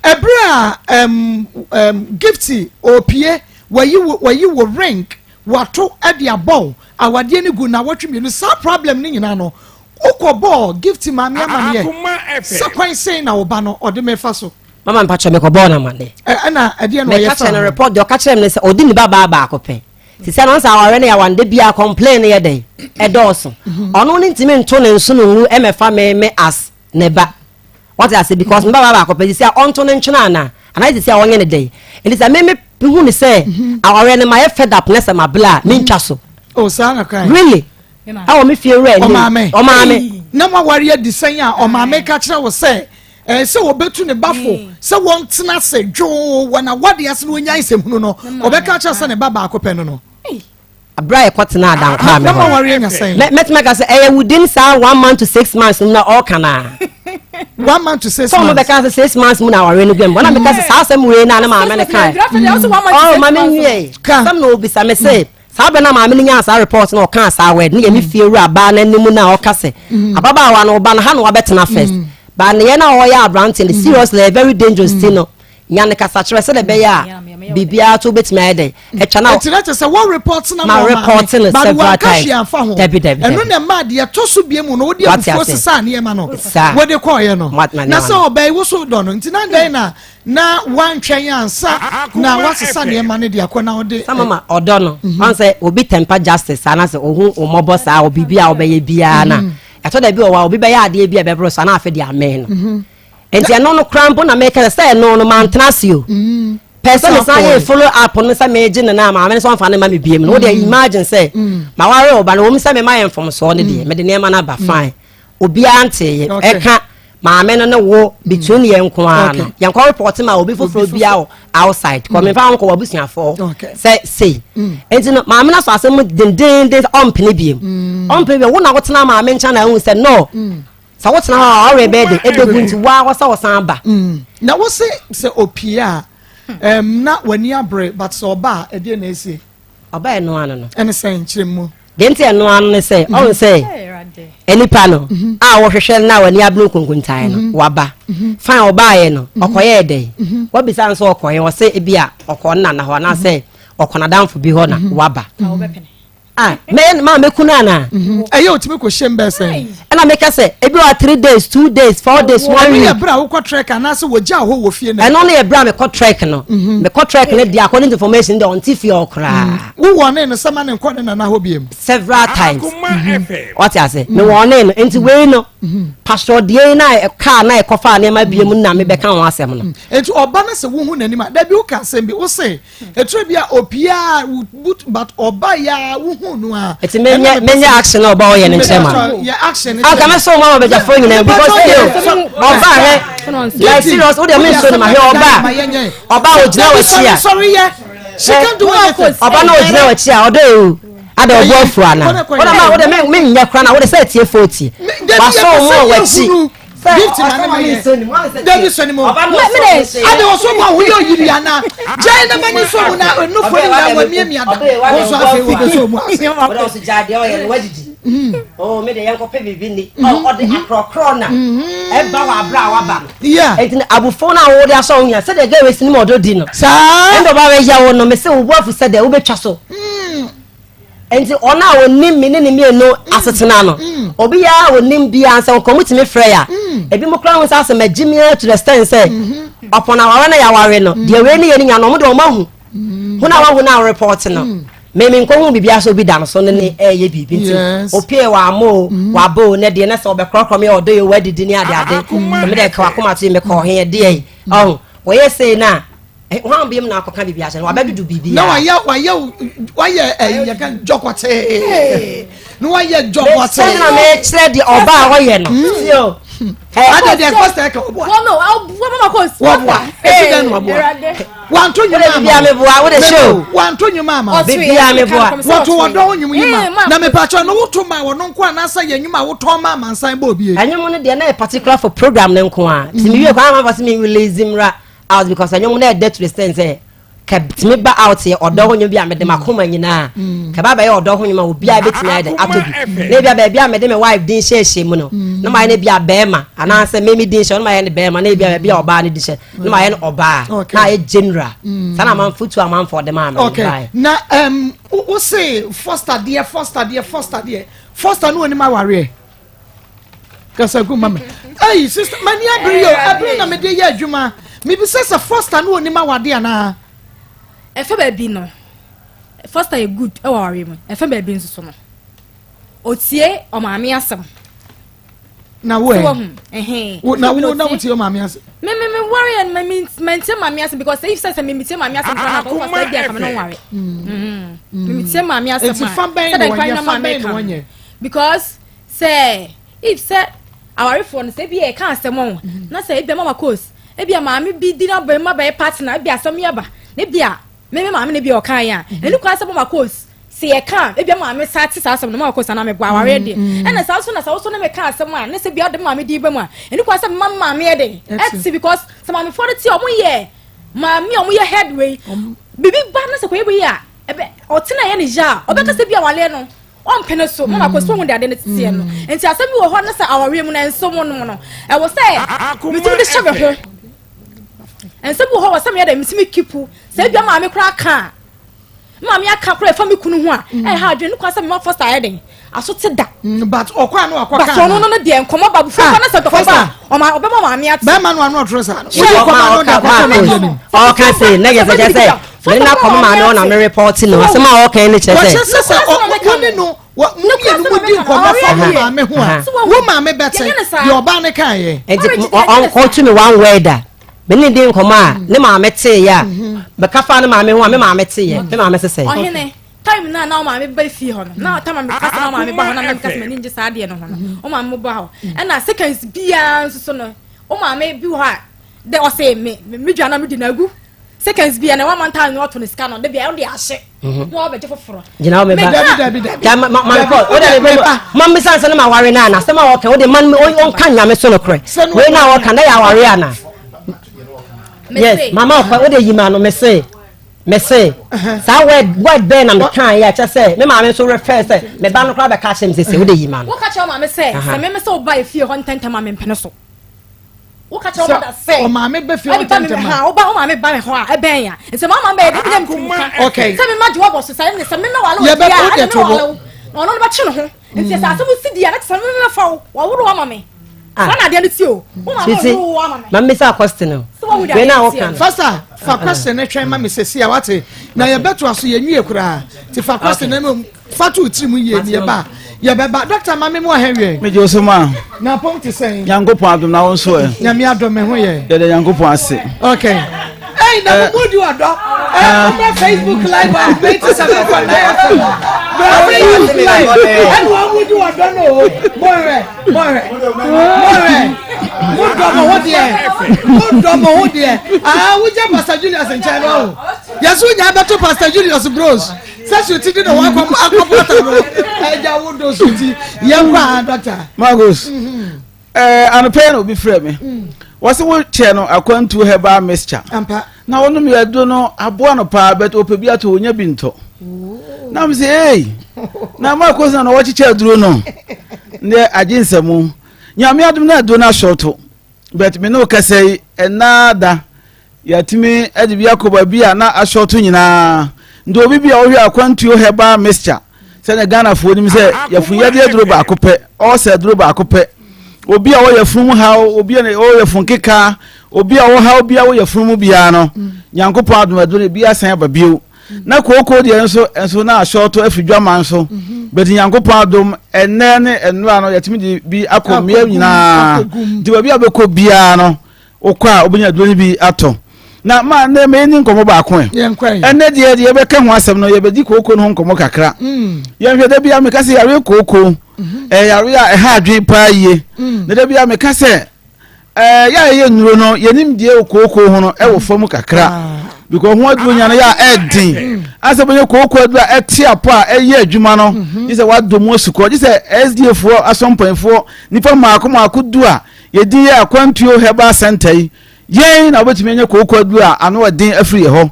Ɛberɛ a ɛm ɛm Gifty ɔrepie, wayi wo wayi wo ring, wato de abɔ wo, awadeɛ no gu nnawɔtwe mmienu, saa problem no nyinaa no, wokɔ bɔɔ Gifty maame amaneɛ sɛ kwan sei na wo ba no ɔde me fa so? Mama mpakyɛ mekɔ bɔɔ no amaneɛ. Ɛ ɛna ɛdeɛ na ɔyɛ Meka faa kyerɛ no ho? report deɛ ɔka kyerɛ me ne sɛ ɔdi ne ba baa baako pɛ. Sisi ano sɛ awareɛ no yɛ awa no da biara complain no yɛ dɛn ɛdɔɔso. Ɔno no ntumi nto ne nsono ngu ɛmɛfa me me as ne ba. Wate ase because me ba baa baako pɛ sisi a ɔnto ne ntwene ana anaa sisi a ɔnyɛ ne dɛn nti sɛ me me hu ne sɛ mhm. awareɛ no mayɛ fed up ne sɛ mabla a mentwa so. O oh, saa na kan. Really ɛwɔ me fie wura anim ɔmaame ɔmaame. Na mo awareɛ adi sɛn a ɔmaame ka kyerɛ wo sɛ ɛɛ eh, sɛ wɔbɛtu ne ba fo mm. sɛ wɔntena ase dwoo wɔn awadeɛ ase na wɔnya nsɛmhunu no ɔbɛka kyerɛ sɛ ne ba baako pɛ no no. Bere a yɛkɔtenaa Dankwa me hɔ no, mɛtumi aka sɛ ɛyɛ within saa one month to six months mu na ɔreka no a. One month to six months. Sɛ ɔmo bɛka sɛ six months mu na awareɛ no guam. Wɔn na meka sɛ saa asɛm wei na ne maame no kae. Ɔɔ maame nwie. Asɛm na obisa me se saa bere na maame no nyaa saa report na ɔkaa saa word no yɛ me fie wura baa n'anim na ɔka sɛ ababaawa no ɔba no ha na wabɛtena first. Ba ne yɛ na ɔyɛ aberante no seriously ɛyɛ very dangerous ti no. Nya no kasakyerɛ sɛdeɛ ɛbɛyɛ a biribiara to wobɛtumi ayɛ dɛn atwa na. Ɛti na kyerɛ sɛ wo report na ma report no but several wanka times hwee amfa ho. Dabi dabi Ɛno dabi. na ɛmaa deɛ ɛtɔ so bie mu no wode Wate abufuo ase. sesaa nneɛma no Saa. wode kɔɔeɛ no. Wate ma Na nneɛma sɛ no. ɔbaa yi wo so dɔ no nti na dɛn na na woantwɛn ansa na woasesa nneɛma no de akɔ na wode. Sɛ mama ɔdɔ no ɔn sɛ obi temper justice saa na sɛ ohu wo mmɔbɔ saa wɔ biribi a wobɛyɛ biara na ɛtɔ da bi wɔ hɔ a obi bɛyɛ adeɛ bi a ɛbɛboro so a na afei de amee no. Nti ɛno no koraa mpo na meka sɛ sɛ ɛno no mantena ase o. Mm. Pɛ sɛ mesan yɛ follow up no sɛ megye no na maame no sɛ ɔmfa no ma me biem no. Wode mm. imagine sɛ mm. maware ɔba no wɔm sɛ mema yɛ mfomsoɔ no deɛ mede nneɛma no aba fine. Obiara nteeɛ ɛka maame no ne wo between yɛn nko ara no. Yɛnkɔ report ma obi foforɔ biara wɔ outside. Kɔ memfa wo nkɔ w'abusuafoɔ sɛ sei. Nti no maame no asɔ asɛm mu dendenden sɛ ɔmpene biem. Ɔmpene biem wo na wotena maame nkyɛn na ahu sɛ no. Sɛ wotena hɔ a, w'awerɛ bɛyɛ den, ɛbɛgu nti wo ara sɛ wosan ba. Mm. Na wo se sɛ opie a, um, na w'ani abere, but sɛ ɔba a, ɛdeɛ na esie? Ɔba ɛno ano no. Ɛne sɛn kyerɛ mu? Deɛ nti ɛno ano ne sɛ, ɔhu sɛ nipa no mhm. a wɔhwehwɛ no na w'ani abere nkonkontaeɛ no, mhm. waba. Mhm. Fine, ɔbaeɛ no, ɔkɔyɛɛ dɛn? Wabisa no sɛ ɔkɔyɛ, ɔsɛ ebi a ɔkɔ ne nana hɔ anaasɛ ɔkɔ n'adamfo bi hɔ na waba. Ah, mɛyɛ maa mɛku no anaa. Mhm. Ɛyɛ otumi kɔ hyɛm bɛɛ sɛn. Ɛna meka sɛ ebi wɔ three days two days four days one week. Ɛno yɛ bere a wokɔ trek anaasɛ wɔgya hɔ wɔ fie no. Ɛno no yɛ bere a mekɔ trek no. Mhm. Mekɔ trek no deɛ according to information deɛ ɔnte fie hɔ koraa. Mhm. Wo wɔne no sɛ ma ne nkɔ ne nana hɔ biem. Several times. Ɔte ase me wɔne no nti wei no pastor deɛ yi na kaa na ɛkɔfa nneɛma biem na mebɛka ho asɛm no. Nti ɔba no sɛ wohu n'anim a dabi woka asɛm bi wose Etire bi a obiara but but ɔba ya wohu no a. Eti me nye me nye action na ɔba ɔyɛ ne nkyɛn ma. Yɛ action ne kyerɛ. Aka me so ma ɔbɛgya fo nyinaa because still ɔba hwɛ like serious wo de me nso ne ma hwɛ ɔba ɔba ogyina wɔ akyi a. Sorry yɛ she can do anything. Ɔba na ogyina wɔ akyi a ɔdɔ ewu ada ɔbɔ afu ana. Wọ́n ma wọ́n de me nyɛ kora na wọ́n de sɛ etie fo tie. Wasɔ wɔn wɔ akyi. Gift ma ne ma yɛ. Dabi sɔ ne mu. Ade wɔ so ma woyɛ oyiri ana. Gyae na ma ne sɔ mu na nufo ne nyinaa wɔ miamia da. Wo nso afei wo bɛ sɔ mu ase. Wɔde ɔso gyaa deɛ ɔyɛ no wadidi. Oh, me de yɛn kɔpɛ biribi ni. Ɔde akorɔkorɔ na ɛba wɔ abira a waba no. Eti abufo no a wɔde asɔ wo nya sɛdeɛ gɛɛ wesi ne ma ɔdɔ di no. Saa. Ɛnna ɔba bɛyɛ wo no mese wo bo afu sɛ deɛ wobɛtwa so. Enti ɔno a onim me ne ne mmienu asetena no, obiara a onim biara sɛ nkɔmɔ tumi frɛ ya. Ebi mo koraa ho sɛ asɛ magye me to the extent sɛ ɔpɔn aware na yɛaware no, deɛ wei ne yɛ ne nya no, ɔmo de ɔmo ahu. Ho na wahu na report no. Me me nkɔhu biribiara sɛ obi da no so ne ne ɛyɛ biribi nti opie wɔ ama o waba o ne deɛ na sɛ ɔbɛkorɔkorɔ me ɔdɔ yɛ wadidi ne ade ade. Me deɛ ka wakoma to yi mekɔɔ he ɛdeɛ yi. Ɔho wɔyɛ sei na Hwan biom na akɔka biribi akyerɛ no? Wabɛdudu biribi. Na wayɛ wayɛ wayɛ ɛyi yɛ ka jɔkɔtee. Na wayɛ jɔkɔtee. Sɛ na mekyerɛ deɛ ɔbaa a ɔyɛ no. Hmm. Ada deɛ kɔsta ɛka ɔboa. Wɔn no ɔboa mama kɔs. Wɔboa esi dɛn na ɔboa. Wanto nnwom ama. Bibia meboa wo de show. Wanto nnwom ama. Bibia meboa. Wɔto ɔdɔ ho nnwom yi ma. Na mepakyɛ no woto ma wɔn nko anaasɛ yɛ nnwom a wotɔn ma amansan bɔ obi. Ɛnwom no deɛ na yɛ particular for program no nko a. Ti mi wie kwan ama fɔ sɛ mi release mmra. out because ɛnwom no ɛdɛ to the extent sɛ kɛtumi ba out yɛ ɔdɔ ho nwom bi a mede makoma nyinaa mm. kɛba bɛyɛ ɔdɔ ho nwom a obiara bɛtumi ayɛ dɛ atɔ bi na ebi a baabi a mede me wife din hyɛhyɛ mu no mm. na mayɛ no bi a bɛrima anaasɛ meme din hyɛ no mayɛ no bɛrima na ebi a baabi a ɔbaa no di hyɛ na mayɛ no ɔbaa na ayɛ general mm. saa na amanfo tu amanfo ɔde maa me okay na um, wo se foster deɛ foster deɛ foster deɛ foster no onim awareɛ kasa gu ma me ɛyi sista mani abiri yɛ abiri na mede yɛ adwuma mebisa sɛ foster no onim awade anaa. ɛfɛ baabi no foster yɛ good ɛwɔ awareɛ mu ɛfɛ baabi nso so no otie ɔmaame asɛm. na wo ɛ na wo na wo tie ɔmaame asɛm. me me me ware yɛ no me me ntie maame asɛm because if sɛ sɛ me me tie maame asɛm kora na akɔ foster bi akame no nware. Me me tie maame asɛm a eti fa bɛn na wɔnyɛ fa bɛn na wɔnyɛ. Because sɛ if sɛ awarefoɔ no sɛ ebi yɛ ɛka asɛm ɔho mhm. na sɛ ebi mama kos ebi a maame bi di na bɛrima bɛyɛ partner ebi asɛm yɛ ba na ebi a meme maame na ebi a ɔka yɛ a mhm. ɛnu kwan sɛ mama kos sɛ yɛ ka ebi a maame sa te saa asɛm no mama kos anaa mebɔ awareɛ deɛ mhm. ɛna saa nso na sɛ woso ne me ka asɛm a ne sɛ bi a ɔde maame di ba mu a ɛnu kwan sɛ mama maame yɛ de ɛte because sɛ maamefoɔ no te ɔmo yɛ maame a ɔmo yɛ head wei bibi ba na sɛ kɔyɛ wei a ɛbɛ ɔtena yɛ ne ya a ɔbɛka sɛ bi awareɛ no ɔmpene so mama kɔ so hu de ade no teteɛ no nti asɛm bi wɔ hɔ no sɛ awareɛ mu no ɛnso mu no no ɛwɔ sɛ metumi de hyɛ me ho nsɛm bi wɔ hɔ wɔ sɛ meyɛ dɛ metumi kipu sɛ ebia maame koraa ka a maame aka koraa ɛfa me kunu ho a ɛha adwene no kwan sɛ mema fɔsta ayɛ den aso te da mm, but ɔkɔ ano akɔ kan but ɔno no deɛ nkɔmɔ ba bufu kɔ na sɛ dɔkɔ ba ɔma ɔbɛma maame ate bɛrima no ano ɔtoro saa no wọ́n kọ́ ma no da kọ́ ma no anim. ɔka se ne yɛ sɛ kyɛ sɛ me na kɔm maame ɔna me report no asɛm a ɔka ne kyerɛ sɛ. wɔkyɛ sɛ sɛ ɔmo ne no mo mmienu mo di nkɔmɔ fa wo maame ho a wo maame bɛte deɛ ɔbaa ne kan yɛ. nti ɔnkɔ me one word a me ne di nkɔmɔ a ne maame tee yɛ a bɛka fa ne maame ho a me maame tee yɛ me maame sesɛ. ɔhene time na na maame ba fie hɔ no na time a meka sɛ na maame ba hɔ na meka sɛ m'ani ngye saa adeɛ no ho no wo maame ba hɔ ɛna seconds biara nso so no wo maame bi wɔ hɔ a dɛ ɔsɛ me me dwa na me di na agu seconds bi na one man time na ɔtɔ ne sika no de bia ɔde ahye mhm. na ɔbɛgye foforɔ. gyina hɔ meba dabi ma ma kɔ o de meba ma mi san sɛ ne ma ware na ana sɛ ma ɔka o de ma ɔnka nyame so no korɛ wei na ɔka na yɛ aware ana yes mama ɔkɔ o de yi ma no me se me se saa word word bɛn na me kan yɛ kyɛ sɛ me maame nso refɛ sɛ me ba no koraa bɛka kyerɛ me sɛ sɛ o de yi ma no. woka kyerɛ maame sɛ sɛ meme sɛ woba efie hɔ ntɛntɛm a mempene so. woka kyerɛ wo da sɛ ɔmaame bɛ fi ɔntɛntɛm a woba wo maame ba me hɔ a ɛbɛn ya nti maa maame bɛyɛ de bi dɛ mtu ka okay sɛ mema gye wɔbɔ so sɛ ɛne sɛ mema wale wɔ fie a ɛne me wale wo na ɔno no bɛkye ne ho nti sɛ asɛm si di a na kyerɛ sɛ meme bɛfa wo wɔworo ama me ah. saa na adeɛ no ti o wo maame wɔworo wo ama me maame sɛ akɔste no wei na woka no fasa fa question no twɛn ma me sɛsi a wate na yɛbɛto aso yɛnwie koraa nti fa question no Fa to wo tirim yie ne yɛba a yɛbɛba. Doctor ma me mu ahɛ wiɛ. Megye wo so ma. Na apɔm te sɛn? Nyankopɔn adom na wo nso ɛ? Nyame adom me ho yɛ. Yɛda Nyankopɔn ase. Okay. Hey, na mo mu di ɔdɔ. Ɛ mo bɛ Facebook live a 97.9 FM. Bɛ Facebook live. Ɛna wɔn mu di ɔdɔ no o. Mo hwɛ, mo hwɛ, mo hwɛ. Mo dɔ mo ho deɛ. Mo dɔ mo ho deɛ. Ah, wogya Pastor Julius nkyɛn no o. Yɛso nya bɛto Pastor Julius Bros. sɛ suti di na wakɔ akɔpata no ɛgya wo do suti yɛn kɔ a dɔkta. Marcus mhm. Ɛɛ anɔpɛ yi na obi frɛ me. Wɔsi wo kyɛ no akwantuo herbal mixture. Na wɔnom yɛ aduro no aboa no paa but ɔpɛ bi ato onya bi ntɔ. Na mo sɛ ei na mo akɔsi na wɔkyekyɛ aduro no. Ndɛ agye nsɛmu. Nyame adom na aduro no asɔɔto but me ne wo kasa yi ɛnaa da. Yɛatumi de bi akɔ baabi a na asɔɔto nyinaa. Nti obi bi a ɔhwɛ akwantuo herbal mixture sɛdeɛ Ghanafoɔ nim sɛ yafunu aduro baako pɛ, ɔɔsɛ aduro baako pɛ. Obi a ɔwɔ yafunu mu haw, obi a ɔwɔ yafunu keka, obi a ɔwɔ haw bi a ɔwɔ yafunu mu biara no, Nyankopɔn adom aduro no bi asan aba bio. Na kooko deɛ nso nso na asɔɔto afiri dwaman so. Bɛti Nyankopɔn adom ɛnnɛ ne nnora no yɛtumi de bi akɔ mmea nyinaa. Nti baabi a bɛkɔ biara no, Wokɔ a wobɛnya aduro no bi atɔ. Na ma nnɛ ma yɛni nkɔmmɔ baako ɛ. Ɛnnɛ deɛ deɛ yɛbɛka ho asɛm no yɛbɛdi kooko no ho nkɔmmɔ kakra. Mm. Yɛnhwɛ da bia meka sɛ yareɛ kooko mhm. ɛyɛ yareɛ a ɛha adwene paa yie. Mm. Na da bia meka sɛ ɛɛ yɛ a yɛyɛ nnuro no yɛnim deɛ wɔ kooko ho no ɛwɔ fam kakra. Ah. Because ho aduro nya no yɛ a ɛɛden. Mm. Asɛ bɛnyɛ kooko aduro a ɛte apɔ a ɛyɛ adwuma no mhm. gye sɛ wadɔ mu asukɔ gye sɛ SDA foɔ asɔmpɔnfoɔ nipa mmaako mmaako du a Yɛn yɛ Akwantuo Herbal Centre yi, yɛn na wobɛtumi anya kooko aduro a ano ɛden afiri yɛ hɔ.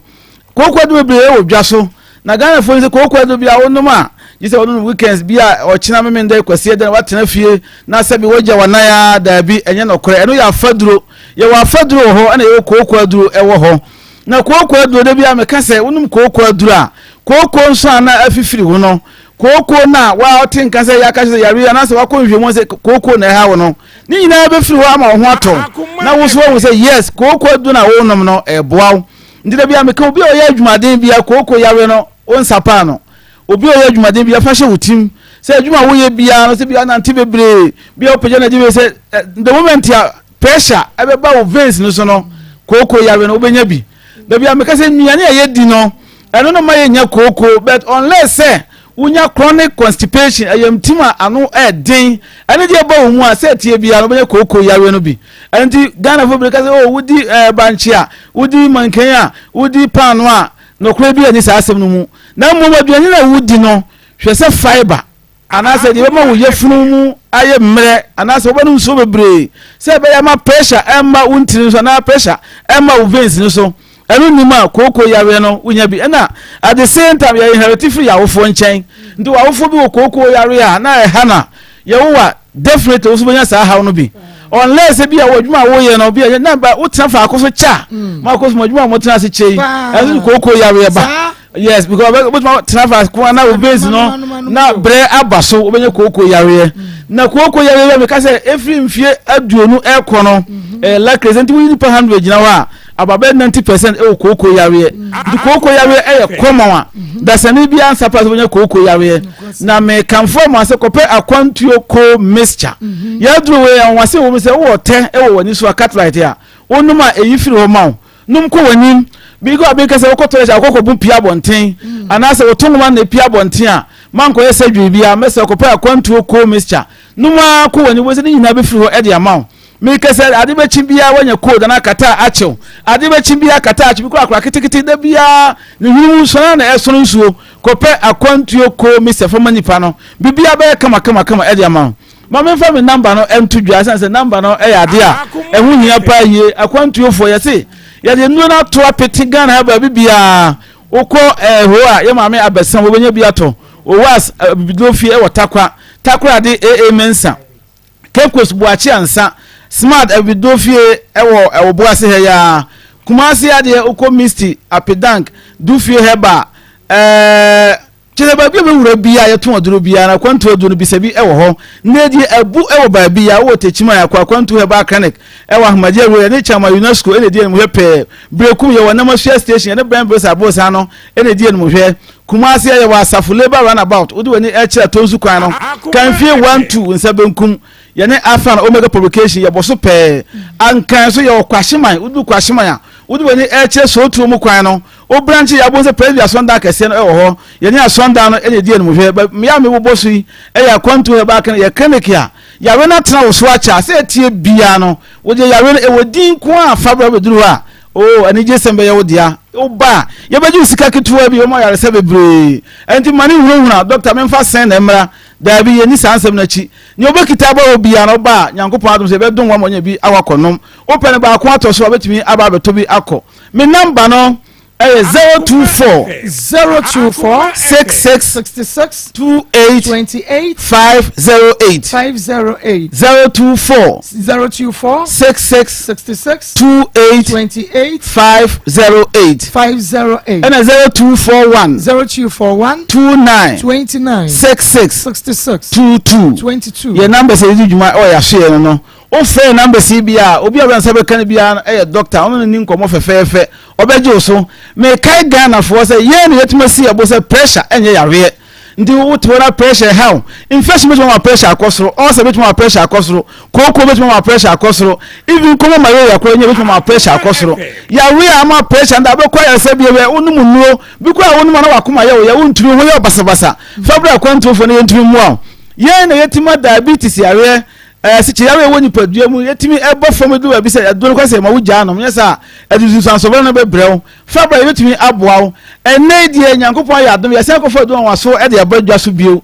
Kooko aduro bebree wɔ dwa so, na Ghanafoɔ nim sɛ kooko aduro bi a wonom a, gye sɛ wonom weekends bi a ɔkyena Memenda Kwasiada na woatena fie na sɛbi woagya w'anan ara, daabi, ɛnyɛ nɔkorɛ. Ɛno yɛ afaduro. Yɛwɔ afaduro wɔ hɔ ɛna yɛwɔ kooko aduro wɔ hɔ. Na kooko aduro, da biara meka sɛ wonom kooko aduro a, kooko nso a na afifiri wo no, Kooko no a woate nka sɛ yɛaka kyerɛ sɛ yare yi anaasɛ woakɔ nhwehwɛmu sɛ kooko na ɛha wo no, ne nyinaa bɛfiri hɔ ama wo ho atɔ wo na wo nso woahu sɛ yes, kooko aduro no a worenom no ɛreboa wo. Nti da biara meka obi a ɔyɛ adwumaden bia kooko yare no wo nsapaa no. Obi a ɔyɛ adwumaden bia fa hyɛ wo tirim sɛ adwuma a woyɛ biara no sɛ bia nante bebree bia wopagya no agye sɛ the moment a pressure ɛbɛba wo veins no so no kooko yare no wobɛnya bi. Da biara meka sɛ nnuane a yɛdi no ɛno no ma yɛnya kooko but unless sɛ wonya chronic constipation ayamtim a ano ɛden ɛne deɛ ɛba wo mu a sɛ ɛteɛ biara no wobɛnya kooko yareɛ no bi. Ɛno nti Ghanafoɔ bebree ka sɛ oh wodi ɛɛ bankye a wodi mankan a wodi paano a nɔkorɛ bi ani saa asɛm no mu na mmom aduane no a wodi no hwɛ sɛ fibre Anaasɛ deɛ ɛbɛma wo yafunu mu ayɛ mmerɛ, anaasɛ wobɛnom nsuo bebree sɛ ɛbɛyɛ ama pressure ɛmma wo ntini so anaa pressure ɛmma wo veins no so. Ɛno nnim a, kooko yareɛ no wonya bi. Ɛna at the same time yɛ inherit firi yɛn awofoɔ nkyɛn. Nti w'awofoɔ bi wɔ kooko yareɛ a na ɛha na yɛwo a definitely wo nso bɛnya saa haw no bi. Unless ebi a wɔ adwuma a woyɛ no bi a na ba wotena faako so kyɛ a, ma akɔ so mo adwuma a motena ase kyɛ yi, ɛno nso kooko yareɛ ba. Yes, because wobɛtumi atena faako na wo veins no na brɛ aba so wobɛnya kooko yareɛ. Na kooko yareɛ yɛ meka sɛ ɛfiri mfie 20 ɛkɔ no ɛyɛ likely sɛ nti woyi nipa 100 gyina hɔ a aba bɛyɛ 90% ɛwɔ kooko yareɛ. Nti kooko yareɛ ɛyɛ common a dasani biara nsa pa sɛ wobɛnya kooko yareɛ. Na mekamfo ama sɛ kɔpɛ akwantuo ko mixture. Yɛaduro wei anwanwasɛm wɔ mu sɛ wowɔ tɛ ɛwɔ w'ani so a cataract a wonom a ɛyi firi hɔ ma wo. Nom kɔ w'anim. Bi kɔ a bi ka sɛ wokɔ toilet a wokɔ kɔbu pia abɔnten mm. anaasɛ woto nwoma na epia abɔnten a mankɔyɛ surgery biara mɛsɛ kɔpɛ akwantuo cold mixture nom ara kɔ w'anim wosɛ ne nyinaa bɛfiri hɔ de ama wo. Meka sɛ ade bɛkyi biara woanya cold anaa kata akyew ade bɛkyi biara kata akyew bi kɔ akora ketekete da biara ne hwene mu sɔn na ɛsono nsuo kɔpɛ akwantuo cold mixture fama nipa no biribiara bɛyɛ kama kama kama ɛde ama wo. Ma memfa me namba no nto dwa ɛsiane sɛ namba no yɛ adeɛ a ɛho hia paa yie. Akwantuofoɔ yɛse yɛde nnuro no ato apete Ghana ha baabi biara. Wokɔ ɛho a yɛ maame abɛsɛm wobɛnya bi atɔ. Owas abibiduro fie ɛwɔ Takwa, Takoradi AA Mensa, Cape Coast Boakye Ansa, Smart abibiduro fie ɛwɔ Ɛwoboase ha yi ara. Kumasi adeɛ wokɔ Misty, Apedank, Dufie Herbal, ɛɛ. Kyerɛ sɛ baabi a wobɛwura biara a yɛtɔn aduro biara no akwantuo aduro no bisa bi wɔ hɔ. Nnɛ deɛ abu wɔ baabi a wowɔ Techiman akɔ Akwantuo Herbal Clinic wɔ Ahmadiyya Road ɛne Chairman UNESCO na ɛdi animhwɛ pɛɛ. Berekum yɛwɔ Namasua Station ɛne Brɛn Bros Aborosan no na ɛdi animhwɛ. Kumasi yɛwɔ Asafo Labour Runabout wode w'ani kyerɛ Tonsu kwan no Kanfie 1 2 nsa benkum yɛne Alpha and Omega Publication yɛbɔ so pɛɛ. Ankan nso yɛwɔ Kwahyeman woduru Kwahyeman a wode w'ani kyerɛ Sootuo mu kwan no Wo branch yɛ abom sɛ Presby asɔndan kɛseɛ no wɔ hɔ. Yɛne asɔndan no na ɛdi animhwɛ. Ba mmea a mebobɔ so yi yɛ akwantuo herbal clinic. Yɛ clinic a yare no atena wo so akyɛ a sɛ ɛteɛ biara no wodeɛ yare no ɛwɔ din nko ara fa bra bɛduru hɔ a oh anigyesɛm bɛyɛ wo dea. Woba a yɛbɛgye wo sika ketewa bi yɛbɛma wo ayaresa bebree. Ɛnti ma ne nhunahuna doctor memfa sɛn na ɛmmra. Daabi, yɛnni saa nsɛm no akyi. Nea ɔbɛkita aba hɔ biara no, ɔba a, Nyankopɔn adom sɛ yɛbɛdom wo ama wanya bi akɔ akɔnom. Wopɛ no baako atɔ so a, wobɛtumi aba abɛtɔ bi akɔ. Me namba no ɛyɛ 024 024 66 66 28 28 508 508 024 024 66 66 28 28 508 508 ɛna 0241 0241 29 29 66 66 22 22 yɛ numbers a yɛdi dwuma ɛwɔ yɛasoyɛ no no wofrɛ numbers yi bi a obi a ɔbɛn nsa bɛka no biara no ɛyɛ doctor ɔno ne ni nkɔmmɔ fɛfɛɛfɛ ɔbɛgye wo so mekae ghanafoɔ sɛ yɛn na yɛtumi asi yɛbo sɛ pressure ɛnyɛ yareɛ nti wote hɔ na pressure ɛha wo infection bɛtumi ama pressure akɔ soro ulcer bɛtumi ama pressure akɔ soro kooko bɛtumi ama pressure akɔ soro even kɔmɔ malaria koraa nyɛ bɛtumi ama pressure akɔ soro yareɛ a ama pressure nda wobɛkɔ ayaresa bi wɛ wonom nnuro bi koraa wonom a na wakoma yɛ wo yɛ wontumi ho yɛ wo basabasa fa bra akwantuofoɔ na yɛntumi mmoa wo yɛn na yɛtumi ma diabetes yareɛ Asikyire yareɛ wɔ nipadua mu yɛtumi ɛbɔ fam du baabi sɛ aduro no kɔ sɛ ma wogyaa nom nyɛ saa ɛde nsunsuansoɔ bɔne no bɛbrɛ wo. Fa bra yɛbɛtumi aboa wo. Ɛnnɛ yi deɛ Nyankopɔn ayɛ adom yɛasan akɔfa aduro nwanwaso de aba dwa so bio.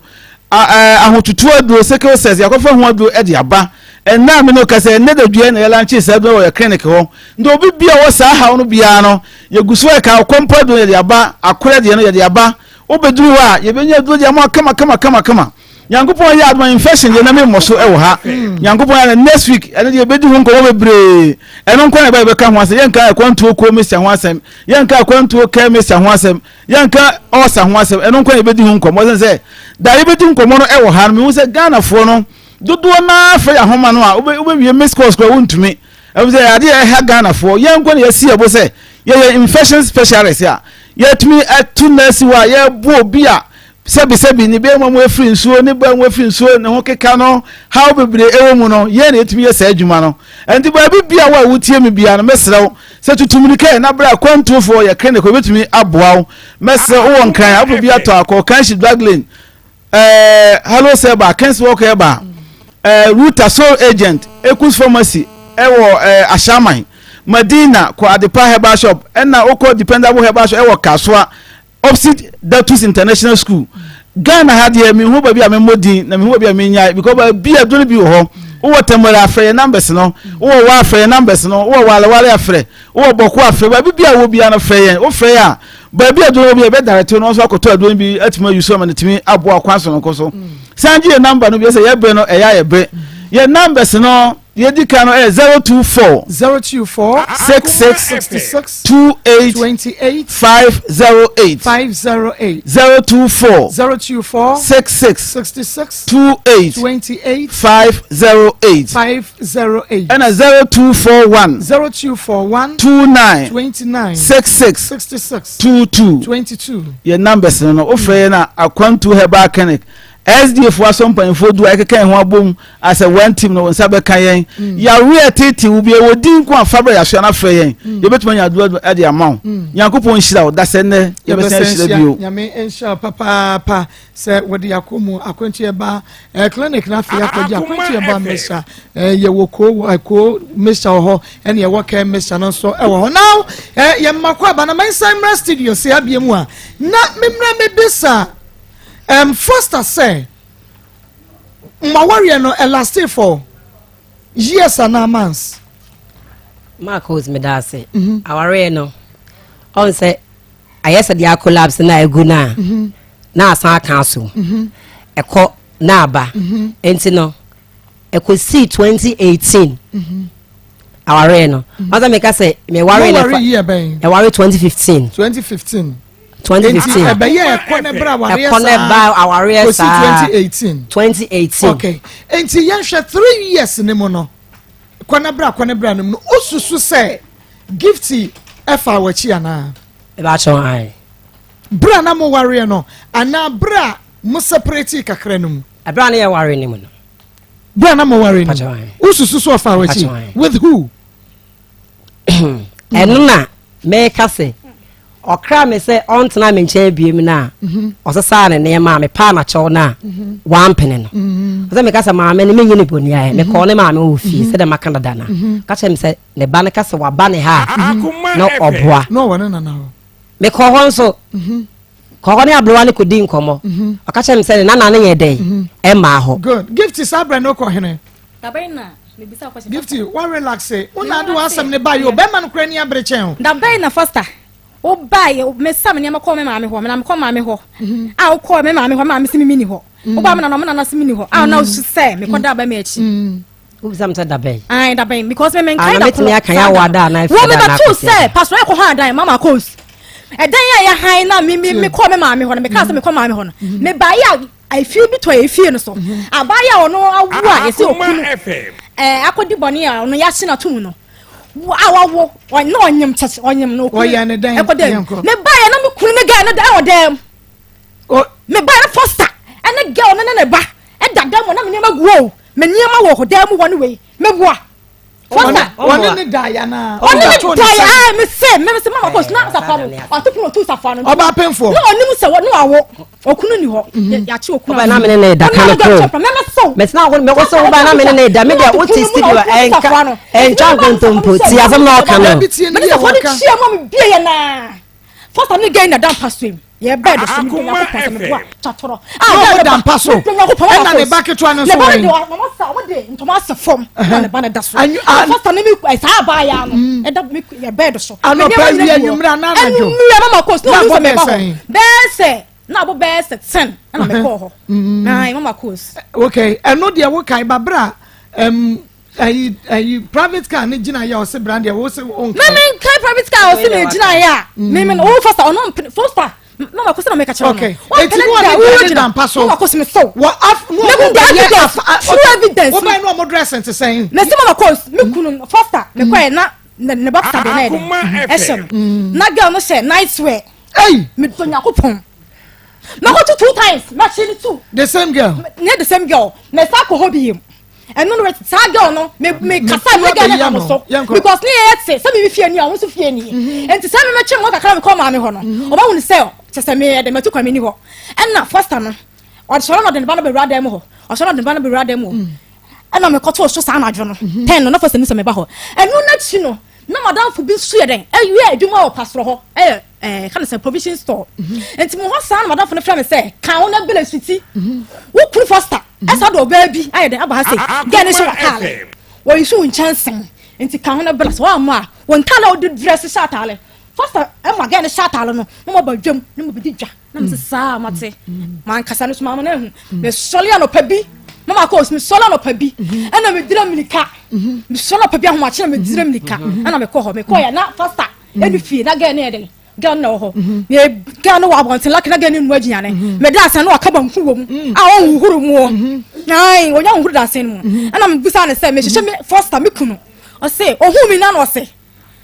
Ahotutuo aduro, sickle cells, yɛakɔfa ho aduro de aba. Ɛnnɛ a me ne wo kasa yi, ɛnnɛ da dua yi na yɛlankyee saa aduro no wɔ yɛ clinic hɔ. Nti obi bia ɔwɔ saa haw no biara no, yɛgu so ɛka ɔkɔmpɔ aduro no yɛde aba, akorɛ deɛ no yɛde aba. Wobɛduru hɔ a yɛbɛnya aduro de ama wo kama kama kama kama. Nyankopɔn yɛ adoma infection deɛ na me mmɔ so wɔ ha. Nyankopɔn yɛ adoma next week ɛno deɛ yɛbɛdi ho nkɔmmɔ bebree. Ɛno nko na ɛba yɛbɛka ho asɛm. Yɛnka akwantuo kuo mixture ho asɛm. Yɛnka akwantuo care mixture ho asɛm. Yɛnka ulcer ho asɛm. Ɛno nko na yɛbɛdi ho nkɔmmɔ. Ɛsɛ sɛ da yɛbɛdi nkɔmmɔ no wɔ ha no mehu sɛ Ghanafoɔ no dodoɔ no ara frɛ yɛn ahoma no a wobɛwie miss calls koraa wontumi. Ɛfiri sɛ adeɛ a ɛha Ghanafoɔ yɛn nko na yɛasi yɛn bo sɛ yɛyɛ infection specialist a yɛtumi atu nurse hɔ a yɛboa obi a Sɛbisɛbi, ne bɛɛma mu afiri nsuo, ne baa mu afiri nsuo, ne ho keka no, haw bebree ɛwɔ mu no, yɛn na yɛtumi yɛ saa adwuma no. Ɛnti baabi bia wo a wotie me bia no, mɛsrɛ wo sɛ tutu mirika ɛ na bra akwantuofoɔ yɛ clinic hɔ, yɛbɛtumi aboa wo. Mɛsrɛ wo wɔ Nkran a, wopɛ bi atɔ a, kɔ Kanshi Drug Lane, ɛɛ Hello Sɛba, Kings Walk Herbal, ɛɛ Ruta Soul Agent, Ekus Pharmacy ɛwɔ ɛɛ Ashaman, Madina, kɔ Adepa Herbal Shop, ɛna wokɔ Dependable Herbal Shop ɛwɔ Kasoa, Opposite Datus International School. Ghana ha deɛ menhu baabi a memmɔ din na menhu baabi a mennyae because baabi a aduro no bi wɔ hɔ. Wowɔ Tamale afrɛ yɛn numbers no, wowɔ Wa afrɛ yɛn numbers no, wowɔ Walewale afrɛ, wowɔ Bɔko afrɛ, baabi bi a wɔ biara no frɛ yɛn. Wofrɛ yɛn a, baabi a aduro no wɔ bi a yɛbɛ direct no nso akɔtɔ aduro no bi atumi ayi so ama no atumi aboa kwan sononko so. San gye yɛn number no bi sɛ yɛbere no ɛyɛ a yɛbere. Yɛn numbers no Deɛ edi kan no yɛ 024. 024. 66. 66. 28. 28. 508. 508. 024. 024. 66. 66. 28. 28. 508. 508. Ɛna 0241. 0241. 29. 29. 66. 66. 22. 22. Yɛ numbers no no wofrɛ yɛn a Akwantu Herbal Clinic SDA foɔ asɔ mpanyinfoɔ du a yɛkeka yɛn ho abom asɛ one team no wo nsa bɛka yɛn mm. yareɛ a tete wo bi ɛwɔ din nko a fa brɛ yɛasoa no afrɛ yɛn mm. yɛbɛtumi anya aduro de ama wo mm. Nyankopɔn nhyira wo dasɛ nnɛ yɛbɛsan ahyira bio. Nyame nhyira papaapa sɛ wɔde akɔ mu akwantu ɛba eh, clinic na afei akɔgye akwantu ɛba mesa eh, yɛwɔ koo eh, koo mesa wɔ hɔ ɛne yɛwɔ kɛ mesa no nso ɛwɔ hɔ now eh, yɛmma kɔ aba na mɛnsan mmra studio sɛ abie mu a na memmra mebisa Um, Foster sɛ, mo awareɛ no ɛlastee for years anaa months? Mark Hose meda ase. Mhm. Awareɛ no, ɔn sɛ ayɛ sɛ deɛ acollapse na agu no a, mhm. na asan aka asom. Mhm. Ɛkɔ na aba. Nti no, ɛkɔsii 2018 awareɛ no. Ɔn sɛ meka sɛ meware no ɛware 2015. 2015. 2015. Nti ɛbɛyɛ ɛkɔ ne bra awareɛ saa. Ɛkɔ ne ba awareɛ saa. Kɔsi 2018. 2018. Okay. Nti yɛnhwɛ three years ne mu no kɔ ne bra kɔ ne bra ne mu no osusu sɛ gifty ɛfa w'akyi anaa. Ɛbɛ akyɛw ayi. Bra na mo wareɛ no anaa bra mo separate kakra no mu. Ɛbra ne yɛ ware ne mu no. Bra na mo ware no mu. Osusu so ɔfa w'akyi with who? Ɛno na meka sɛ ɔkra me sɛ ɔntena me nkyɛn biem no a mhm. ɔsesaa ne nneɛma a mepaa n'akyɛw no a mhm. wampene no mhm. ɔsɛ meka sɛ maame no menyi ne bɔni ayɛ mekɔɔ ne maame wɔ fie sɛdeɛ maka dada no ka kyerɛ me sɛ ne ba no ka sɛ waba ne ha a na ɔboa mekɔɔ hɔ nso. Kɔ hɔ ne aberewa no kɔdi nkɔmmɔ. Ɔka kyerɛ me sɛ ne nana no nyɛ dɛn ɛmmaa hɔ. Good. Gift saa berɛ no wokɔ hene? Dabɛn na mebisa wo question. Gift wa relax wo na ade w'asɛm ne ba yi o bɛrima no koraa ani abere kyɛn o. Dabɛn na Foster wo baeɛ mesa me nneɛma kɔɔ me maame hɔ na mekɔ maame hɔ a wokɔɔ me maame hɔ maame se me mini hɔ wobaa me nana me nana se mini hɔ a na wosu sɛ mekɔda aba me akyi. Wobisa me sɛ dabɛn? Ae dabɛn because me menkae da koro. Mɛtumi aka yɛ awo ada anaa Wo mebɛtoo sɛ pastor ɛkɔ hɔ adan mama kos. Ɛdan a yɛ han na me me mekɔɔ me maame hɔ no mekaa sɛ mekɔ maame hɔ no mebaeɛ a efie bi tɔ efie no so. Abaayɛ a ɔno awo a yɛsɛ okunu ɛɛ akɔdi bɔne a ɔno yɛakye no atom no a wawo na ɔnyem kyɛkyɛ ɔnyem no okunu ɛkɔ dɛm mebaeɛ na me kunu ne gɛɛ no da ɛwɔ dɛm. Me ba no foster ɛne girl no ne ne ba ɛda dan mu na me nneɛma gu o me nneɛma wɔ dan mu hɔ ne wei me boa foster ɔne ne da ya na ɔne ne da ya ɛɛ me se me se mama kɔ na safa no ɔto pono ɔto safa no ɔba apɛnfoɔ na ɔnim sɛ ne wawo okunu ni hɔ mhm. yɛakye okunu ɔba na me ne ne da ka no kuro mɛsena wo mɛwɔ sɛ woba na me ne ne da me deɛ wote studio ɛnka ɛntwa nkontompo ti asɛm na ɔka no mene sɛ fɔ ne kyia mu a mebie yɛ naa Foster ne gay na da mpa so yi. Yɛ bɛɛ de so mi dɔ Nyankopɔn sɛ meboa twatorɔ. A yɛ da mpa so. Ɛna ne ba ketewa no nso wɔ yi. Ne ba no de mama sa wɔn de ntoma asɛ fam. Ɛna ne ba no da so. Foster ne mi saa abaa ya no. Mm. Ɛda mi yɛ bɛɛ de so. Anɔpa wia enyimire anaa anadwo. Enyimire mama kɔ so na ɔmo sɛ mɛba hɔ. Bɛɛ sɛ na abo bɛɛ sɛ ten ɛna mɛkɔɔ hɔ. Na mama kɔ. Okay ɛno deɛ wokae babra ayi ayi private car ne gyina yɛ ɔsi brand yɛ wosi o nkae. Mɛmi nkae private car ɔsi mi gyina yɛ a mímí no o fosta ɔno mpene fosta na ma kosi na mɛka kyerɛ no. Okay eti mu ɔne deɛ ne da mpa so. Na ma kosi mi so. Wɔ af mu ɔmo bɛ yɛ afa true evidence. Wo bɛn no ɔmo dress nti sɛn. Mɛ si ma ma kos mi kunu fosta mi kɔ yɛ na ne boxer de na yɛ dɛ ɛhyɛ no na girl no hyɛ night wear. Ɛyi. Mi dɔ Nyankopɔn. Mɛ kɔ tu two times mɛ kyi ni two. The same girl. Ne the same girl mɛ sa kɔ hɔ bi yɛ mu. ɛno no saa girl no me me kasa ne girl no ha mo so because ne yɛ te sɛ me fie ni a ɔno nso fie ni mhm. nti sɛ me mɛtwe mo kakra me kɔ maame hɔ no mhm. ɔba wuni sɛ kyɛ sɛ me yɛ dɛ mɛtu kwan mi ni hɔ ɛna foster no ɔsɔrɔ na ɔde ne ba no bɛwura dan mu hɔ ɔsɔrɔ na ɔde ne ba no bɛwura dan mu hɔ mm. ɛna mekɔtoo so saa anadwo no mhm. ten no na foster ni sɛ meba hɔ ɛno n'akyi no na madamfo bi nso yɛ dɛn ɛyɛ adwuma wɔ pastorɔ hɔ ɛyɛ ɛɛ ka ne sɛ provision store mhm. nti mo hɔ saa na madamfo no frɛ me sɛ kan wo na bele suti mhm. wo kunu foster mhm. ɛsa de ɔbaa bi ayɛ dɛn aba ha sɛ gɛɛ ne hyɛ w'ataale wɔyi so wo nkyɛnsen nti kan wo na bele sɛ wɔamma a wɔn ntaale a wɔde dress hyɛ ataale foster ɛma gɛɛ ne hyɛ ataale no na mo aba dwam na mo bɛdi dwa na mo sɛ saa mate mankasa no so maama no ahu mesɔre anɔpa bi mama kɔ osu mesɔre anɔpa bi ɛna medira mirika mesɔre anɔpa bi ahomakye na medira mirika ɛna mekɔ hɔ mekɔ yɛ na foster ɛnu fie na gɛɛ ne yɛ dɛn gɛl no na wɔ hɔ yɛ gɛl no wɔ abɔnten laki na gɛl no nua aduane mɛ da asan no waka banku wɔ mu a ɔnhuhuru mu hɔ ayi onya nhuhuru da asan mu ɛna mɛ bisa ne sɛ mɛ hyehyɛ mi foster mi kunu ɔse ohun mi na na ɔse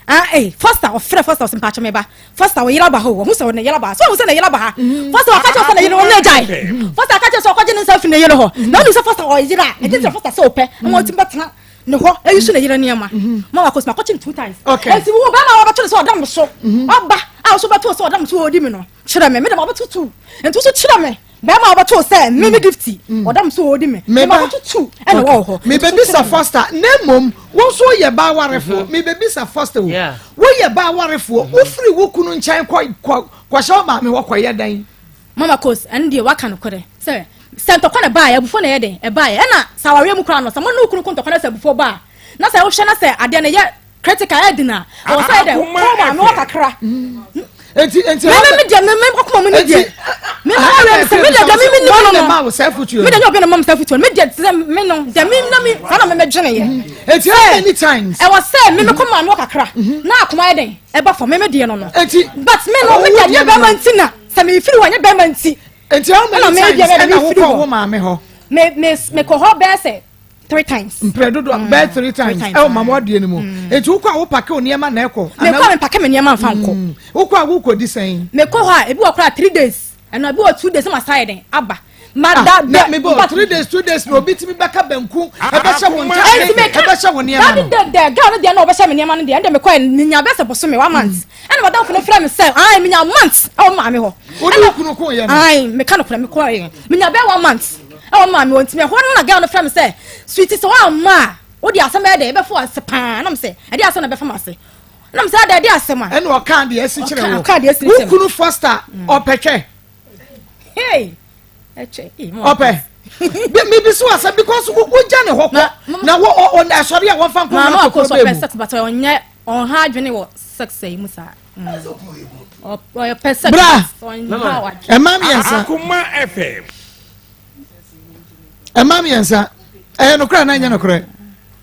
ah eh foster ɔfrɛ foster ɔse mpakyɛ mɛ ba foster ɔyere aba hɔ ɔhu sɛ ɔne yere aba ha so ɔhu sɛ ne yere aba ha foster ɔka kyerɛ sɛ ne yere ɔne agyae foster ɔka kyerɛ sɛ ɔkɔgye ne nsa fi ne yere hɔ na ɔnu sɛ foster ɔyere a ɛdi sɛ foster sɛ ɔpɛ ɛma ɔtumi bɛtena ne hɔ eyi so na yere nneɛma mhm. ma wakɔ so makɔkye no two times okay eti wo bɛrima a wɔbɛto no sɛ ɔda me so mhm. ɔba a wɔso bɛto sɛ ɔda me so ɔdi mi no kyerɛ me me de ma wɔbɛto tu nti so kyerɛ me bɛrima a wɔbɛto sɛ me me gifti mhm. ɔda me so ɔdi me me ma wɔbɛto tu ɛna wɔwɔ hɔ mebɛbisa Foster na mmom wo nso woyɛ baa warefoɔ mebɛbisa Foster o woyɛ baa warefoɔ wofiri wo kunu nkyɛn kɔ kɔ kɔhyɛ wo maame hɔ kɔyɛ dɛn Mama Kos, ɛno deɛ waka nokorɛ sɛ sɛ ntɔkwa na ɛbaeɛ abufuo na ɛyɛ dɛn ɛbaeɛ ɛna sɛ awareɛ mu koraa no sɛ mo ne wo kunu ko ntɔkwa na sɛ abufuo ba a na sɛ wohwɛ na sɛ adeɛ no yɛ critical ɛyɛ den a ɛwɔ sɛ yɛ dɛn wokɔ maame hɔ kakra enti enti me me deɛ me me akoma mu ne deɛ me me awareɛ no sɛ me deɛ deɛ me me nim no no me deɛ nyɛ obi na ma me saa afotuo no me deɛ sɛ me no deɛ me na me saa na me me dwene yɛ enti how many times ɛwɔ sɛ me me kɔ maame hɔ kakra na akoma yɛ dɛn ɛba fam me me deɛ no no but me no me deɛ nyɛ bɛrima nti na Sɛ mefiri hɔ nyɛ bɛrima nti. Nti how many times ɛna wokɔ wo maame hɔ? Me me mekɔ hɔ bɛyɛ sɛ three times. Mprɛ dodo mm. bɛyɛ three times ɛwɔ mama ɔdeɛ no mu. Mm. Nti wokɔ a wopake wo nneɛma na ɛkɔ. Mekɔ a mepake me nneɛma nfa nkɔ. Mm. Wokɔ a wokɔ di sɛn? Mekɔ hɔ a ebi wɔ koraa three days ɛna ebi wɔ two days na ma sa yɛ den aba. Ma ah, da da. Me bɔ three days two days na obi tumi bɛka banku ɛbɛhyɛ wo ntaade ɛbɛhyɛ wo nneɛma no. Dabi dɛ dɛ girl no deɛ na ɔbɛhyɛ me nneɛma no deɛ ɛnde mekɔ yɛ menya bɛsɛ bosome one month. Ɛna madamfo no frɛ me sɛ ae menya month ɛwɔ maame hɔ. Wo ne wo kunu ko yɛ no? Ae meka no korɛ mekɔ yɛ menya bɛyɛ one month ɛwɔ maame hɔ nti ɛhɔ no na girl no frɛ me sɛ sweetie sɛ woamma a wode asɛm bɛyɛ dɛ ɛbɛfo ase paa na me sɛ ɛde asɛm na ɛbɛfa m'ase na me sɛ ada ɛde asɛm a ɛna ɔka deɛ asi kyerɛ wo wo kunu Foster ɔpɛtwɛ. Ɔpɛ. Bibi so asɛm because wogya ne hɔ kɔ na wo asɔre a wɔmfa nkɔ wura tokuro bɛɛ mu. Maame sex but ɔnyɛ ɔnha adwene wɔ sex yi mu saa. Ɔpɛ sex. Bra ɛma mmiɛnsa. Akoma FM. Ɛma mmiɛnsa ɛyɛ nokorɛ anaa ɛnyɛ nokorɛ?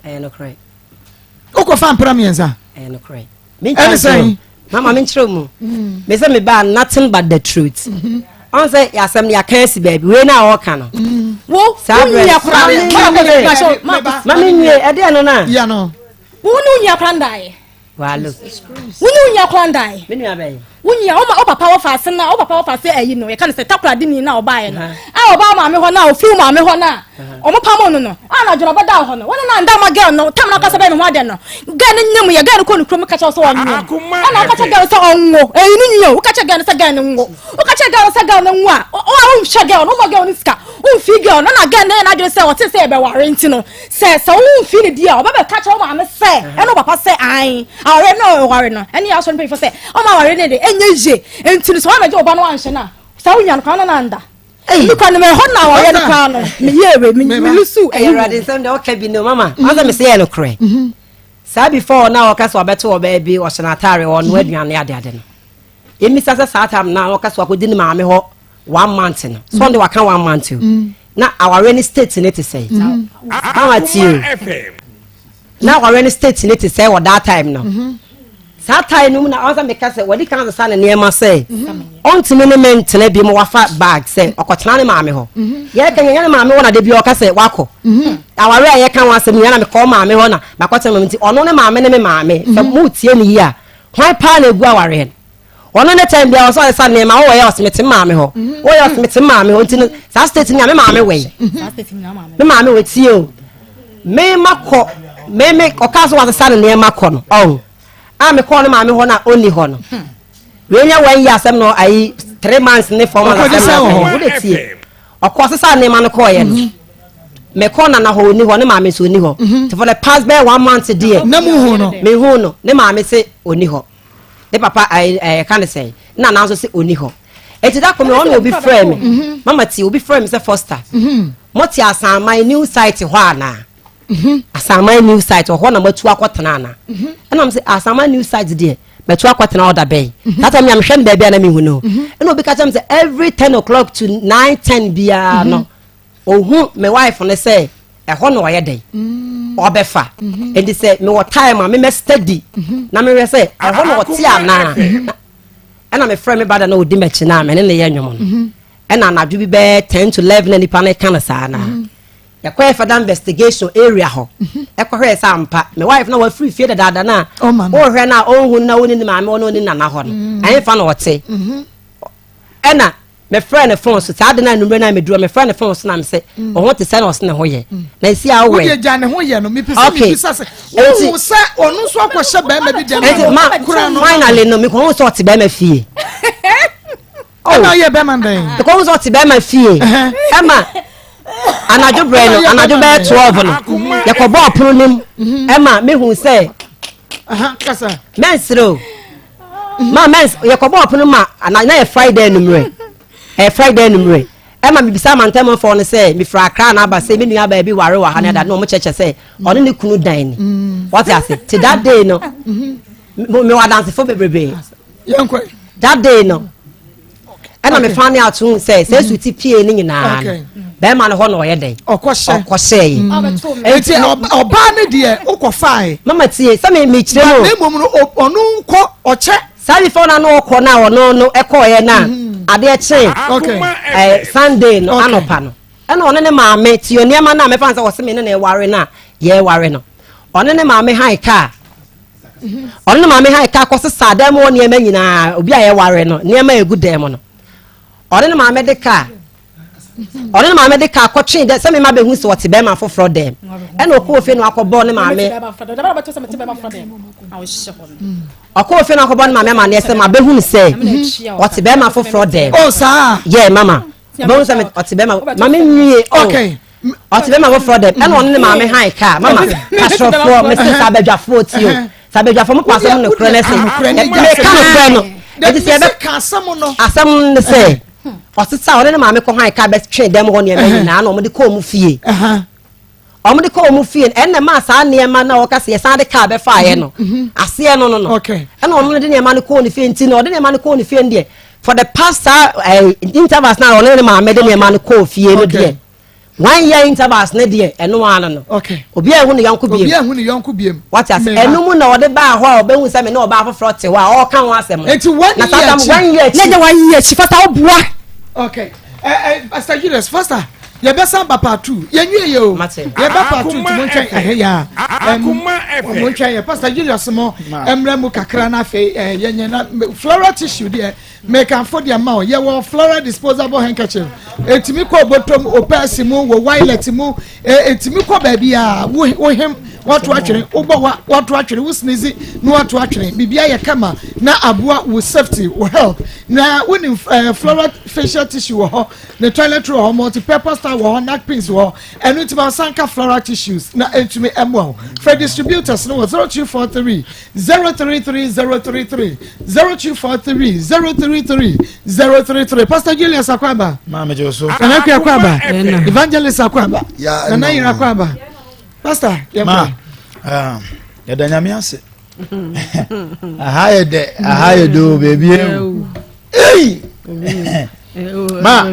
Ɛyɛ nokorɛ. Wokɔ fa mpra mmiɛnsa. Ɛyɛ nokorɛ. Ɛne sɛn? Mama menkyerɛ mu. Mm. Me sɛ mebaa nothing but the truth. Mm-hmm. Ɔn sɛ asɛm no yɛaka asi baabi wei na ɔka no. Mm. Wo saa berɛ nua koraa ma menwie ɛdeɛ no no a. Wo ne wo nua koraa ndaeɛ. Walo. Wo ne wo nua koraa ndaeɛ. Me nua bɛn? Wo nua, wo ma wo papa wɔfa ase na wo papa wɔfa ase ayi no, yɛka no sɛ takoradi ni na ɔbaeɛ no. A ɔbaa maame hɔ na ofiri maame hɔ na ɔmo pamo no no. A na adwene ɔbɛda hɔ no. Wɔne na nda ma girl no, tam na ɔkasa bɛyɛ ne ho adeɛ no. Girl no nyem yɛ, girl no kɔ ne kurom ka kyerɛ sɛ ɔnyem. Ɛna ɔka kyerɛ girl no sɛ ɔnwo. Ɛyi ne nua o, woka kyerɛ girl no sɛ girl no nwo. Woka kyerɛ girl no sɛ girl no nwo a, wo a wonhwɛ girl no, woma girl no sika. Womfii girl no na girl no yɛ n'adwene sɛ ɔte sɛ yɛbɛware nti no, sɛ sɛ womfii no di a, ɔbɛbɛka kyerɛ wo maame sɛ ɛne wo papa sɛ ae, aware no ɔware no, ɛne asɔre mpanyinfoɔ sɛ ɔma aware no de ɛnyɛ yie. Nti no sɛ woamɛgye wo ba no anhyɛ no a, saa wonya no koraa no na anda. Me kora no mɛhɔ na aware no koraa no, meyɛ ewe, me lusu ɛyi. Awurade nsɛm deɛ ɔka bi no mama, ɔsɛ mese yɛ nokorɛ. Saa before na ɔka sɛ ɔbɛto ɔbaa bi, ɔhyɛ n'ataare, ɔnoa aduane adeade no. Yɛmmisa sɛ saa time na ɔka sɛ wakɔdi ne maame hɔ one month no so ɔde waka one month o mm. na awareɛ ne state ne te sɛ mm. mama tie o na awareɛ ne state ne te sɛ wɔ that time no mm-hmm. saa time no mu na ɔsɛ meka sɛ wɔde kan sesa ne nneɛma sɛ mm-hmm. ɔntumi ne me ntena bi mu wafa bag sɛ ɔkɔtena ne maame hɔ mm-hmm. yɛka nyɛ ne maame hɔ na de bi ɔka sɛ wakɔ awareɛ a yɛka ho asɛm nyɛ na mekɔ maame hɔ na makɔtena maame nti ɔno ne maame ne me maame sɛ mu tie ne yie a hwan paa na egu awareɛ no Ɔno ne time biara ɔsɛ ɔsesa nneɛma wowɔ yɛ ɔsɛ mete maame hɔ wowɔ yɛ ɔsɛ mete maame hɔ nti no saa state ni a me maame wɔ yi me maame wɔ tie o me ma kɔ me me ɔka so wasesa ne nneɛma kɔ no ɔho a me kɔɔ ne maame hɔ na ɔnni hɔ no wei nyɛ wɔn yi asɛm no ayi three months ne four months asɛm no wo de tie ɔkɔ sesa nneɛma no kɔɔ yɛ no me kɔ nana hɔ ɔnni hɔ ne maame nso ɔnni hɔ nti for the past bɛyɛ one month deɛ na mu hu no me hu no ne maame se ɔnni hɔ. Ne papa ɛɛ ɛɛ ka ne sɛn na nan nso sɛ ɔni hɔ eti da kɔmi ɔna obi frɛ mi mhm. mama ti obi frɛ mi sɛ Foster mhm. mo te asanman new site hɔ ana mhm. asanman new site hɔ na mo atu akɔtena ana ɛna mo sɛ asanman new site deɛ mɛtu akɔtena ɔda bɛyi tata mi a mehwɛ no baabi a na mi hu no ɛna obi ka kyerɛ mi sɛ every 10 o'clock to 9:10 biara no Ohu me wife no sɛ ɛhɔ na ɔyɛ dɛn mm. ɔbɛfa mm-hmm. nti sɛ mewɔ time a memɛ steady mm-hmm. na mehwɛ sɛ ɛhɔ na ɔte anaa mm-hmm. ɛna mefrɛ me bada na ɔdi m'akyi no a mene ne yɛ nnwom no ɛna anadwo bi bɛyɛ 10 to 11 na nipa no ka no saa naa yɛkɔyɛ further investigation area hɔ ɛkɔhwɛ sɛ ampa me wife na wafiri fie dadaada no a wohwɛ no a ɔnhu na wone ne maame ɔne ɔne nana hɔ no ɛmfa na ɔte ɛna mefrɛ ne phone so saa de no anumere no a meduru mefrɛ ne phone so na mesɛ mm. ɔho te sɛ na ɔse ne ho yɛ mm. na nsi a wowɛ wodeɛ gya ne ho yɛ no mepɛ sɛ mebisa sɛ wohu sɛ ɔno nso akɔhyɛ bɛrima bi dɛm nti ma kora no finally no mekɔhu sɛ ɔte bɛrima fie oh. ɛna ɔyɛ bɛrima dɛn mekɔhu sɛ ɔte bɛrima fie ɛma anadwo berɛ no anadwo bɛyɛ 12 no yɛkɔbɔ ɔpono no mu mhm. ɛma mehu sɛ mɛnsere o ma mɛns yɛkɔbɔ ɔpono ma na na yɛ Friday anummerɛ ɛyɛ Friday anummerɛ ɛma mebisa amantamfoɔ no sɛ mefiri Accra na aba sɛ me nua baabi ware wɔ ha ne ada na wɔn kyerɛkyerɛ sɛ ɔne ne kunu dan ni wɔte ase te that day no mewɔ adansefo bebrebe that day no ɛna me fa ne ato sɛ sɛ esu ti pie ne nyinaa no bɛrima no hɔ na ɔyɛ dɛn ɔkɔhyɛ yi. Mm. Eti ɔbaa ne deɛ ɔkɔ faae. Mama tie sɛ mi mi kyerɛ mu. Na mmom no ɔno nkɔ ɔkyɛ. Saa nifa ɔno ano ɔkɔ na ɔno no ɛkɔɔyɛ na mm. adeɛ kyee ɛɛ Sunday no anɔpa no ɛna ɔne ne maame tie nneɛma na mɛfa sɛ ɔse me ne na ɛware na yɛware no ɔne ne maame han kaa. Ɔno ne maame han ka kɔsesaa dan mu hɔ nneɛma nyinaa, obi a yɛware no, nneɛma a ɛgu dan mu no. Ɔne ne maame de kaa ɔne ne maame de kaa kɔtwee dɛ sɛ mema bɛhu sɛ ɔte bɛrima foforɔ dɛm. Ɛna ɔkɔɔ fie no akɔbɔ ne maame. Ɔkɔɔ fie no akɔbɔ ne maame amaneɛ sɛ mabɛhu no sɛ ɔte bɛrima foforɔ dɛm. Oh, saa. Yɛ mama. Bɛhu sɛ ɔte bɛrima maame nwie. Oh. Okay. Ɔte bɛma foforɔ dɛm ɛna ɔne ne maame han kaa mama pasrɔfoɔ mese sɛ abadwafoɔ ti o sɛ abadwafoɔ mo kɔ asɛm no korɛ no sɛ meka no korɛ no ɛti sɛ yɛbɛ asɛm no sɛ. Ɔsesa ɔne ne maame kɔ han kaa bɛtwe dɛm hɔ nneɛma nyinaa na wɔde kɔɔ mu fie. Wɔde kɔɔ wɔn fie no, ɛnna ɛmaa saa nneɛma no a wɔka sɛ yɛsan de kaa bɛfaeɛ no, mhm. aseɛ no no no. Ɛnna ɔno de nneɛma no kɔɔ ne fie nti no, ɔde nneɛma no kɔɔ ne fie no deɛ, for the past saa ɛɛ eh, intervals na ɔne ne maame de nneɛma no kɔɔ fie no deɛ, one year intervals ne deɛ ɛno ara no no. Obi a ehu ne yɔnko biem. Obi a ehu ne yɔnko biem. Wate ase ɛno mu na ɔde baa hɔ a ɔbɛhu sɛ me ne ɔbaa foforɔ te hɔ a ɔreka ho asɛm no. Eti one year akyi. One year akyi. Na ɛnyɛ one year akyi fata ɔboa. Okay. Eh, eh, Pastor Julius, faster. Yɛbɛsan ba part 2. Yɛnwie yɛ o. Yɛba part 2 nti montwɛn ɛhɛ yɛ a. Montwɛn yɛ. Pastor Julius mo mmerɛ mu kakra na afei eh, yɛnyɛ na floral tissue deɛ mekamfo deɛ ma o. Yɛwɔ floral disposable handkerchief. Ɛtumi kɔ obotom, opɛɛsi mu, wɔ wallet mu. Ɛtumi kɔ baabi a wohem wato atwene, wobɔ wa wato atwene, wo sneeze na wato atwene. Biribi ayɛ kama na aboa wo safety, wo health. Na wonim eh, floral facial tissue wɔ hɔ, ne toilet roll wɔ hɔ, multi-purpose towel wɔ hɔ, napkins wɔ hɔ. Ɛno nti ma nsa nka floral tissues na ɛntumi mmoa wo. Frɛ distributors no wɔ 0243 033 033, 0243 033 033. Pastor Julius Akwaba. Maame gye so. Nana Akua Akwaba. Evangelist Akwaba. Nana Yere Akwaba. Pastor, yɛ kɔ. Ma, yɛda nyame ase. Aha yɛ dɛ, aha yɛ dɛ o, beebi ewu. Ei! Ma,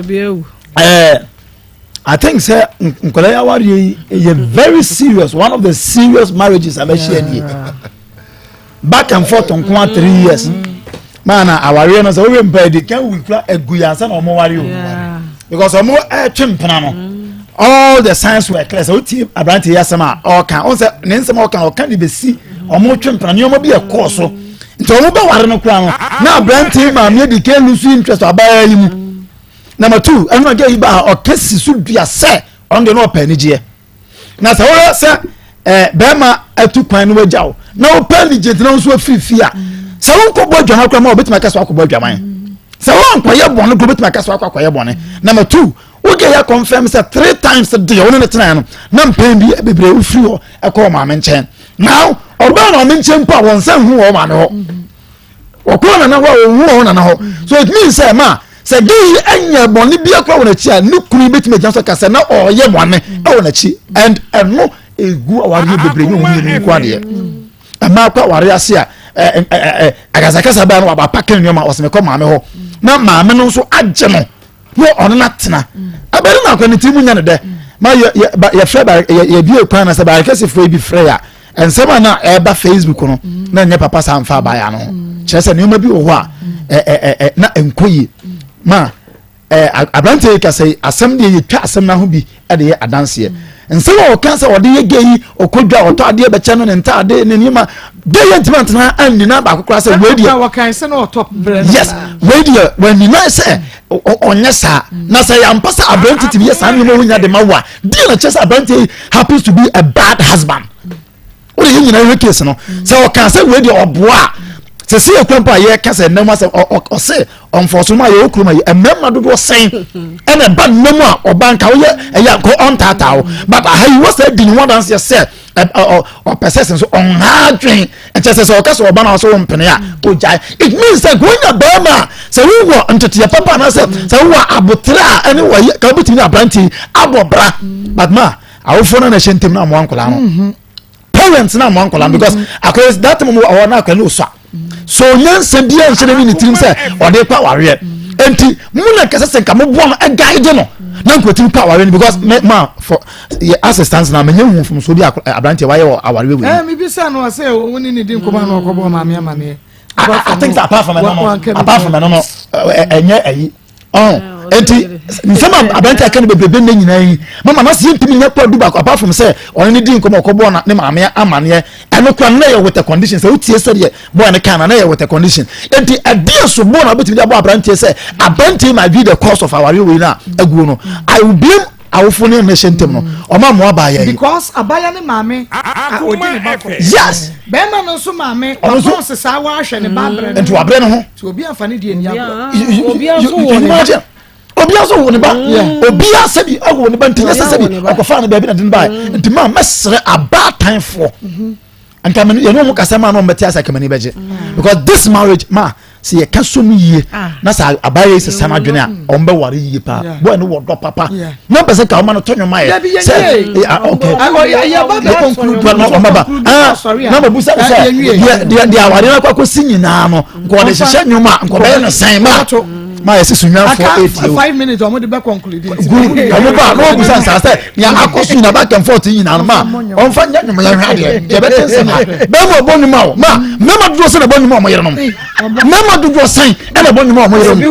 ɛɛ, I think sɛ nkwadaa yi awareɛ yi yɛ very serious, one of the serious marriages a bɛhyia nie. Back and forth nko a 3 years. Maa na awareɛ no sɛ wohwɛ mpa adi kan wi kura egu yɛn ansa na wɔn ware o. Because wɔn ɛretwe mpena no. All the signs were clear. Sɛ wotie aberante yi asɛm a ɔreka, ɔn sɛ ne nsɛm a ɔka ɔka de bɛsi wɔn retwe mpena nneɛma bi ɛkɔɔ so. Nti wɔn bɛware no koraa no na aberante yi maame adi kan lose interest abaayewa yi mu. Number two, ɛno na yi ba a ɔka si so dua sɛ ɔno deɛ na ɔpɛ anigyeɛ. Na sɛ wohwɛ sɛ ɛɛ bɛrima atu kwan no wagya wo na wopɛ anigyeɛ nti na wo nso afiri fie a sɛ wonkɔbɔ adwaman koraa ma wɔbɛtumi aka sɛ wakɔbɔ adwaman. Sɛ woankɔyɛ bɔne koraa wobɛtumi aka sɛ wakɔ akɔyɛ bɔne. Number two, wogye yɛ confirm sɛ three times deɛ wo ne ne tenaeɛ no na mpɛn bi bebree wofiri hɔ ɛkɔ wɔ maame nkyɛn. Now ɔbaa maame nkyɛn mpo a wɔn nsa nhu wɔ maame hɔ. Wɔkɔɔ nana hɔ a wɔnhu wɔ nana hɔ. So it means sɛ ma sɛ gay yi anya bɔne bi akora wɔ n'akyi a ne kunu yi bɛtumi agyina so ka sɛ na ɔreyɛ bɔne ɛwɔ n'akyi and ɛno egu awareɛ bebree nyɛ wɔn mmienu nko adeɛ. Mmaa kɔ awareɛ ase a ɛ akasakasa bɛyɛ no waba apake nneɛma ɔsɛ mekɔ maame hɔ na maame no nso agye no na ɔno no atena abɛde na akɔ ne tiri mu nya no dɛ ma yɛ yɛ ba yɛfrɛ ba yɛ yɛbie kwan na sɛ barekɛsefoɔ yi bi frɛ yɛ a nsɛm a na ɛreba facebook no na nyɛ papa saa nfa abaayewa no ho kyerɛ sɛ nneɛma bi wɔ hɔ a ɛ ɛ ɛ na nkɔ yie ma ɛ aberanteɛ yi kasa yi asɛm deɛ yɛtwa asɛm no ho bi de yɛ adanseɛ nsɛm a ɔka sɛ ɔde yɛ gay yi ɔkɔ dwa ɔtɔ adeɛ bɛkyɛ no ne ntaade ne nneɛma gay yɛ ntoma ntena annina baako koraa sɛ wei deɛ yes wei deɛ wannina sɛ ɔnyɛ saa na sɛ yɛampa sɛ aberante tumi yɛ saa nneɛma wonya de ma wo a deɛ na kyerɛ sɛ aberante yi happens to be a bad husband wode yɛ nyinaa hwɛ case no sɛ ɔka sɛ wei deɛ ɔboa a sɛ sɛ yɛkura mpo a yɛka sɛ nnam asɛm ɔse ɔmfɔso mu a yɛwɔ kurom a mmarima dodoɔ sɛn ɛna ɛba nnam a ɔba nka woyɛ ɛyɛ nka ɔntaataa wo but aha yi wɔ sɛ di ne ho adanseɛ sɛ ɔpɛ sɛ sɛ nso ɔnha adwen nkyɛ sɛ sɛ ɔka sɛ ɔba na ɔsɛ wo mpene a ɔgyae it means sɛ nka wonya bɛrima a sɛ wowɔ nteteɛ papa anaasɛ sɛ wowɔ abotere a ɛne wɔyɛ ka wobɛtumi ne aberante abɔ bra but ma awofoɔ no na ɛhyɛ ntɛm na amoa nkwadaa no mhm. parents na amoa nkwadaa no because mm-hmm. akɔyɛ that time ɔwɔ na akɔyɛ no osua so nyansa bi a nhyɛ ne ne tirim sɛ ɔde kɔ awareɛ nti mu na kɛsɛ sɛ nka mo boa no ɛguide no na nka otimi kɔ awareɛ no because me ma for yɛ assistance na menye hu mfomsoɔ bi aberanteɛ wayɛ wɔ awareɛ wei. ɛɛ mi bi sɛ no ɔsɛ wɔn ni ne di nkɔmɔ na ɔkɔ bɔ maame amaneɛ. I think apart from ɛno no apart from ɛno no ɛnyɛ ɛyi. ɔn nti nsɛm a aberante aka no bebrebe nne nyinaa yi mama na sɛ yɛntumi nyɛ kɔ du baako apart from sɛ ɔne ne di nkɔmɔ ɔkɔbɔ na ne maame amaneɛ ɛno kora na yɛ with a condition sɛ wotie sɛdeɛ boy no kan na na yɛ with a condition nti ɛdeɛ so bɔ na wobɛtumi de abɔ aberanteɛ sɛ aberanteɛ might be the cause of awareɛ wei no a aguo no I will blame awofo ne ne hyɛ ntɛm no ɔma mmoa abaayɛ yi. Because abaya ne maame a odi ne ba kɔ. Yes. Bɛrima no nso maame wapɔn sesaa wahwɛ ne ba abrɛ no. Nti wabrɛ ne ho. Nti obi anfa ne deɛ ni agorɔ. Obi nso wɔ ne ba. Obi nso wɔ ne ba. Obi asɛbi ɛwɔ ne ba nti nyɛ sɛ sɛbi ɔkɔfa ne baabi na de ne ba yɛ. Nti maa mɛsrɛ abaatanfoɔ. Nka mɛ yɛn ne wɔn kasa maa na wɔn bɛte ase akamani bɛgye. Because this marriage ma. Sɛ yɛka som yie na sɛ abayɛ yi sesa n'adwene a wɔn bɛ ware yie paa. Bɔyɛ no wɔ dɔ papa. Na mpɛ sɛ ka ɔma no tɔ nnwom ayɛ. Sɛ ok. Ɔmaba na ma busa sɛ deɛ deɛ aware no akɔ akɔsi nyinaa no nka ɔde hyehyɛ nnwom a nka ɔbɛyɛ no sɛn ma ma yɛsi sunyanfoɔ etie o. Five minutes ɔmo de bɛ conclude. Good ɔmo ba na ɔbusa nsa sɛ nea akɔ so nyinaa back and forth nyinaa no ma ɔnfa nyɛ nnwom yɛn hwɛ adeɛ yɛbɛte nsɛm ha bɛrima ɔbɔ nnwom a o ma mmarima dodoɔ sɛ na ɛbɔ nnwom a ɔmo yerenom mmarima dodoɔ sɛn ɛna ɛbɔ nnwom a ɔmo yerenom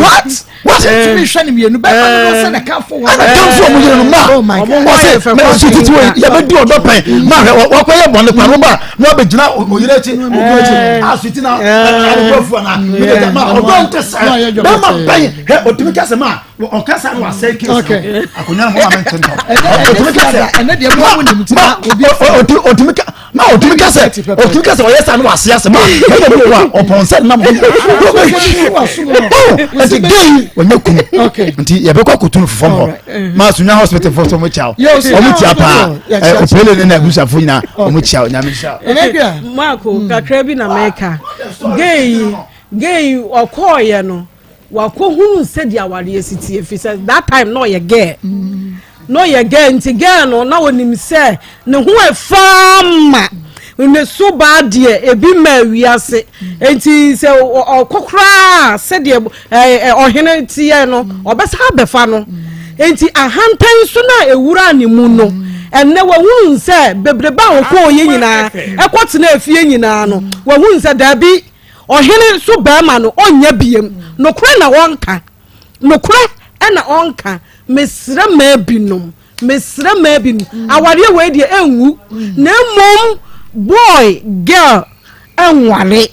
what what tumi hwɛ ne mmienu bɛrima dodoɔ sɛ na ɛka fo wɔn ɛna ɛka fo ɔmo yerenom ma ɔsɛ mɛ ɔsi titi wɔ yɛbɛdi ɔdɔ pɛn ma hwɛ wakɔ yɛ bɔnne kwan no ba na wabɛgyina oyere akyi okun akyi aso ti na ɛna afu ana ma ɔdɔ nte sɛ bɛrima bɛn hwɛ otumi kɛse ma ɔkasa no wasɛe case no akonnwa no ho ma mente ntɔ ɔtumi ka sɛ ɔtumi ka ma ɔtumi ka sɛ ɔtumi ka sɛ ɔyɛ saa no wase ase ma ɛna bi wɔ hɔ a ɔpɔn sɛ nam ɛnti gay ɔnyɛ kunu nti yɛbɛkɔ akɔtu no fofam hɔ ma sunya hospital fo so ɔmo kyia ɔmo kyia paa ɔpele ne na abusuafo nyinaa ɔmo kyia onyame nhyira Marco kakra bi na mɛka gay gay ɔkɔɔyɛ no Wakɔhunu sɛdeɛ awareɛ si teɛ firi sɛ that time na ɔyɛ girl na ɔyɛ girl nti girl no na ɔnim sɛ ne ho ɛfa ma ne so baa deɛ ebi ma wiase nti sɛ ɔkɔ koraa sɛdeɛ ɔhene teɛ no ɔbɛsa abɛfa no nti ahantan nso no a ɛwura ne mu no ɛnɛ wahunu sɛ bebrebe a ɔkɔɔyɛ nyinaa ɛkɔtena efie nyinaa no wahunu sɛ daabi Ɔhene nso barima no ɔnnya biem. Nokorɛ na ɔnka. Nokorɛ na ɔnka. Mesrɛ mmaa binom. Mesrɛ mmaa binom. Awareɛ wei deɛ ɛnwu. Na mmom boy, girl ɛnware.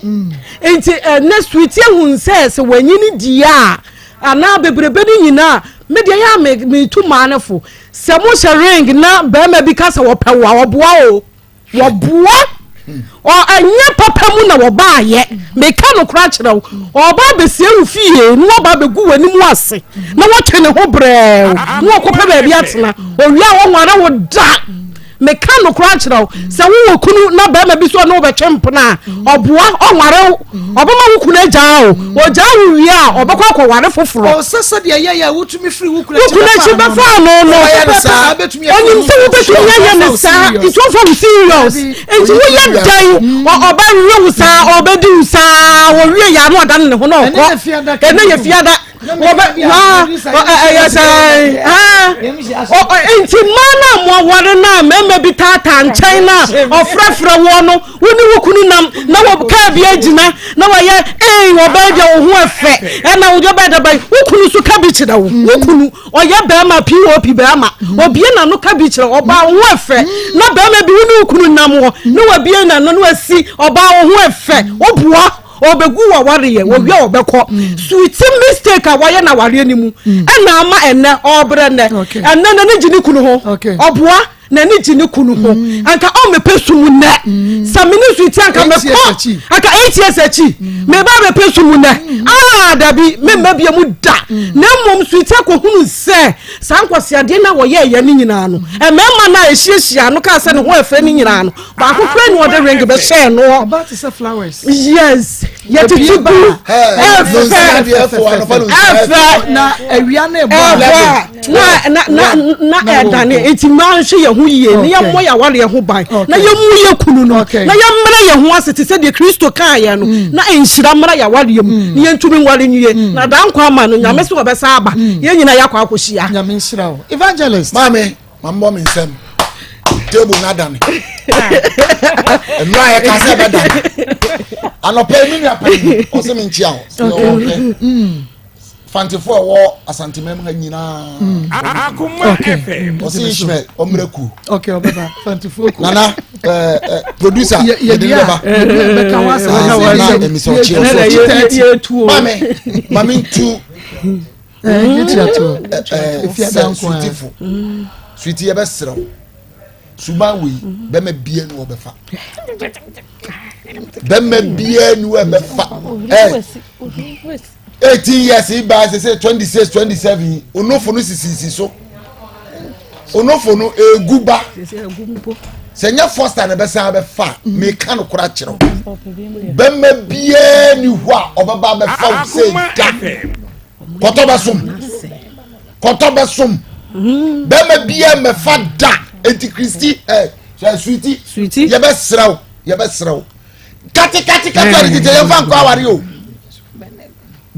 Nti ɛnɛ sweetie ahunu sɛ sɛ wanyini die a anaa bebrebe no nyinaa me deɛ yɛ a metu mmaa no fo. Sɛ mohyɛ ring na barima bi ka sɛ ɔpɛ wo a ɔboa o. Wɔboa. Ɔ ɛnyɛ papa mu na wɔbaayɛ. Meka nokorɛ akyerɛ wo. Ɔba abɛsie wo fie na waba abɛgu w'anim ase na watwe ne ho brɛɛw na wakɔpɛ baabi atena. Owie a ɔnware wo da. Meka nokorɛ akyerɛ wo. Sɛ wowɔ kunu na barima bi so ɔne wo bɛtwe mpena a, ɔboa, ɔnware wo. Ɔbɛma wo kunu agyaa wo. Ɔgyaa wo wie a, ɔbɛkɔ akɔware foforɔ. Ɔsɛ sɛdeɛ ɛyɛeɛ a wotumi firi wo kunu akyi bɛfaa no no, ɔnim sɛ wobɛtumi ayɛ no saa, nti ɔmfa wo serious. Nti woyɛ dɛn, ɔbɛwe wo saa, ɔbɛdi wo saa, ɔwie yɛ a na ɔdane ne ho na ɔkɔ. Ɛnɛ yɛ fiada. Ɛyɛ sɛ nti mmaa no a moaware no a mmarima bi taataa nkyɛn no a ɔfrɛfrɛ woɔ no Wo ne wo kunu nam na wɔ kaa bi agyina na wɔyɛ ee ɔbaa deɛ wo ho ɛfɛ ɛna wo deɛ bɛyɛ dɛ wo kunu nso ka bi kyerɛ wo wo kunu ɔyɛ bɛrima pop bɛrima obie n'ano ka bi kyerɛ ɔbaa wo ho ɛfɛ na bɛrima bi wo ne wo kunu nam hɔ na wabie n'ano na wasi ɔbaa wo ho ɛfɛ woboa ɔbɛgu w'awareɛ wɔwie a ɔbɛkɔ sweet mistake a wayɛ n'awareɛ no mu ɛna ama ɛnɛ ɔbrɛ nɛ ɛnɛ n'ani gye ne kunu ho ɔboa N'ani gye ne kunu ho. Mm. Anka ɔmmɛpɛ su mu nnɛ. Mm. Sɛ me ne Sweetie anka mekɔ anka 8 years akyi. Mm. Meba abɛpɛ su mu nnɛ. Mm. Ah, dabi, memma bia mu da. Mm. Na mmom Sweetie akɔhunu sɛ saa nkwaseadeɛ no a wɔyɛɛyɛ no nyinaa no, mmarima no a ɛhyiahyia no kaa sɛ ne ho ɛfɛ no nyinaa no, baako koraa ni ɔde ring bɛhyɛɛ noɔ. Ɔbaa te sɛ flowers. Yes. Yɛtete gu. Ɛfɛ. Ɛfɛ. Na awia no ɛbɔ. Ɛfɛ. na na na na ɛdane nti mmaa nhwɛ yɛn ho yie na yɛmmɔ yɛn awareɛ ho ban na yɛmmu yɛ kunu no na yɛmmrɛ yɛn ho ase te sɛ deɛ Kristo kaa yɛn no mm. na nhyira mmra yɛn awareɛ mu mm. na yɛntumi nware nwie mm. na daa nkwa ama no Nyame sɛ wɔbɛsa aba yɛn nyinaa yɛakɔ akɔhyia. Nyame nhyira wo evangelist. Maame ma mbɔ me nsam table na dane mmerɛ a yɛka sɛ ɛbɛdane anɔpɛ me nua panyin ɔsɛ me nkyia wo sɛ ɔhwɛ Fantefo a ɛwɔ Asantemam ha nyinaa. Mm. Akoma FM. Ɔsi Ishmael ɔmmerɛ kuo. Ok ɔbɛba Fantefo kuo. Nana ɛɛ eh, producer yɛde ne bɛba. Bɛka wa sa. Nana emisa ɔkye ɔsɔ ɔkye. Maame maame ntu. Ɛɛ ɛɛ sɛ suitifo suiti yɛ bɛ serɛw suban wei bɛmɛ bie ni ɔbɛfa bɛmɛ bie ni ɔbɛfa ɛɛ. 18 years yi baa sɛ sɛ 26 27 yi onofo no sisisi so onofo no egu ba sɛ nyɛ foster na ɛbɛsan abɛfa meka no kora kyerɛw. Bɛma biara ni hɔ a ɔbɛba abɛfa wo sɛ da. Kɔtɔ bɛsom. Kɔtɔ bɛsom. Bɛma biara mɛfa da. Enti Kristi ɛ eh, suiti. Suiti. Yɛbɛsrɛ wo. Yɛbɛsrɛ wo. Kate kate kate ɔde tete yɛmfa nkɔ aware o.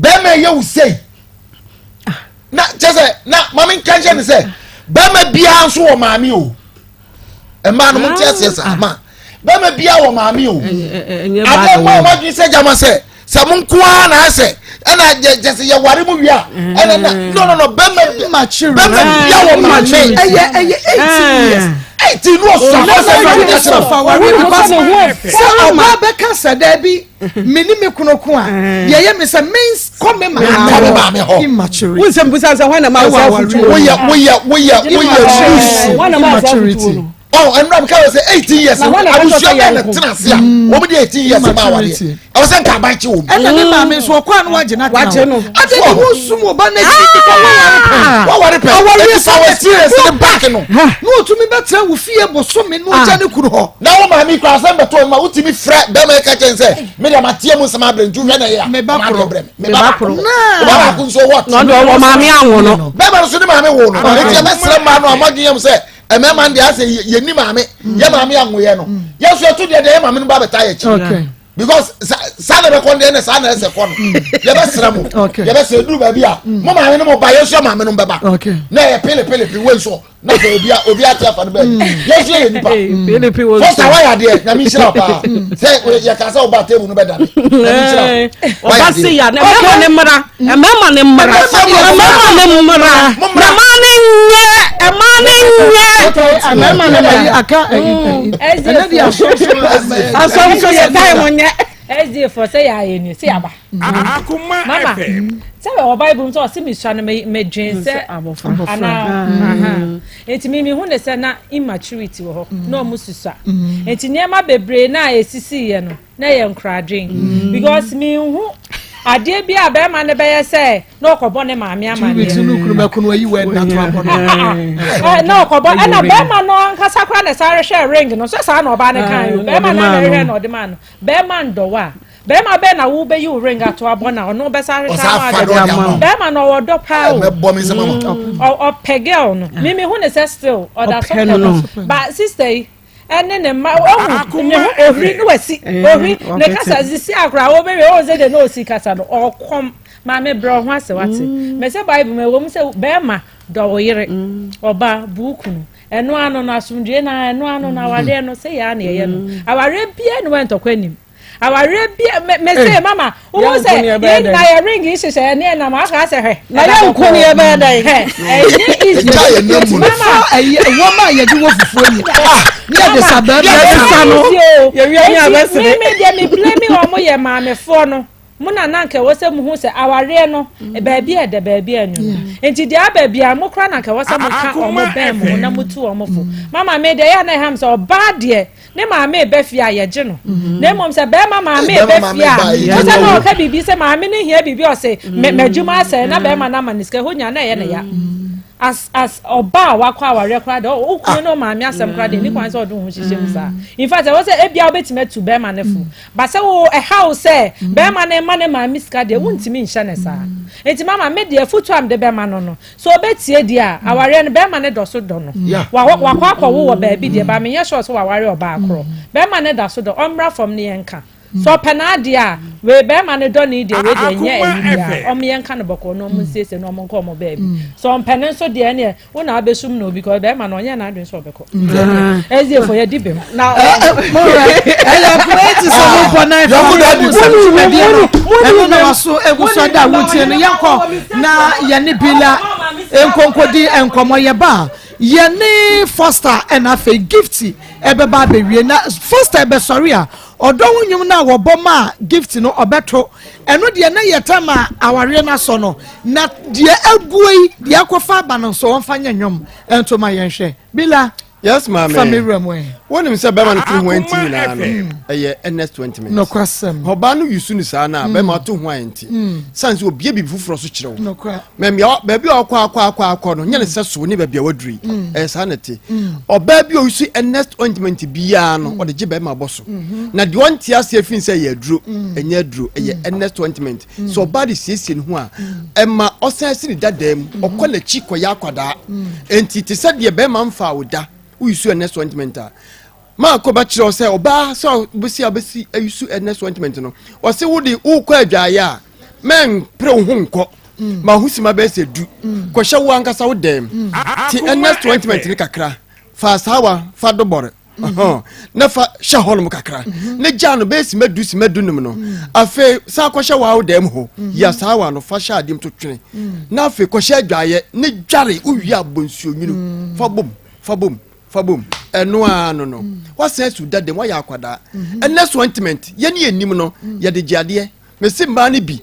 Bɛma ɛyɛ wo sei. Na kyɛ sɛ na maame nka nkyɛn ne sɛ bɛma biara nso wɔ maame o. Mmaa no mo nte aseɛ saa ma. Bɛma biara wɔ maame o. Adeɛ mo a mo adwene sɛ gyama sɛ sɛ mo nko ara na asɛ ɛna gyɛ sɛ yɛware mu wie a ɛna na no no no bɛma bɛma biara wɔ maame. Ɛyɛ ɛyɛ 18 years. 18 no ɔsɔ afɔ sɛ ɛna ɛna sɛ fa ware because sɛ ɔbaa bɛka sɛ daabi me ne me kunu ko a deɛ ɛyɛ me sɛ me kɔ me maame hɔ immaturity. Wo nsɛm busa sɛ hwan na ma wo sɛ afutuo. Woyɛ woyɛ woyɛ woyɛ loose. Hwan na ma wo sɛ afutuo no. Ɔ ɛnura mi ka yɛ sɛ 18 years abusua bɛɛ na tena ase a wɔn de 18 years ma awadeɛ ɛwɔ sɛ nka aban kye wɔn. Ɛna ne maame nso ɔkɔ ano wagye na tena hɔ. Adi ni wo sum o ba na ti ti kɔ waware pɛn. Waware pɛn. Aware sɛ experience ne back no. Na otumi bɛtena wo fie bosome na ɔgya ne kunu hɔ. Na wo maame kura asɛm bɛtɔ ɔma wotumi frɛ bɛrima yi ka kyɛn sɛ me deɛ mateɛ mu nsɛm abrɛ nti wohwɛ na ɛyɛ a Me ba ɔma koro. adeɛ brɛ me. Me ba koro. Wo ba baako nso what? Na ɔde ɔwɔ maame anwo no. Bɛrima no so ne maame wo no. Eti ɛbɛsrɛ mmaa no a moadwene yam sɛ mmarima no deɛ asɛ yɛnni maame yɛ maame anwo yɛ no. Yɛn nso yɛto deɛ deɛ yɛ maame no ba bɛta yɛ akyi. Because saa na ɛbɛkɔ no deɛ ɛna saa na ɛsɛ kɔ no. Yɛbɛsrɛ mo. Yɛbɛsrɛ duru baabi a mo maame no mo ba yɛn nso yɛ maame no bɛba. Na ɛyɛ pele pele pe wei nso na sɛ obi obi ate afa no baabi. Yɛn nso yɛ nipa. Fɔsa wayɛ adeɛ nyame nhyira wo paa. Sɛ yɛka sɛ woba table no bɛdane. Nyame nhyira wo. Ɔba se ya na mmarima ne mmara mmarima ne mmara mmarima ne mmara na mmaa ne nyɛ mmaa ne nyɛ. Mmarima ne mmara aka ɛnɛ de asɔmso asɔmso yɛ time nyɛ. SDA fo sɛ yɛ ayɛ ni sɛ yaba. Mama sɛ wɔ Bible mu sɛ ɔse mesua no medwen sɛ anaa nti me mehu ne sɛ na immaturity wɔ hɔ na ɔmo susua nti nneɛma bebree na esisi yɛ no na ɛyɛ nkoradwen because mehu adeɛ bi a bɛrima no bɛyɛ sɛ na ɔkɔbɔ ne maame amaneɛ na ɔkɔbɔ ɛna bɛrima no ankasa koraa na ɛsan rehwɛ ring no sɛ saa na ɔbaa no kan yi bɛrima no na ɛrehwɛ na ɔde maa no bɛrima ndɔwɔ a bɛrima bɛɛ na wobɛyi wo ring ato abɔ na ɔno bɛsa ahwehwɛ ama ade bɛrima no ɔwɔ dɔ paa o ɔpɛ girl no mimi hu ne sɛ still ɔda so pɛ no ba sister yi ɛne ne mma ɔhu ne ho ohuri ne wasi ohuri ne kasa sisi akora wɔbɛwie ɔwɔ sɛ de na osi kasa no ɔkɔm maame brɛ ɔho ase wate mɛ sɛ bible mu ɛwɔ mu sɛ bɛrima dɔ wo yere ɔba bu kunu ɛno ano no asomdue na ɛno ano no awareɛ no sɛ yɛ ana ɛyɛ no awareɛ bia ne wɛntɔkwa anim awareɛ bia mɛ mɛ sɛ mama wo sɛ yɛn nyinaa yɛ ring yi hyehyɛ yɛn ne ɛnam aka asɛ hwɛ. Na yɛn nko ne yɛbɛyɛ dɛn. Hɛ ɛnyɛ easy. Ɛgya yɛn nan mu no. Mama ɛyɛ wɔn a yɛde wɔ fufuo yi. Ah ne yɛde sa bɛrima. Yɛde sa no. Yɛwia ne abɛsere. Mi mi deɛ mi blame wɔn yɛ maamefoɔ no. Mo na na nka ɛwɔ sɛ mo hu sɛ awareɛ no baabi a ɛdɛ baabi a ɛnwono. Nti deɛ aba biara mo koraa na nka ɛwɔ sɛ mo ka wɔn bɛn mo ho na mo tu wɔn fo. Mama mi deɛ ɛyɛ a na ɛha mi sɛ ɔbaa deɛ ne maame reba fie a yɛgye no na mmom sɛ bɛrima maame reba fie a wosɛ na ɔka biribi sɛ maame no hia biribi ɔse m'adwuma asɛe na bɛrima no ama ne sika ɛhɔ nya na ɛyɛ ne ya as as ɔba a wakɔ awareɛ koraa deɛ wokunu ne maame asɛm koraa deɛ ne kwan sɛ ɔde wo ho hyehyɛ mu saa in fact ɛwɔ sɛ ebia wobɛtumi atu bɛrima no fo ba sɛ wo ɛha wo sɛ bɛrima no ma ne maame sika deɛ wontumi nhyɛ ne saa nti mama me deɛ foto a mede bɛma no no So obetie deɛ a, awareɛ no bɛɛma no dɔ so dɔ no. Wakɔ akɔwo wɔ baabi deɛ, but menyɛ sure sɛ waware ɔbaa korɔ. Bɛɛma no da so dɔ, ɔmmra fam ne yɛnka. Sɛ ɔpɛ n'adeɛ a, wei bɛɛma no dɔ no yi deɛ, wei deɛ nyɛ ayi biara. Ɔmo yɛnka no bɔkɔɔ na ɔmo nsiesie na ɔmo nkɔ ɔmo baabi. Sɛ ɔmpɛ no nso deɛ ɛneɛ, wo na abɛsum no because bɛɛma no ɔnyɛ n'adwene sɛ ɔbɛkɔ. Ɛsdie fo yɛdi bem. Na ɛyɛ akoma yi te sɛ mo bɔ nan fa mo nsɛm dwumadie no ɛno na waso egu so ada a wotie no yɛnkɔ na yɛne bila nkonkodi nkɔmɔ yɛba a yɛne Foster ɛna afei gift ɛbɛba abɛwie na Foster ɛbɛsɔre a ɔdɔ ho nnwom no a wɔbɔ ma gift no ɔbɛto ɛno deɛ na yɛ tam a awareɛ no asɔ no na deɛ aguo yi deɛ akɔfa aba no nso wɔmfa nyɛ nnwom ɛnto ma yɛnhwɛ bila. Yes maame. Fa me wura mu ɛ. Wonim sɛ bɛrima no tiri ho anti nyinaa no ɛyɛ earnest ointment. Nokwasɛm. Ɔbaa no yusu no saa no a bɛrima ato ho anti. San sɛ obie biribi foforɔ so kyerɛ wo. Mɛmia baabi a ɔkɔ akɔ akɔ akɔ no nyɛ ne sɛ so ne baabi a waduru yi. Ɛyɛ saa na ɛte. Ɔbaa bi a oyusu earnest ointment biara no ɔde gye bɛrima bɔ so. Na deɛ ɔnte aseɛ fi sɛ ɛyɛ aduro ɛnyɛ aduro ɛyɛ earnest ointment. Sɛ ɔbaa de siesie ne ho a ɛma ɔsan si ne dadaa mu ɔkɔ n'akyi kɔyɛ akwadaa enti te sɛ deɛ bɛrima mfa wo da woyi so Ernest ointment a maakɔ bɛkyerɛ wo sɛ ɔbaa sɛ wobɛsi a wobɛsi ayi so Ernest ointment no ɔse wode wokɔ adwaeɛ a mɛmpere wo ho nkɔ ma ho sima bɛyɛ sɛ du kɔhyɛ wo ankasa wo dɛm te Ernest ointment no kakra fa asaawa fa dobɔre na fa hyɛ hɔnom kakra mhm. ne gya no bɛyɛ sima du sima du nom no mm. afei san kɔhyɛ wawo dɛm hɔ mhm. yi asaawa no fa hyɛ adeɛ to twene mm. na afei kɔhyɛ adwaeɛ ne dware wowie abɔ nsuo nwunu fa bom fa bom fa bom ɛno ara no no wasan asu da dɛm wayɛ akwadaa mhm. ɛnɛ so ointment yɛne yɛnim no yɛde gye adeɛ mesi mmaa no bi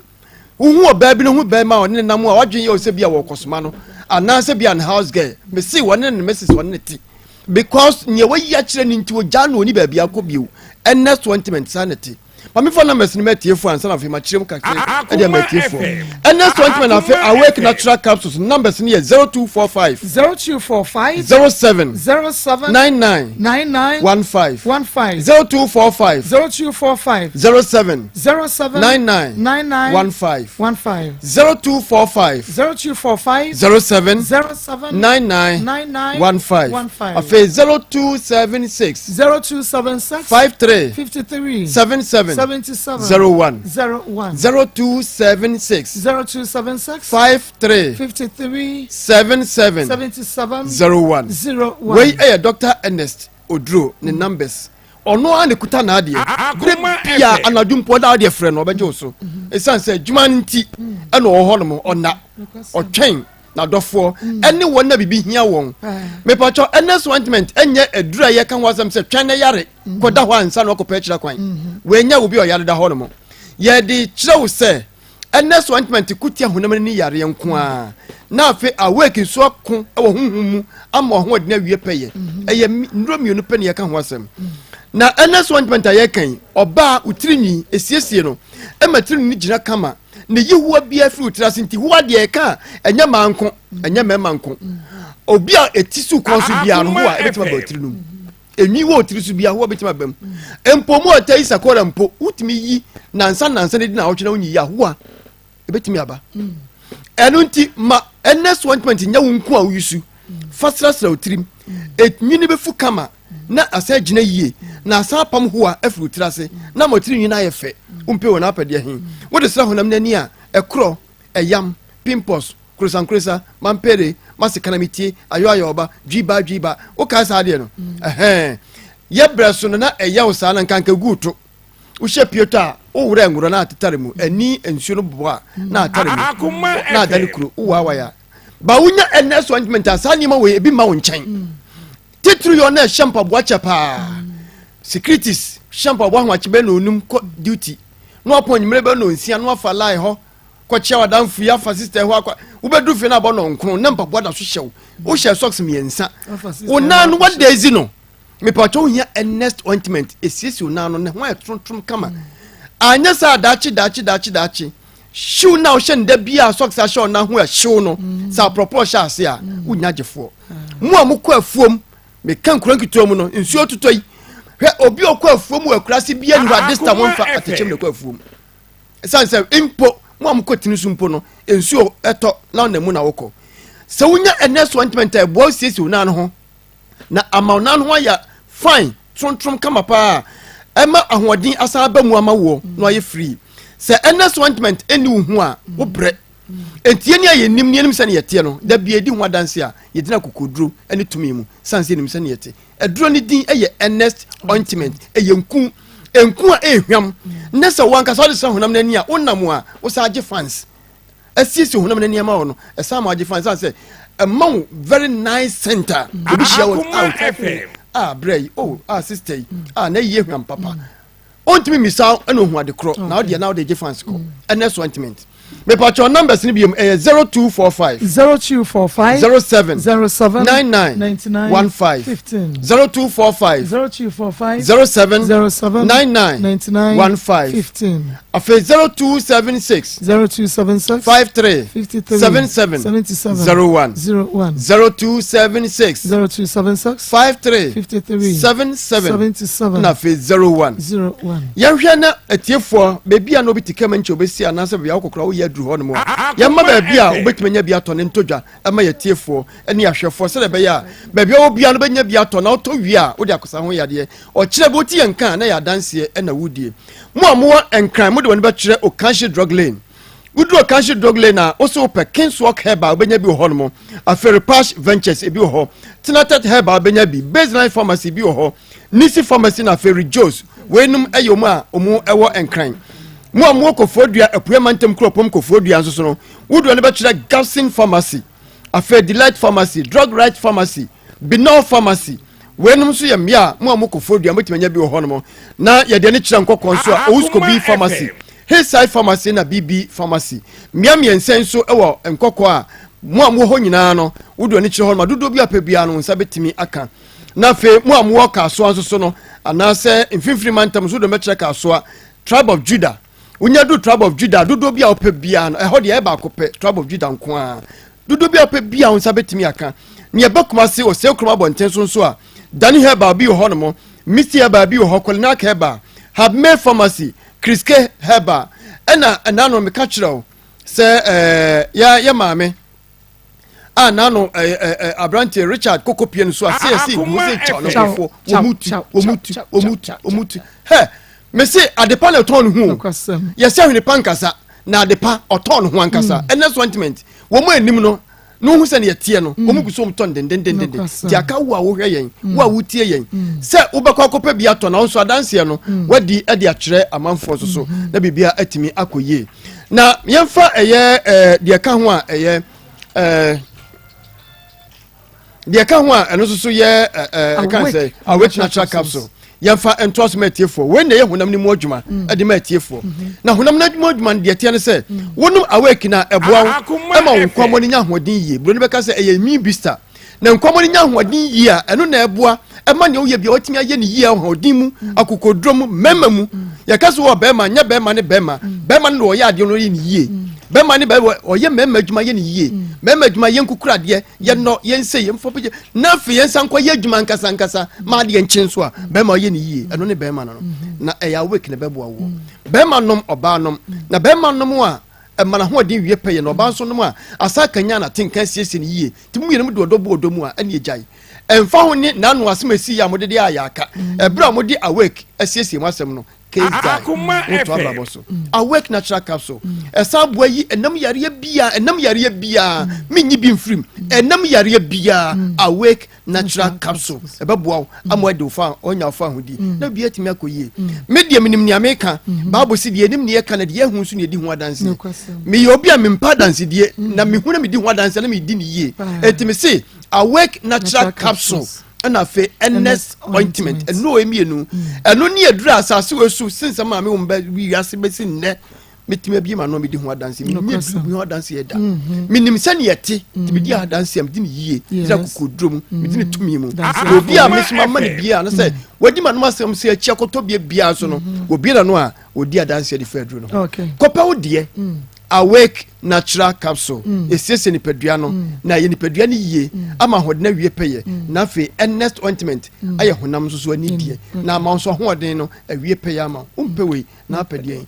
wohu ɔbaa bi no ho bɛrima a ɔne ne nam a wadwen yɛ sɛ bi a wɔkɔsoma no anaasɛ bi a ne house girl mesi wɔne ne mrs wɔne ne te because nea wayi akyerɛ no nti ogyaa no ɔni baabi akɔ bio ɛnɛ so ntiment saa na ɛte maame fa numbers no ma atiefoɔ ansa na afei makyerɛ mu kakra ɛde ama atiefoɔ ɛnɛ so ntiment afei awake natural capsules numbers no yɛ 0245 0245 07 07 99 99 15 15 0245 0245 07 07 99 99 15 15 0245 0245 07 07 99 99 15 15 afei 0276 0276 53 53 77 77 01 01 0276 0276 53 53 77 77 01 01 wei ɛyɛ Dr. Ernest Oduro ne numbers ɔno ara na kuta n'adeɛ bere bia anadwo mpo ɔda adeɛ frɛ no ɔbɛgye wo so ɛsiane sɛ adwuma no nti ɛna ɔwɔ hɔ nom ɔna ɔtwɛn n'adɔfoɔ ɛne wɔn na biribi hia wɔn mepatwɔ Ernest ointment ɛnyɛ aduru a yɛka ho asɛm sɛ twɛn na yare kɔda hɔ ansa na ɔkɔpɛ akyira kwan wɔanya obi a ɔyare da hɔ nom yɛde kyerɛ wo sɛ Ernest ointment ko tia honam ani yareɛ nko ara na afei awake nso ako wɔ honhom mu ama ɔhoɔden awie pɛyɛ ɛyɛ nnuro mmienu pɛ ne yɛka ho asɛm na Ernest ointment a yɛka yi ɔbaa wo tiri nwi esiesie no ɛma tiri nwi gyina kama ne yi hoa biara firi wo tiri ase nti hoa deɛ ɛka a ɛnyɛ mmaa nko ɛnyɛ mmarima nko obi a ɛti so kɔn so biara no hoa ɛbɛtumi aba tiri no mu enwi wɔ tiri so biara hoa bɛtumi aba mu mpo mu ɔtɛ yi sakora mpo wotumi yi nansa nansa ne di na awɔtwe na wonyi yi ahoa ɛbɛtumi aba ɛno nti ma Ernest ointment nyɛ wo nko a woyi su fa srasra wo tirim enwi no bɛfu kama na asan agyina yie na asan apam hoa afiri wo tiri ase na ma tiri nwi no ayɛ fɛ wompɛ wɔ n'apɛdeɛ he wode sra honam no ani a ɛkorɔ ɛyam pimples Krosankrosa, mampere, masekanamitie, ayɔayɔɔba, dwiba dwiba. Wokae saa adeɛ no? Ɛhɛn. Yɛ berɛ so no na ɛyɛ wo saa na nka nka gu to. Wohyɛ pieto a, woworɛ nworɔ na atetare mu. Ani nsuo no bobɔ a, na atare mu. Na adane kuro. Wowaawae a. Ba wonya NS ointment a, saa nneɛma wei ebi mma wo nkyɛn. Titiri yɛ ɔna ɛhyɛ mpaboa kyɛ paa. Securities hyɛ mpaboa ahoakye bɛyɛ na onum kɔ duty. Na wapɔn anwummerɛ bɛyɛ na onsia na wafa line hɔ. Kɔkyea w'adamfo yi afa sister hɔ akɔ wobɛduru fie no abɔ nɔnkron na mpaboa da so hyɛ wo wohyɛ socks mmiɛnsa wo nan no wada ezi no mepatwa wohia Ernest ointment esiesie wo nan no ne ho ayɛ trontrom kama anyɛ saa daakye daakye daakye daakye hyew na wohyɛ no da bi a socks ahyɛ wo nan ho ɛhyew no sɛ aprɔprɔ hyɛ ase a wonya gyefoɔ mo a mokɔ afuom meka nkura nketewa mu no nsuo totɔ yi hwɛ obi a ɔkɔ afuom wɔ akuraase bi ani hɔ a this time wɔmfa atɛkyɛm na ɛkɔ afuom ɛsiane sɛ mpo mo a mokɔ tini so mpo no nsuo ɛtɔ na ɔnam mu na wokɔ sɛ wonya ɛnɛ so ointment a ɛboa siesie wo nan ho na ama wo nan ho ayɛ fine trontrom kama paa ɛma ahoɔden asan aba mu ama woɔ na ayɛ free sɛ ɛnɛ so ointment ɛni wo ho a wobrɛ nti yɛn a yɛnim ne yɛnim sɛ ne yɛteɛ no da bi yɛdi ho adanse a yɛgyina kokoduro ne tumi mu sane sɛ yɛnim sɛ ne yɛte Aduro no din yɛ Ernest ointment. Ɛyɛ nku, nku a ɛrehwam. Ne sɛ wankasa wode sra honam no ani a wonam a wosan agye fans. Asiesie honam no nneɛma wɔ no, ɛsan ma agye fans. San sɛ ɛma wo very nice center. Obi hyia wo a a brɛ yi, oh, a sister yi, a na yie hwam papa. Ontumi mmisa wo ɛna ohun ade korɔ na ɔdeɛ na ɔde gye fans kɔ. Ernest ointment. Mepatwɔ numbers no biom ɛyɛ 0245. 0245. 07. 07. 99. 99. 15. 15. 0245. 0245. 07. 07. 99. 99. 15. 15. Afei 0276. 0276. 53. 53. 77. 77. 01. 01. 0276. 0276. 53. 53. 77. 77. Na afei 01. 01. Yɛnhwɛ na atiefoɔ baabi a na obi te kama nkyɛ obɛsi anaasɛ baabi a wokɔkora woyɛ aduru hɔ nom a yɛmma baabi a wobɛtumi anya bi atɔ ne ntɔ dwa ɛma yɛtiefoɔ ne ahwɛfoɔ sɛdeɛ ɛbɛyɛ a baabi a wɔ biara no bɛnya bi atɔ na wotɔ wie a wode akɔsa ho yadeɛ ɔkyerɛ bi wote yɛn nka a na yɛ adanseɛ ɛna wodie mo a mowɔ nkran mode wɔn bɛkyerɛ Okanhye drug lane woduru Okanhye drug lane a wosɛ wopɛ Kingswalk herbal wobɛnya bi wɔ hɔ nom afei Repash Ventures ebi wɔ hɔ Tenatet herbal wobɛnya bi Baseline pharmacy bi wɔ hɔ Nisi Pharmacy na afei Rejoice. Weinom yɛ wɔn a wɔn wɔ Nkran. Mo a mowɔ Kofoɔdua, Apueɛ Mantam Kuropɔn Kofoɔdua nso so no, wo doɔ no bɛkyerɛ Gabson Pharmacy, afei Delight Pharmacy, Drug Right Pharmacy, Binol Pharmacy. Weinom nso yɛ mmea a mo a mo Kofoɔdua mobɛtumi anya bi wɔ hɔnom. Na yɛde ani kyerɛ Nkɔkɔɔ nso a, Owuskobi Pharmacy, Hillside Pharmacy na BB Pharmacy. Mmea mmiɛnsa yi nso wɔ Nkɔkɔɔ a mo a mowɔ hɔ nyinaa no, wo doɔ ani kyerɛ hɔnom a, dodoɔ bi a pɛ biara no, wo nsa bɛtumi aka. Na afei mo a mowɔ Kasoa nso so no, anaasɛ mfimfini mantam nso wode bɛkyerɛ Kasoa, tribe of Judah. Wonya du tribe of Judah, dodoɔ bi a wopɛ biara no, ɛhɔ deɛ ɛyɛ baako pɛ, tribe of Judah nko ara. Dodoɔ bi a wopɛ biara wo nsa bɛtumi aka. Nea ɛba Kumasi, Osei Kurom abɔnten so nso a, Dani Herbal bi wɔ hɔnom, Misty Herbal bi wɔ hɔ, Kolinak Herbal, Habmay Pharmacy, Kriske Herbal. Ɛna ɛna no meka kyerɛ wo sɛ ɛɛ yɛ yɛ maame a n'ano ɛɛ ɛɛ aberanteɛ Richard koko pie no so a sɛ yɛsi gu sɛ kyaw ne nkurɔfoɔ wɔn mu tu wɔn mu tu wɔn mu tu wɔn mu tu hɛ mese adepa na ɛtɔn ne ho o yɛsɛ ahwene pa nkasa na adepa ɔtɔn ne ho ankasa mm. ɛnɛ so ointment wɔn mu anim no na ohun sɛ ne yɛteɛ no wɔn mu gu so wɔn tɔn dendendenden nti aka wo a wohwɛ yɛn wo a wotie yɛn sɛ wobɛkɔ akɔpɛ bi atɔ na nso adanseɛ no wadi de akyerɛ amanfoɔ nso so na biribiara atumi akɔ yie. Na yɛmfa ɛyɛ ɛɛ deɛ ɛka ho a ɛyɛ ɛɛ deɛ ɛka ho a ɛno nso so yɛ ɛɛ ɛka sɛ awake natural capsule yɛmfa ntoa so ma atiefoɔ wei na ɛyɛ honam no mu adwuma mm. ɛde ma atiefoɔ mm-hmm. na honam no mu adwuma no deɛ ɛteɛ no sɛ mm. wonom awake na ɛboa wo ɛma wo nkwammɔ no nya ahoɔden yie buroni bɛka sɛ ɛyɛ immune booster Na nkɔmmɔ no nya ahoɔden yie a, ɛno na ɛboa ɛma nea woyɛ bia watumi ayɛ ne yie ahoɔden mu, akokoduro mu, mmarima mu. Yɛka sɛ wɔ bɛrima, nyɛ bɛrima ne bɛrima. Bɛrima no na ɔyɛ adeɛ no ɔyɛ ne yie. Bɛrima ne bɛrima ɔyɛ mmarima adwuma yɛ ne yie. Mmarima adwuma yɛn kukuru adeɛ, yɛn nɔ, yɛn se, yɛn fɔ pɛgye. Na afei yɛn nsa nkɔ yɛ adwuma ankasa ankasa ma adeɛ nkye nso a, bɛrima ɔyɛ ne yie. Ɛno ne bɛrima no no. Na ɛyɛ awake na ɛbɛboa woɔ. Bɛrima nom, ɔbaa nom. Na bɛrima nom a, ɛma n'ahoɔden wie pɛyɛ, na ɔbaa nso nom a, asa kanyan n'atenka asiesie no yie. Nti mo mmienu mode ɔdɔ bu ɔdɔ mu a, ɛne agyae. Ɛmfa ho ne n'ano asɛm a esii a mode de ayɛ aka, ɛberɛ a mode Awake! asiesie mo asɛm no, case die, moto abrabɔ so. Awake! Natural Capsule, ɛsan boa yi ɛnam yareɛ biara, ɛnam yareɛ biara, menyi bi mfirim, ɛnam yareɛ biara, Awake! Natural Capsule, ɛbɛboa wo ama wadi wo fa, wanya wo fa ahodi, na biribiara atumi akɔ yie. Me deɛ menim nea meka, Bible se deɛ yɛnim ne yɛka na deɛ yɛahu nso na yɛdi ho adanseɛ. Meyɛ obi a mempɛ adansedie, na mehu na medi ho adanseɛ na medi no yie. Enti mese Awake Natural Capsule ɛna afei Ernest Ointment, ɛno wɔ mmienu. Ɛno ne aduru a asase wɔ so sen sɛ maame wo mba wiase bɛsi nnɛ. Metumi abie m'ano a medi ho adanseɛ. Menni aduru bi ho adanseɛ da. Menim sɛnea ɛte, nti medi adanseɛ a medi no yie, medi no akokoduro mu, medi no tumi mu. Na obi a mesoma ama no bie a, na sɛ wadi m'anom asɛm sɛ akyi akɔtɔ bie biara nso no, wɔbie n'ano a, ɔdi adanseɛ de fa aduro no ho. Kɔpɛ wo deɛ. Awake Natural Capsule ɛsiesie nipadua no na ɛyɛ nipadua no yie ama ahoɔden awie pɛyɛ na afei Ernest Ointment ayɛ honam nso so ani deɛ na ama wo nso ahoɔden no awie pɛyɛ ama wo. Wompɛ wei na apɛ deɛ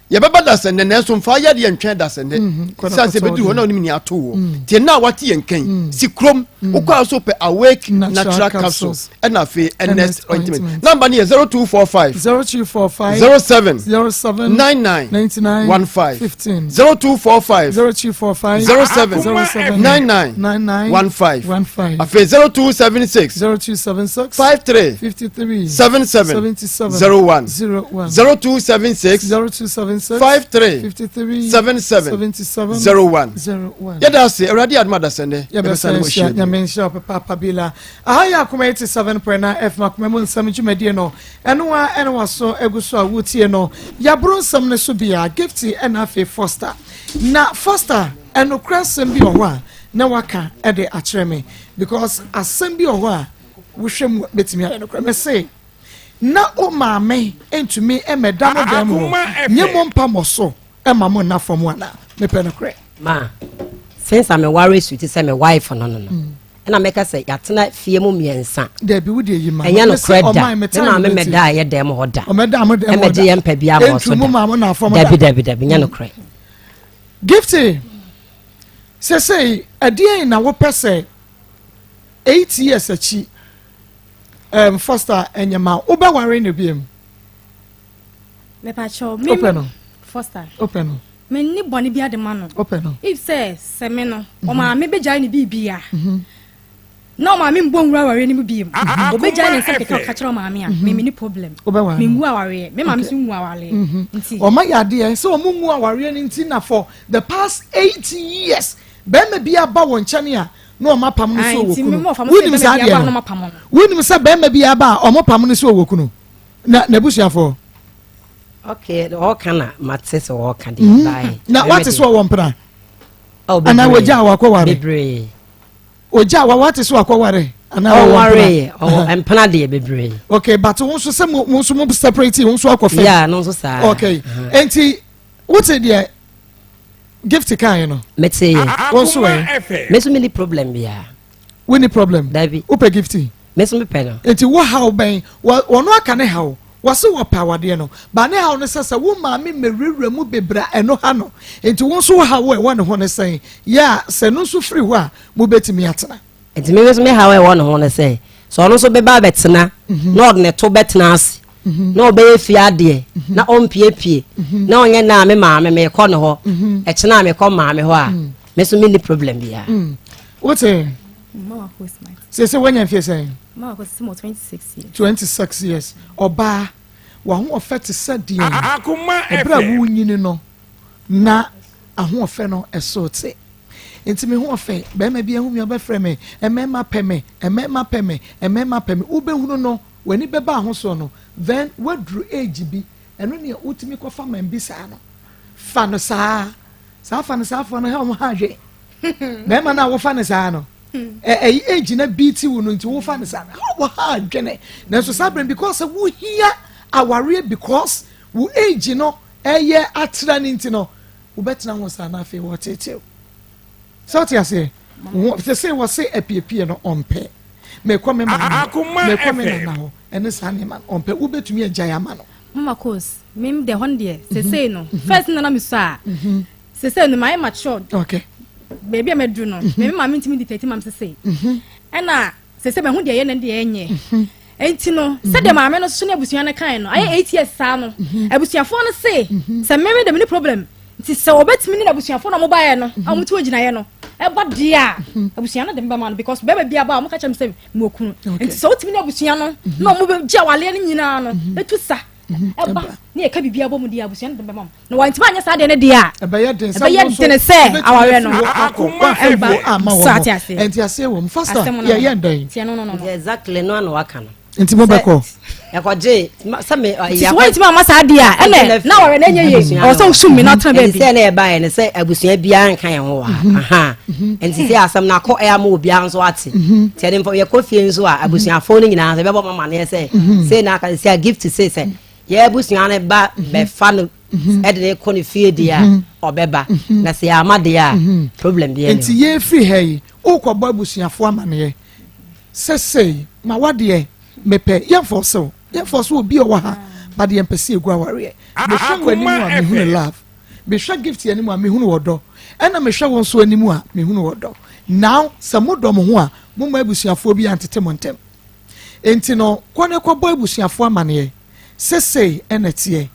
yɛbɛba dasɛnnɛ nanso mfa yadeɛ ntwɛn dasɛnnɛ mhm. sɛ sɛ bɛduru hɔ na wonim nea ato wɔ mm. nti ɛnna a wate yɛn kan mm. si kurom mm. wokɔ a so pɛ awake natural capsule ɛna afei ernest ointment namba no yɛ 0245 0245 07 07 99 99 15 15 0245 0245 07 07 99 99 15 15 afei 0276 0276 53 53 77 77 01 01 0276 0276 53 53 77 77 01 01 yɛda ase awurade adom adasɛnnɛ yɛbɛsan yɛbɛsan mu ahyia ahyia. Nyame nhyira wo papaapa Bila. Aha yɛ Akoma 87.9 FM Akoma mu nsɛm dwumadie no. Ɛno a ɛna waso agu so a wotie no. Yɛaboro nsɛm no so bia, Gifty ɛna afei Foster. Na Foster, ɛnokorɛ asɛm bi wɔ hɔ a na waka ɛde akyerɛ me because asɛm bi wɔ hɔ a wohwɛ mu bɛtumi ayɛ nokorɛ. Mese na wo maame ntumi mmɛda mo dɛm hɔ nye mo mpa mɔ so ɛma mo nna fam anaa? Mepɛ nokorɛ. Ma, since a me ware su te sɛ me wife no no no mm. ɛna mɛka sɛ yɛatena fie mu mmiɛnsa. Dabi wo deɛ yi ma. Ɛnyɛ nokorɛ da. Me maame mɛda a yɛ dɛm hɔ da. Ɔmɛda mo dɛm hɔ da. Ɛmɛgye yɛn mpɛ bi ama ɔso da. Dabi dabi dabi nyɛ nokorɛ. Gifty, sɛsɛyi ɛdeɛn na wopɛ sɛ 8 years akyi Foster ɛnyɛ ma wobɛware no biom? Mepakyɛw, me wopɛ no? Foster. Wopɛ no? Menni bɔne bi ade ma no. Wopɛ no? If sɛ me no, ɔmaame bɛgyae ne biribia na ɔmaame mbɔ nwura awareɛ no mu biem, ɔbɛgyae ne nsɛm keka ɔka kyerɛ ɔmaame a, me menni problem. Wobɛware no? Mengu awareɛ, me maame so ngu awareɛ nti. Ɔma yɛ adeɛ sɛ ɔmo ngu awareɛ no nti na for the past 8 years bɛrima bi aba wɔ nkyɛn a na ɔmo apam no so ɔwɔ kunu. Wonim saa adeɛ no? Wonim sɛ bɛrima bi aba a ɔmo pam no so ɔwɔ kunu na n'abusuafoɔ? Okay, ɔka na mate sɛ ɔka deɛ bae. Na wate sɛ ɔwɔ mpena? Oh, anaa wɔgya a wakɔware? Bebree. Ogya wa wate so akɔware anaa ɔwɔ mpena? Ɔwɔ mpena deɛ bebree. Okay, but wo nso sɛ mo nso mo separate, wo nso akɔ fam. Yeah, no nso saa. Okay, enti wote deɛ Gift kan no? Mete yɛ. Wo nso ɛ? Me nso menni problem biara. Wonni problem? Dabi. Wopɛ Gift? Me nso mepɛ no. Enti wo haw bɛn? Wɔno aka ne haw. Wɔse wɔpɛ awadeɛ no. Ba ne haw no sɛ sɛ wo maame mmɛwurawura mu bebree a ɛno ha no. Enti wo nso wo haw a ɛwɔ ne ho ne sɛn? Yɛ a sɛ no nso firi hɔ a mobɛtumi atena. Nti me nso me haw a ɛwɔ ne ho ne sɛ sɛ ɔno nso bɛba abɛtena na ɔde ne to bɛtena ase na ɔbɛyɛ fie adeɛ na ɔmpiepie na ɔnyɛ na me maame mekɔ ne hɔ ɛkyena a mekɔ maame hɔ a me nso menni problem biara. Wote sese woanya mfie sɛn? 26 years. Ɔbaa wahoɔfɛ te sɛ deɛ ɛberɛ a wonyini no na ahoɔfɛ no ɛso te. Nti me ho ɔfɛ, bɛrima bi ahu mi ɔbɛfrɛ me, mmarima pɛ me, mmarima pɛ me, mmarima pɛ me. Wobɛhunu no, w'ani bɛba ahosoɔ no, then woaduru age bi, ɛno nea wotumi kɔfa man bi saa no. Fa no saa. Saa fa no saa foɔ no hɛ ɔmo ha adwe. Bɛrima no a wofa no saa no, ɛyi age na bi ti wo no nti wofa no saa no, wɔ ha adwene. Nanso saa berɛ because sɛ wohia awareɛ because wo age no ɛyɛ atra no nti no, wobɛtena ho saa na afei wɔtetew. Sɛ wote aseɛ, sɛ sɛ wɔse apiepie no ɔmpɛ. Mekɔ me maame hɔ, mekɔ me nana hɔ, ɛne saa nneɛma no ɔmpɛ. Wobɛtumi agyae ama no. Mama Kos, me deɛ hɔ no deɛ, sesei no, first na na me sɔ a, sesei no mayɛ matured. Baabi a mɛduru no, me me maame ntumi dictate ma me sesei. Ɛna sesei mahu deɛ ɛyɛ na deɛ ɛnyɛ. Enti no, sɛdeɛ maame no so ne abusua no kae no, ayɛ 8 years saa no, abusuafoɔ no se, sɛ me me de me ne problem, nti sɛ wɔbɛtumi ne n'abusuafoɔ na wɔbaeɛ no, a wɔtu agyinaeɛ no, ɛba deɛ a, abusua no de me bɛma no because bɛrima bi aba a wɔka kyerɛ me sɛ mewɔ kunu. Nti sɛ wotumi ne abusua no na wɔbɛgye awaleɛ no nyinaa no, ɛtu sa, ɛba ne yɛka biribi abɔ mu deɛ abusua no de bɛma mo. Na wɔntumi anyɛ saa deɛ no deɛ a, ɛbɛyɛ den sɛ ɛbɛyɛ den sɛ awareɛ no ɛba. So ate aseɛ. Ɛnti aseɛ wɔ mu. Faster, yɛyɛ ndɛn? Tiɛ no no no. Nti exactly no ano waka no. Nti mo bɛkɔ? Ɛkɔgye sɛ me Nti sɛ wɔntumi amma saa deɛ a, ɛnɛ na awareɛ no ɛnyɛ yie. Ɛwɔ sɛ wosum me na ɔtena baabi. Nti sɛ na ɛbaeɛ no sɛ abusua biara nka yɛn ho wɔ ha. Aha. Nti sɛ asɛm no akɔ ɛyɛ ama obiara nso ate. Nti ɛde mfa yɛkɔ fie nso a abusuafoɔ no nyinaa nso yɛbɛbɔ mo amaneɛ sɛ sei na aka sɛ a Gift sei sɛ yɛ abusua no ba bɛfa no ɛde ne kɔ ne fie deɛ a ɔbɛba na sɛ yɛama deɛ a problem biara Nti yɛfiri ha yi wokɔbɔ abusuafoɔ amaneɛ sɛ sei ma wadeɛ mepɛ yɛmfɔ so yɛmfɔ so obi a ɔwɔ ha but yɛmpɛ sɛ yɛgu awareɛ. Mehwɛ wɔ anim a mehunu love, mehwɛ Gift anim a mehunu ɔdɔ, ɛna mehwɛ wo nso anim a mehunu ɔdɔ. Now sɛ modɔ mo ho a momma abusuafoɔ bi antete mo ntɛm. Nti no kɔ ne kɔbɔ abusuafoɔ amaneɛ sɛ sei ɛna teɛ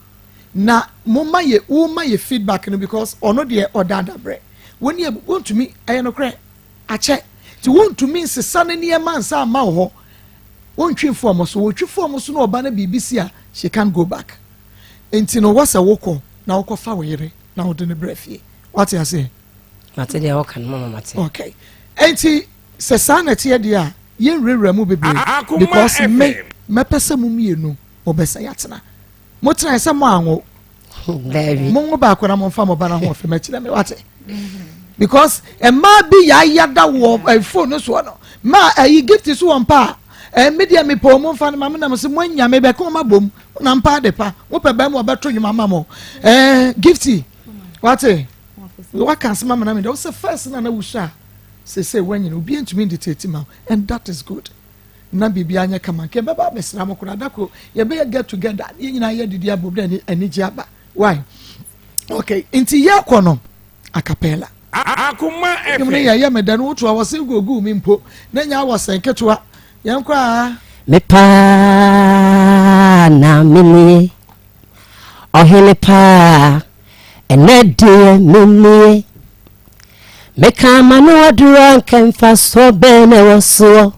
na momma yɛ woma yɛ feedback no because ɔno deɛ ɔda adabrɛ wɔn ni wɔntumi ɛyɛ nokorɛ akyɛ nti wontumi nsesa ne nneɛma nsa ama wo hɔ wontwi fɔm so wotwi fɔm so na ɔba no biribi si a she can't go back. Nti no wɔsɛ wokɔ na wokɔfa wo yere na wode ne brɛ fie. Wate aseɛ? Mate deɛ wɔka no mama mate. Okay, nti. Sɛ saa na ɛteɛ deɛ a, yɛnwurawura mu bebree because me mɛpɛ sɛ mo mmienu mobɛsɛe atena. Motenae sɛ moanwo. Monwo baako na momfa mo ba no ahoɔfɛ mɛkyerɛ me wate. Because mmaa bi yɛayada wɔ eh, phone no soɔ no ma ɛyi eh, gift so wɔ mpa a eh, me deɛ mepɛ ɔmo mfa no ma me nam sɛ moanya me bɛka ɔmo abom na mpa ade pa mopɛ bɛrima ɔbɛto nnwom ama mo eh, gift wate waka asɛm ama na me deɛ wo sɛ first na na wusua a sese wanyini obi ntumi ndictate ma and that is good na biribi anyɛ kama nka yɛbɛba abɛsra mo koraa da koro yɛbɛyɛ get together yɛn nyinaa yɛ didi abom na anigye aba why okay nti yɛkɔ no acapella Akoma ɛnum ne FM. yɛyɛ me dɛ no wotu awɔsen gugu mi mpo na nya awɔsen ketewa yɛn kɔ a. Me paa na menie, ɔhene paa, ɛnɛ deɛ menie. Meka m'ano aduru a anka mfasoɔ bɛn na ɛwɔ soɔ?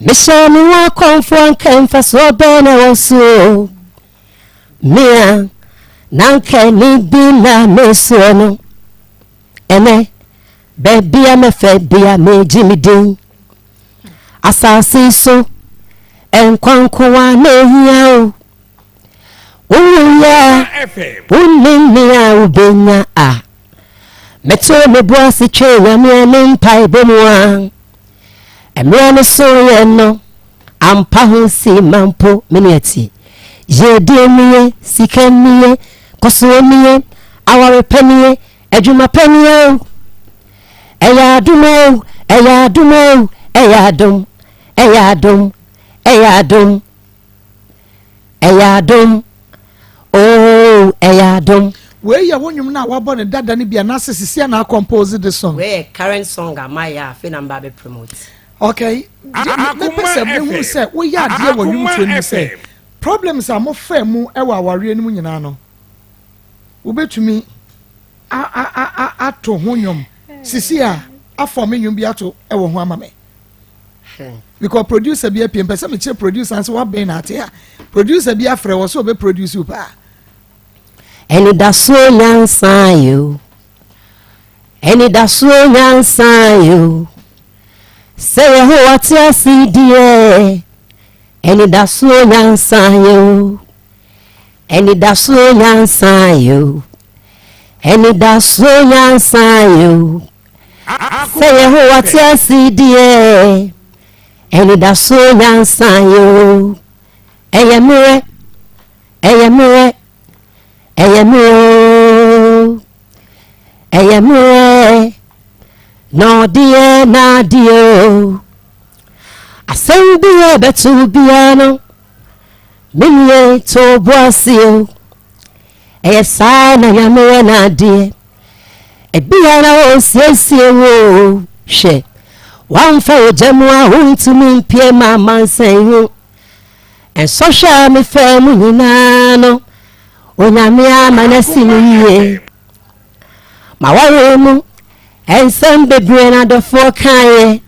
Mehyɛ me ho akɔmfoɔ anka mfasoɔ bɛn na ɛwɔ soɔ? Mea na anka ani bi na mesoɔ no. Ɛnɛ, baabi a mɛfɛ bia megye me din. Asase so, nkwa nkoa na ehia o. Wowuiɛ a, wonnim nea wobɛnya a. Meto me bo ase twe Nyame ne mpaebɔ mu a. Mmerɛ no so yɛ no, ampa ho si ma mpo me nua tie. Yiedie nie, sika nie, kɔsoɔ nie, aware pa nie, adwuma pa nie o. Ɛyɛ adom o, ɛyɛ adom o, ɛyɛ adom, ɛyɛ adom, ɛyɛ adom. Ɛyɛ adom ooh ɛyɛ adom. Wei yɛ wo nwom no a wabɔ no dada no bi anaasɛ sisi a na compose this song? Wei yɛ current song a mayɛ a afei na meba abɛ promote. Okay, mepɛ sɛ mehu sɛ woyɛ adeɛ wɔ nwomtoɔ no mu sɛ problems a mofaa mu wɔ awareɛ no mu nyinaa no wobɛtumi ato ho nwom sisi a afɔ me nwom bi ato wɔ ho ama me. because producer bi apue mpɛ sɛ mekyerɛ producer nso wabɛn na ate a producer bi afrɛ wɔ sɛ ɔbɛ produce wo paa. Anidasoɔ nyansa yo Anidasoɔ nyansa yo Sɛ Yehowa te ase deɛ Anidasoɔ nyansa yo Anidasoɔ nyansa yo Anidasoɔ nyansa yo Sɛ Yehowa te ase deɛ, anidasoɔ nyansa yɛ o. Ɛyɛ mmerɛ, ɛyɛ mmerɛ, ɛyɛ mmerɛ o. Ɛyɛ mmerɛ, na ɔde yɛ n'adeɛ o. Asɛm bi a ɛbɛto biara no, me nua to bo ase o. Ɛyɛ saa na Nyame yɛ n'adeɛ. Ebia na ɔresiesie wo o. Hwɛ, wamfa ogya mu a wontumi mpie ma amansan hu. Nsɔhwɛ a mefaa mu nyinaa no, Onyame ama no asi me yie. M'awareɛ mu, nsɛm bebree na adɔfoɔ kaeɛ.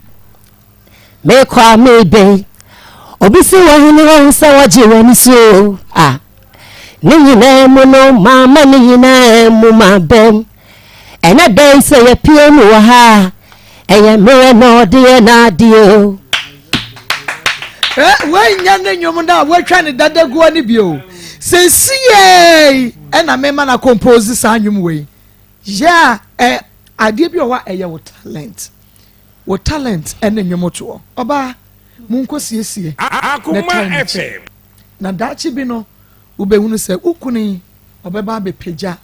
Mekɔ a mebɛn. Obi si wɔ hene hɔ sɛ wɔgye w'ani so a. Ne nyinaa mu no mama ne nyinaa mu ma bɛm. Ɛnɛ dɛn sɛ yɛpie mu wɔ ha a, ɛyɛ mmerɛ na ɔde yɛ n'adeɛ o. Woanya ne nnwom no a woatwa ne dadaguo no bio. Sɛsiei ɛna mema no compose saa nnwom wei. Yɛ a adeɛ bi wɔ hɔ a ɛyɛ wo talent. Wo talent ne nnwomtoɔ. Ɔbaa, monkɔ siesie ne time akyi. Na daakye bi no, wobɛhunu sɛ wo kunu yi, ɔbɛba abɛpagya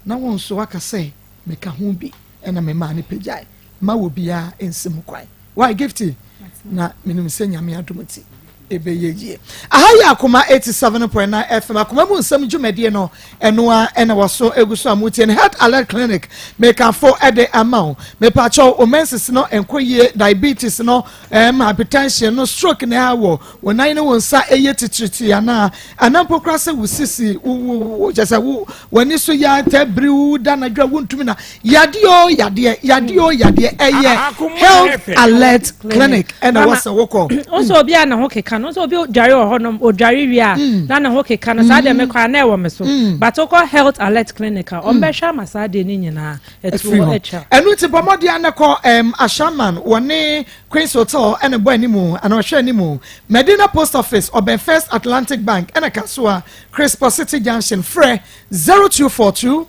na wo nso woaka sɛ meka ho bi na memaa no pagyae. Mma obiara nsi mo kwan. Why Gifty? Na menim sɛ Nyame adom nti ɛbɛyɛ yie. Aha yɛ Akoma 87.9 FM, Akoma mu nsɛm dwumadie no, ɛno ara ɛna wɔso egu so a motie no. Health Alert Clinic, mekamfo ɛde ama wo. Mepaakyɛw, wo menses no nkɔ yie, diabetes no, um, hypertension no, stroke na ɛha wɔ, wo nan ne wo nsa ɛyɛ titiritii anaa, anaa mpo koraa sɛ wo sisi, wo wo wo kyɛ sɛ wo w'ani so yɛ atɛ biri wo da anadwo a wontumi na yadeɛ o yadeɛ yadeɛ o yadeɛ ɛyɛ Health Alert Clinic ɛna wɔsɛ wokɔ. Wosɛ obi a ne ho keka. keka no, nso obi dware wɔ hɔ nom, odware wie a mm. na ne ho keka no, saa deɛ me koraa na ɛwɔ me so. Mm. But wokɔ health alert clinic a, wɔn bɛhwɛ ama saa deɛ ne nyinaa ɛtu hɔ atwa. Ɛno nti bɔ mmɔden a kɔ ɛm Ashaman wɔne Queens Hotel ɛna bɔ anim ana ɔhwɛ anim Medina Post Office ɔbɛn First Atlantic Bank ɛna Kasoa Crispo City Junction frɛ 0242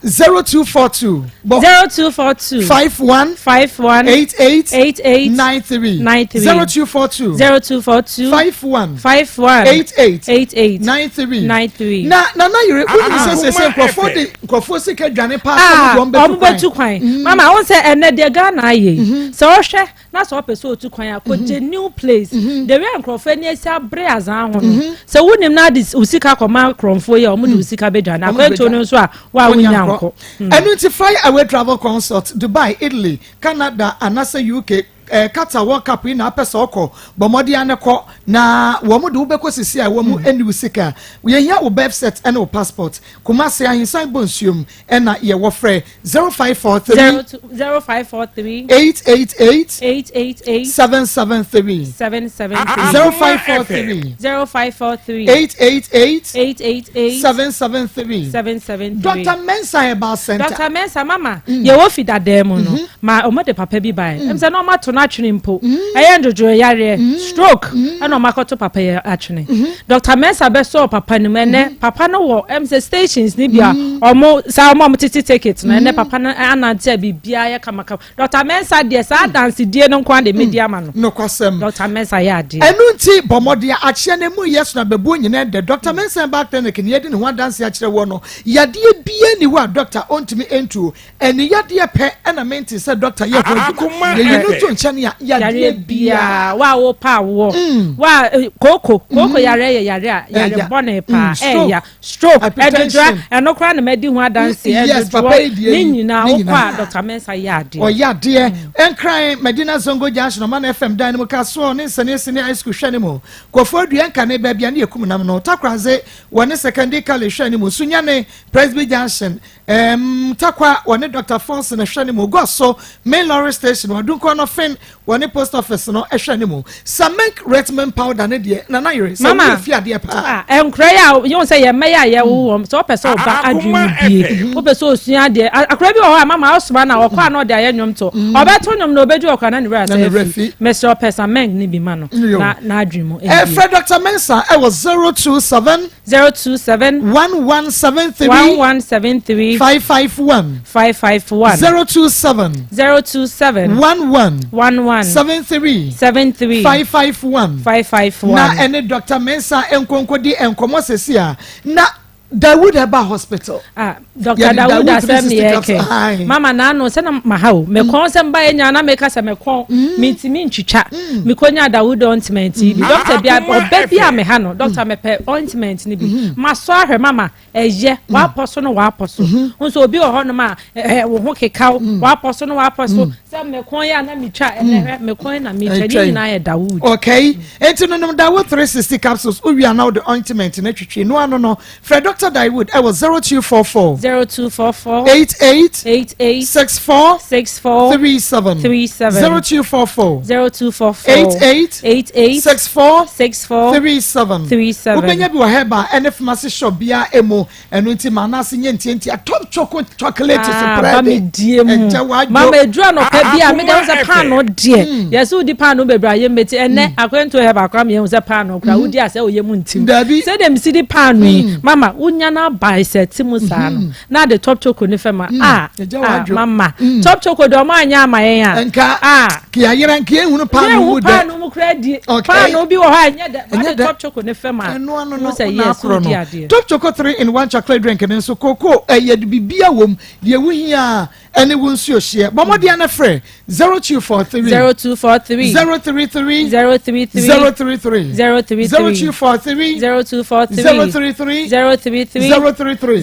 0242 bɔ 0242 51 51 88 88 93 93 0242 0242 51 51 88 88 93 93 na nana yere wonim sɛ sɛsɛ nkurɔfoɔ de nkurɔfoɔ sika dwane paa ah, sɛ wɔn bɛtu kwan bɛtu kwan mm. mama wɔn sɛ ɛnɛ deɛ Ghana ayɛ yi mm-hmm. sɛ ɔhwɛ na sɛ ɔpɛ sɛ ɔtu kwan a kɔgye mhm. new place mhm. the way nkurɔfoɔ ani asi abere azan ho no mhm. sɛ wonim na ade wo sika kɔma nkurɔfoɔ yi a wɔde wo sika bɛdwane akwantuo no nso a wo a wonya nkɔ. Hmm. ɛno nti fly away travel consult Dubai Italy Canada anasɛ UK eh, Qatar World Cup yi na apɛ sɛ ɔkɔ bɔ mmɔden ano kɔ na wɔn de wobɛkɔ sisi a wɔn mu ɛni wo sika yɛhia wo birth cert ɛne wo passport Kumasi ahinsan bɔ nsuom ɛna yɛwɔ frɛ 0543 0543 888 888 773 773 0543 0543 888 888 773 773 Dr. Mensah Herbal Center. Dr. Mensah mama mm. yɛwɔ fi dadaa mu no mm-hmm. ma ɔmo de papa bi bae mm. ɛm sɛ na ɔmo ato no atwene mpo mm. ɛyɛ ndwodwo yareɛ mm. stroke mm. ɛna ɔmo akɔto papa yɛ atwene mm-hmm. Dr. Mensah bɛsɔɔ papa no mu ɛnɛ mm-hmm. papa no wɔ ɛm sɛ stations ni bi a mm. ɔmo saa ɔmo a ɔmo tete ticket no ɛnɛ mm. papa no anante a biribiara yɛ kamakama Dr. Mensah deɛ saa mm. adansedie no nko ara de medi ama no. Nokwasɛm. Dr. Mensah yɛ adeɛ. Ɛnu nti bɔ mmɔden akyea na emu yɛ so na bɛbuo nyinaa dɛ Dr. Mensah ba clinic ne yɛde ne ho adanse akyerɛ wɔ no yadeɛ bia ni hɔ a doctor ɔntumi ntuo Ɛne yadeɛ pɛ na mente sɛ dɔkta yɛ ho adwuma. Yɛyi no to nkyɛn a, yadeɛ biara. Wa a wopɛ awoɔ. Mm. Wa eh, kooko kooko mm. yareɛ yɛ yare a yare mm. bɔne paa ɛya stroke ɛdodora ɛno koraa na madi ho adanse ɛdodorɔ ne nyinaa wokɔ a dɔkta Mensah yɛ adeɛ. Ɔyɛ adeɛ. Nkran Medina Zongo Junction Ɔman FM dan no mu kasoɔ ne nsɛnni sini high school hwɛ ne mu. Kɔfoɔ dua nkane baabi a ne yɛ kum nam no. Takoradze wɔ ne Sekandi Kale hwɛ ne mu. Sunyane Presby Junction Erm Tarkwa wɔne Doctor Forson hwɛ ne mu, Goaso main lorry station wɔ Adunkwa no Fen wɔne post office no hwɛ ne mu. Samenk Redmond powder ne deɛ Nana yere sɛ Mama, woyɛ fi adeɛ paa. ah, nkora yi a yɛhu sɛ yɛn mma yi a yɛwo wɔn sɛ wopɛ sɛ ɔba adwene mu bie wopɛ sɛ osua adeɛ akora bi wɔ hɔ a mama ɔsoma na ɔkɔ a na ɔde ayɛ nnwom to mm. ɔbɛto nnwom na ɔbɛdu ɔkora na ne werɛ asɛ afi mesrɛ ɔpɛ Samenk ne bi ma no na n'adwene mu ɛfrɛ Dr. Mensah ɛwɔ 027 027 1173 1173 551 551 027 027 11 11 73 73 551 551 na ɛne Dr. Mensah nkonkodi nkɔmɔ sɛsi a na Dawood Herbal Hospital. Ah, Dr. Dawood asɛm ne yɛkɛ. Mama n'ano sɛ na ma ha o. Mekɔn sɛ mba yɛ nya na meka sɛ mekɔn. Mm. Mentumi ntwitwa. Mm. Mekɔnya Dawood ointment yi bi. Mm. Doctor bi ɔbɛ bi a meha no. Doctor mepɛ ointment no bi. Masɔ ahwɛ mama ɛyɛ. Wapɔ so no wapɔ so. Mm-hmm. Nso obi wɔ hɔnom a ɛɛ wo ho kekaw. Wapɔ so no wapɔ so. Sɛ mekɔn yɛ a na metwa ɛnɛ hwɛ mekɔn na metwa ne nyinaa yɛ Dawood. Okay. Enti no nom Dawood 360 capsules. Wowie a na wode ointment no atwitwi. No ano no Frɛ Dɔkta Daewood wɔ 0244. 0244. 88. 88. 64. 64. 37. 37. 0244. 0244. 88. 88. 64. 64. 37. 37. Wobɛnya bi wɔ herbal ɛne pharmacy shop biara emu ɛno nti ma anaase nyɛ ntiantia top choco chocolate so Ah, prɛ ba de me die mu ɛnkyɛ wadwo mama eduru anɔpa bi a meda ho sɛ paano deɛ hmm. yɛsɛ wodi paano bebree a yɛmmɛti ɛnɛ hmm. akwantuo hɛ baako ama yɛhu sɛ paano kora hmm. wodi a sɛ woyɛ mu ntim sɛdeɛ mesi di paano yi mama wonya no abae sɛ ti mu saa no na de top choco ne fam a ah, ah, mama top choco deɛ ɔmo anyɛ ama yɛn a nka ah kiyayera nka ehunu paano mu dɛ paano mu kura di paano bi wɔ hɔ a ɛnyɛ dɛ ma de top choco ne fam a ɛno ano no sɛ yes wodi adeɛ top choco 3 in 1 chocolate drink ne nso koko ɛyɛ bibia wom deɛ wohia ɛne wo nsuo hyeɛ bɔ mmɔden ana frɛ 0243 0243 033 033 033 033 0243 0243 033 033 033 033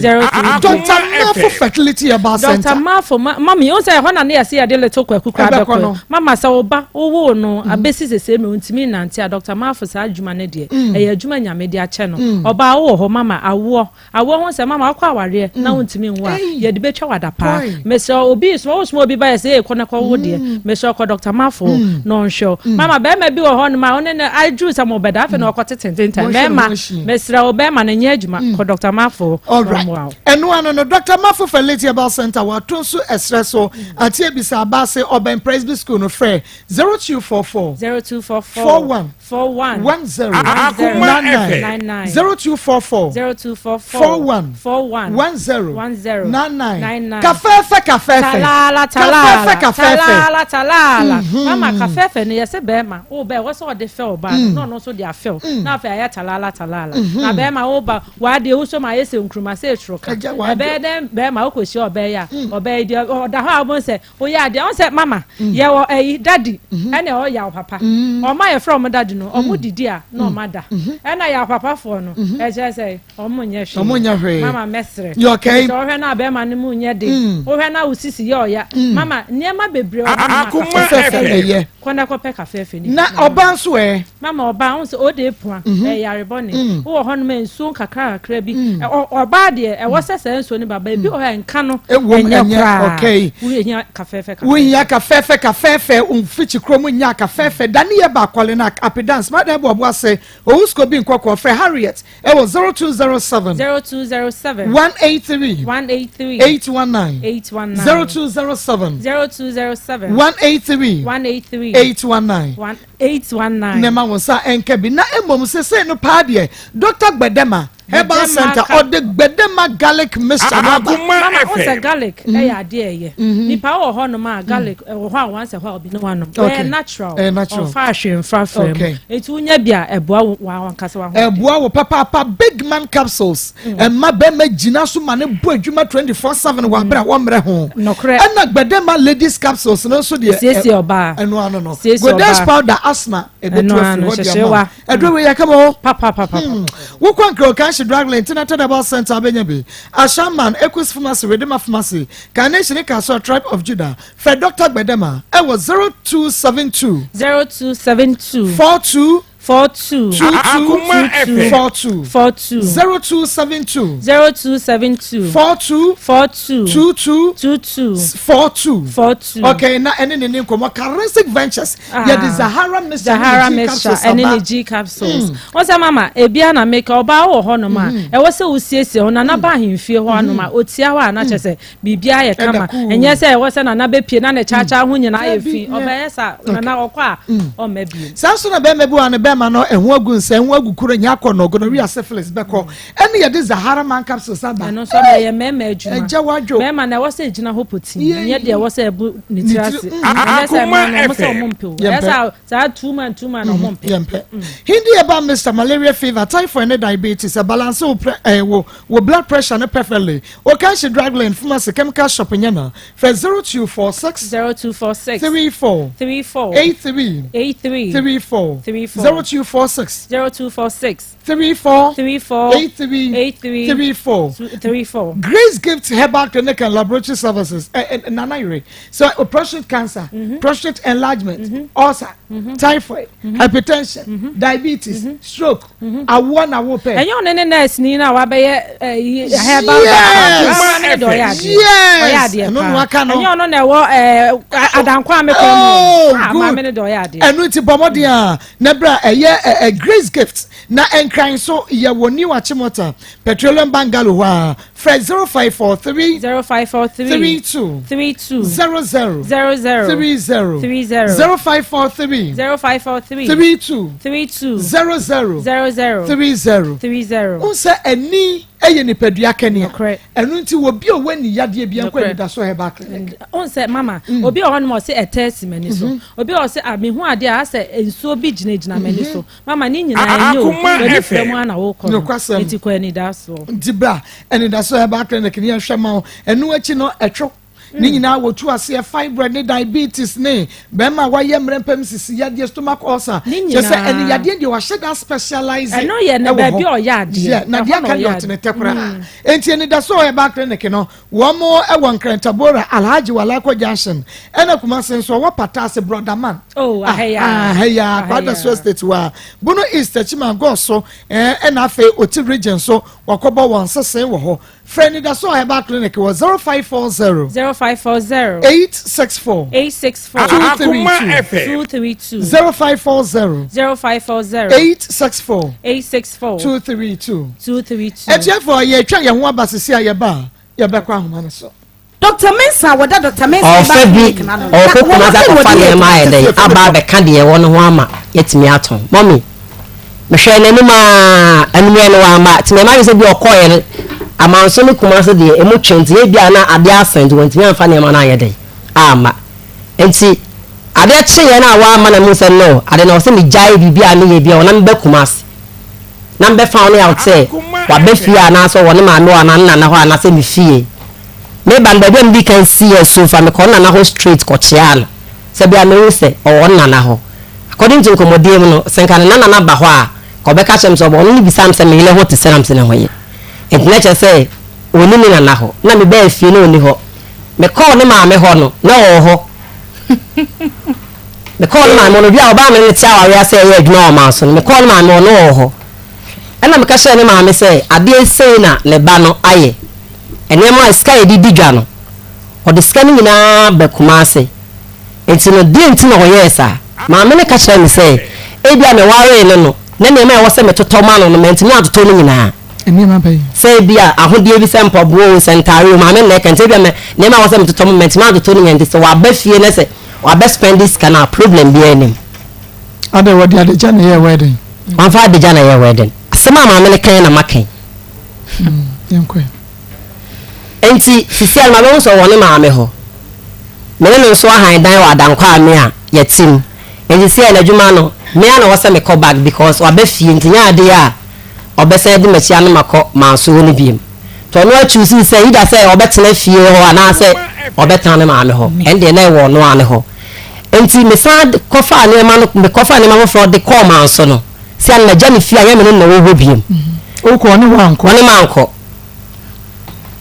Dr. Mafo Fertility Herbal Center Dr. Mafo ma mami o sɛ ɛhɔ na ne yɛse yɛde little kwaku koraa Ɛbɛkɔ no. bɛkɔ mama sɛ wo ba wowoo no abɛsi sese mmerɛ ntumi nnante a Dr. Mafo saa adwuma no deɛ ɛyɛ adwuma nyame de akyɛ no ɔbaa wowɔ hɔ mama awoɔ Awoɔ ho nsɛm mama wokɔ awareɛ na mm. wontumi nwo a yɛde bɛtwa wo adapaa mesrɛ obi soma wo soma obi ba yɛ sɛ kɔ na kɔ wo deɛ mm. mesrɛ kɔ Dr. Mafo mm. na ɔnhwɛ wo mm. mama bɛrima bi wɔ hɔ nom a ɔne no aduru sɛ mo bɛda afei na ɔkɔ tete ntentan bɛrima mesrɛ wo bɛrima no nyɛ adwuma kɔ Dr. Mafo na ɔmmoa wo. Ɛno ano no Dr. Mafo Fertility Herbal Center wato nso ɛsrɛ so ate ebisa abaase ɔbɛn Presby School no frɛ 0244 0244 41 41 10 Akoma 99 FM. 0244 0244 41 41 10 10 99 99. Kafɛɛfɛ kafɛɛfɛ Talala kafɛɛfɛ talala kafɛɛfɛ talala talala mama kafɛɛfɛ no yɛsɛ bɛrima wo bɛ wɔ sɛ ɔde fɛ ɔbaa no na ɔno nso de afɛ wo na afei ayɛ talala talala na bɛrima wo ba w'adeɛ wosɔ mu ayɛ sɛ nkuruma sɛ eturo ka Agya, w'adeɛ. ɛbɛyɛ dɛn bɛrima wokɔhyia ɔbɛyɛ a ɔbɛyɛ deɛ ɔda hɔ a wobɛhu sɛ Oyɛ adeɛ ɔn sɛ mama mm. yɛwɔ ɛyi dadi mhm. ɛna ɛwɔ yaw papa mm. ɔmo a yɛfrɛ ɔmo dadi no ɔmo mm. didi a na ɔmo ada mhm. ɛna yaw papafoɔ no mhm. ɛkyerɛ sɛ ɔmo nyɛ hwee ɔmo nyɛ hwee mama mɛsrɛ yɔkɛyi sɛ ɔhwɛ na abɛɛma no mu nyɛ de ɔhwɛ na osisi yɛ ɔya mama nneɛma bebree ɔmo ma kafɛfɛ ɛyɛ kɔnɛ kɔpɛ kafɛfɛ ni na ɔba nso ɛ mama ɔbaa ɔn sɛ ɔde epua mhm. ɛyɛ yare bɔne mm. wowɔ hɔ nom nsuo nkakra kakra bi mm. ɔbaa deɛ ɛwɔ sɛ saa nsuo no baba ebi wɔ hɔ nka no ɛnyɛ koraa wohia kafɛɛfɛ kafɛɛfɛ wohia kafɛɛfɛ kafɛɛfɛ mfikyi kurom nya kafɛɛfɛ dane yɛ baakɔle na apedance ma dan boabo ase owusuko bi nkɔkɔɔ frɛ Harriet ɛwɔ 0207 0207 183 183 819 819 0207 0207 183 183 819 819. Na ɛma wo nsa nka bi. Na mmom sesei no paa deɛ, Doctor Gbedema Herbal Center, ɔde Gbedema Garlic Mixture no aba. Mama, wo sɛ garlic ɛyɛ adeɛ ɛyɛ. Nipa wɔ hɔ nom a garlic ɛwɔ hɔ a once a while bi ne wanom. Ɛyɛ natural. Ɛyɛ natural. Ɔnfa ahwee nfrafra mu. Eti wonya bi a ɛboa wo wankasa wahoɔden. Ɛboa wo papaapa. Big Man capsules. Ɛma bɛrima gyina so ma no bɔ adwuma 24/7 wɔ abere a wɔmmerɛ ho. Nokorɛ. Ɛna Gbedema Ladies capsules no nso deɛ. Siesie ɔbaa. Ɛno ano no. Siesie ɔbaa. Godex powder asthma ɛbɛtu Ɛno afiri ano, hɔ de ama hyehyewa. wo. Ɛduro wei yɛ kama o. Papapapa. Hmm. Wokɔ Nkran Okanhye Drug Lane Tinata Herbal Center abɛnya bi. Ashaman, Equus Pharmacy, Redema Pharmacy, Carnation ne Kasoa Tribe of Judah. Frɛ Dr. Gbedema ɛwɔ 0272. 0272. 42. 42. 22 Akoma FM. 42. 42. 0272. 0272. 42. 42. 22. 22. 42. 42. Okay, na ɛne ne ne nkɔmɔ Charistic Ventures Ah. yɛde Zahara mixture Zahara ne ne G mixture capsules ɛne aba. ne G capsules. Wọ́n sɛ mama ebia na meka ɔbaa wɔ hɔnom a ɛwɔ sɛ wosiesie hɔ nana ba ahemfie hɔ anom a otia hɔ a na kyerɛ sɛ biribiara yɛ kama ɛnyɛ sɛ ɛwɔ sɛ nana bɛpie na ne kyaakyaa ho nyinaa yɛ fi ɔbɛyɛ sa nana ɔkɔ a ɔmma bio. Saa nso na bɛrima bi wɔ a ne bɛrima no ɛho agu nsa ɛho agu kuro nyɛ akɔ no gonorrhea syphilis bɛkɔ ɛne yɛde Zahara man capsules aba. Ɛno nso ɛyɛ mmarima adwuma. Ɛgya wadwo. Mmarima na ɛwɔ sɛ egyina hɔ potii nyɛ deɛ ɛwɔ sɛ ɛbu ne tiri ase ɛnyɛ sɛ mmaa no ɔmo sɛ ɔmo mpɛ o ɛyɛ sɛ saa two man two man ɔmo mpɛ. Yɛmpɛ. Hindi ɛba Mr malaria fever typhoid ne diabetes ɛbalance wo prɛ ɛɛ wo wo blood pressure no perfectly. Okanshi Drug Lane Pharmacy Chemical Shop Nyana frɛ 0246 0246 34 34 83 83 34 34 0246 0246 34 34 83 83 34 34 Grace Gift Herbal Clinic and Laboratory Services eh, eh, Nana Yere so uh, prostate cancer mm -hmm. prostate enlargement mm -hmm. ulcer mm -hmm. typhoid mm -hmm. hypertension mm -hmm. diabetes mm -hmm. stroke mhm. awoɔ na wo pɛ. ɛnyɛ ɔne ne nurse ni na wabɛyɛ ɛyi eh, herbal yes ɔyɛ adeɛ ɔyɛ adeɛ paa ɛnyɛ ɔno na ɛwɔ ɛɛ eh, adankwa amekɔ mu oh, ah maame ne de ɔyɛ adeɛ. ɛnu ti bɔ mɔden a na bere a ɛyɛ ɛ grace gift na nkran so yɛ wɔ new achimota petroleum bungalow hɔ a Frɛ 0543 0543 32 32 00 00 30 30 0543 0543 32 32 00 00 30 30. Wohu sɛ ani yɛ nipadua kanea. Nokorɛ. Ɛno nti obi a ɔwɔ ani yadeɛ biara nkɔ Nokorɛ. Anidaso Herbal Clinic. Wohu sɛ mama, obi wɔ hɔnom a ɔse ɛtɛ asi m'ani so. Obi wɔ hɔ ɔse ah mehu adeɛ a asɛ nsuo bi gyinagyina m'ani so. Mama ne nyinaa ɛnyɛ o, Akoma w'ani fira FM. mu ara na wokɔ no. Nokwasɛm. Nti kɔ anidasoɔ. Nti bra Anidaso Herbal Clinic ne yɛnhwɛ ma wo. Ɛno akyi no ɛtwo ne nyinaa wɔtu aseɛ fibroid ne diabetes ne bɛrima a wayɛ mmerɛ mpam sisi yadeɛ stomach ulcer Ne kyerɛ sɛ nyinaa. ɛne yadeɛ deɛ wahyɛ da specialize Ɛno yɛ ne ɛwɔ baabi hɔ. a ɔyɛ adeɛ. Yeah, na Ɛhɔ deɛ na aka deɛ ɔyɛ ɔtene adeɛ. tɛ koraa enti Anidaso Herbal Clinic no Wɔn wɔ Nkrɛntabora, Alhaji Walako Junction, ɛna Kumasi nso ɔwɔ Pataase, Brɔdaman. Oh, ahɛyaa. Ah, ahɛyaa, Kwadaso Estate hɔ a. Bono East, Achiman Gɔɔ so, eh, ɛna afei Oti Region nso, wɔkɔbɔ wɔn sese wɔ hɔ. Frɛ Anidaso Herbal Clinic wɔ 0540. 0540. 864. 864. 232. 232. 0540. 0540. 864. 864. 232. 232. Atiefo yɛtwa yɛn ho aba sisi a yɛba a yɛbɛkɔ ahoma no so. Doctor Mensah a wɔda Doctor Mensah Ɔfa Herbal bi Clinic no ano no, ɔkɔ na wɔn Kumasi sɛ akɔfa wɔde yɛ nneɛma adwuma. ayɛ dɛn aba abɛka deɛ ɛwɔ no ho ama yɛatumi atɔn. Mummy, mehwɛɛ n'anim aa, anwummerɛ no wamma. Nti mema adwene sɛ bi ɔkɔeɛ no, Amanso ne Kumasi deɛ ɛmu twe nti ebia na adeɛ asa nti wantumi amfa nneɛma no anyɛ dɛn amma. Nti adeɛ kyeeɛ no a wamma na mehu sɛ no, ade no ɛwɔ sɛ megyae biribi a meyɛ biara na meba Kumasi. Na mebɛfa wo ne out sɛ waba fie anaasɛ ɔwɔ ne maame hɔ anaa ne nana hɔ anaasɛ me fie. Meba no baabi a medi kan sii asu fa mekɔɔ ne nana hɔ straight kɔkyeaa no sɛ bia mehu sɛ ɔwɔ ne nana hɔ. According to nkɔmmɔdie mu no, sɛ nka ne nana no aba hɔ a, nka ɔbɛka akyerɛ me sɛ ɔba. Ɔno no bisaa me sɛ me yere ho te sɛn na mese ne ho ye. Nti na kyerɛ sɛ ɔnni ne nana hɔ. Na mebaa fie na ɔnni hɔ. Mekɔɔ ne maame hɔ no, na ɔwɔ hɔ. Mekɔɔ ne maame hɔ no, obi a ɔbaa me ne no te awareɛ ase a ɛyɛ adwuma wɔ manso no, mekɔɔ ne maame hɔ no, na ɔwɔ hɔ. Ɛna meka kyerɛɛ ne maame sɛ adeɛ sei na ne ba no ayɛ. Nneɛma a sika a yɛde di dwa no, ɔde sika no nyinaa ba Kumase. Enti no, deɛn nti na ɔyɛɛ saa? Maame no ka kyerɛɛ me sɛ, ebia mewaree no no, na nneɛma a ɛwɔ sɛ metotɔ ma no no, mantumi antotɔ ne nyinaa. Nneɛma bɛn? Sɛ ebia ahodeɛ bi sɛ mpaboa o, sɛ ntaare o, maame no na ɛka. Nti ebia me, nneɛma a ɛwɔ sɛ metotɔ ma no, mantumi antotɔ ne nyinaa. Nti sɛ waba fie na sɛ wabɛ spɛnde sika no a, problem biara nnim. Adɛn, wɔde adagya na ɛyɛɛ wedding? Wamfa adagya na ɛyɛɛ wedding. Asɛm a maame no kae na maka yi. Enti sisi a no mabehu sɛ ɔwɔ ne maame hɔ. Me ne no nso ahan dan wɔ Adankwa a me a yɛte mu. Enti sisi a n'adwuma no, me ara na ɛwɔ sɛ mekɔ back because waba fie nti nyɛ adeɛ a ɔbɛsan adi m'akyi ano makɔ Manso hɔ no biom. Nti ɔno ara choosee sɛ either sɛ ɔbɛtena fie hɔ anaasɛ ɔbɛtena ne maame hɔ. Ɛno deɛ na ɛwɔ ɔno ara ne hɔ. Enti mesan kɔfaa nneɛma no, mekɔfaa nneɛma foforɔ de kɔɔ Manso no. Sɛ ano magya ne fie a, ɛnyɛ me ne no na ɛwɔ hɔ biom. Wokɔ ɔne wo ankɔ? Ɔne me ankɔ.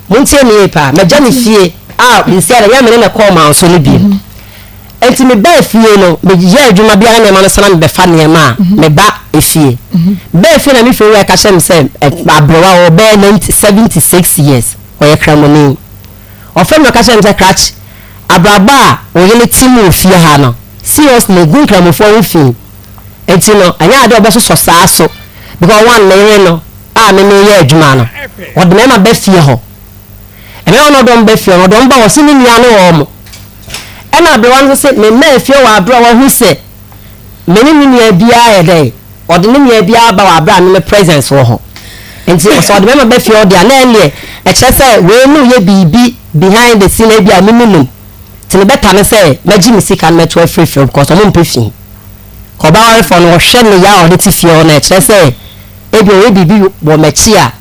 Montie me yie paa. Magya ne fie a nsia no, ɛnyɛ me ne no kɔɔ manso no biom. Enti mebaa fie no, meyɛɛ adwuma biara nneɛma no sɛ na mebɛfa nneɛma a, meba efie. Mebaa fie na me fie wura ka kyerɛɛ me sɛ aberewa ɔwɔ bɛyɛ 76 years, ɔyɛ Kramoni. Ɔfrɛ me na ɔka kyerɛɛ me sɛ, Krakye, abrabɔ a wo yere te mu wɔ fie ha no, seriously, egu Nkramofoɔ ho fi. Enti no, ɛnyɛ ade a ɔbɛsosɔ saa so because one, me yere no a me meyɛ adwuma no, ɔde mmarima ba fie hɔ. Mmarima no ɔde wɔn ba fie hɔ no, ɔde wɔn ba hɔ sɛ ne nua ne wɔn. Ɛna aberewa no nso se memmaa fie wɔ abere a wahu sɛ me ne ne nua biara yɛ dɛn, ɔde ne nua biara ba wɔ abere a me me presence wɔ hɔ. Nti sɛ ɔde mmarima ba fie hɔ deɛ a, na ɛnneɛ ɛkyerɛ sɛ wei no yɛ biribi behind the scene ebi a me menim. Nti ne bɛta ne sɛ mɛgye me sika no mɛto afiri fie hɔ because wɔn mpɛ fi. Ɔbaa warefoɔ no ɔhwɛ ne yaw a ɔde te fie hɔ no ɛkyerɛ sɛ ebi ɔyɛ biribi wɔ m'akyi a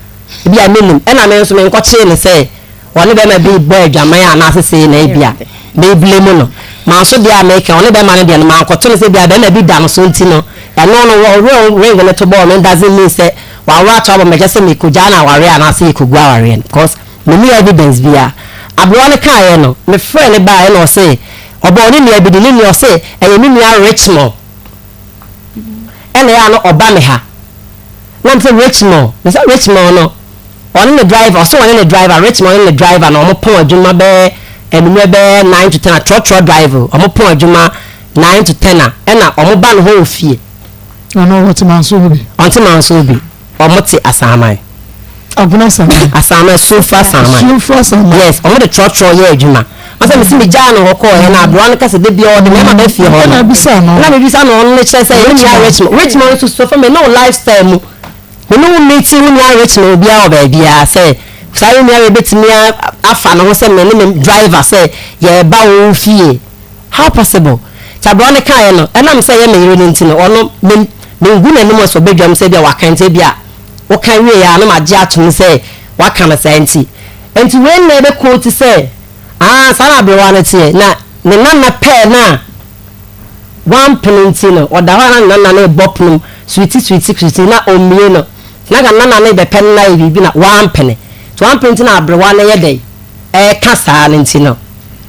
ebi a mennim ɛna me nso menkɔkyee no sɛ ɔne bɛrima bi bɔ adwaman anaasɛ sei na ebi a meblame no manso deɛ a meka ɔne bɛrima no deɛ no mankɔto no sɛ ebi a bɛrima bi da no so nti no ɛno no wɔwerɛ ring no to bɔɔ no doesn't mean sɛ waworɔ ato abɔ mɛkyɛ sɛ mekɔgyaa no awareɛ anaasɛ yɛkɔgu awareɛ no because menni evidence biara aberewa no kaeɛ no mefrɛ no baeɛ na ɔse Ɔbɔɔ ne nua bi din, ne nua ɔse ɛyɛ me nua Richmond ɛna ɛyɛ a no ɔba me ha na mese Richmond me sɛ Richmond no ɔne ne driver ɔse ɔne ne driver Richmond ne ne driver na ɔmo pɔn adwuma bɛyɛ anummerɛ bɛyɛ 9 to 10 a trɔtrɔ drive ɔmo pɔn adwuma 9 to 10 a ɛna ɔmo ba ne hɔ wɔ fie. Ɔno ɔte manso hɔ bi. Ɔnte manso hɔ bi. Ɔmo te Asaman. Agona Asaman. Asaman, Suofo Asaman. Suofo Asaman. Yes, ɔmo de trɔtrɔ yɛ adwuma. Ɔsɛ mesi me gyaa no hɔ kɔɔ yɛ na aberewa no kasa de bia ɔde mɛma bɛ fie hɔ no. Ɛna bisa no. Ɛna mebisa no ɔno ne kyerɛ sɛ ɛne nua Richmond. Richmond nso so fam ne wo lifestyle mu. Me ne wo meeting wo nua Richmond obiara wɔ baabiara sɛ saa wo nua wei betumi afa ne ho sɛ me ne me driver sɛ yɛreba wo fie. How possible? Nti aberewa no kaeɛ no, ɛnam sɛ ɛyɛ me yere no nti no, ɔno me mengu n'anim ase ɔbadwam sɛ ebia waka nti ebia woka wieeɛ a na magye atom sɛ waka no saa nti. Nti wei na ɛbɛ quote sɛ ah saa na aberewa no teɛ na ne nana pɛɛ no a wampene nti no ɔda hɔ a na ne nana no rebɔ pono mu sweetie sweetie sweetie na ɔmmie no na ka nana no rebɛpɛ no na ayɛ biribi na wampene nti wampene nti na aberewa no yɛ dɛn ɛreka saa no nti no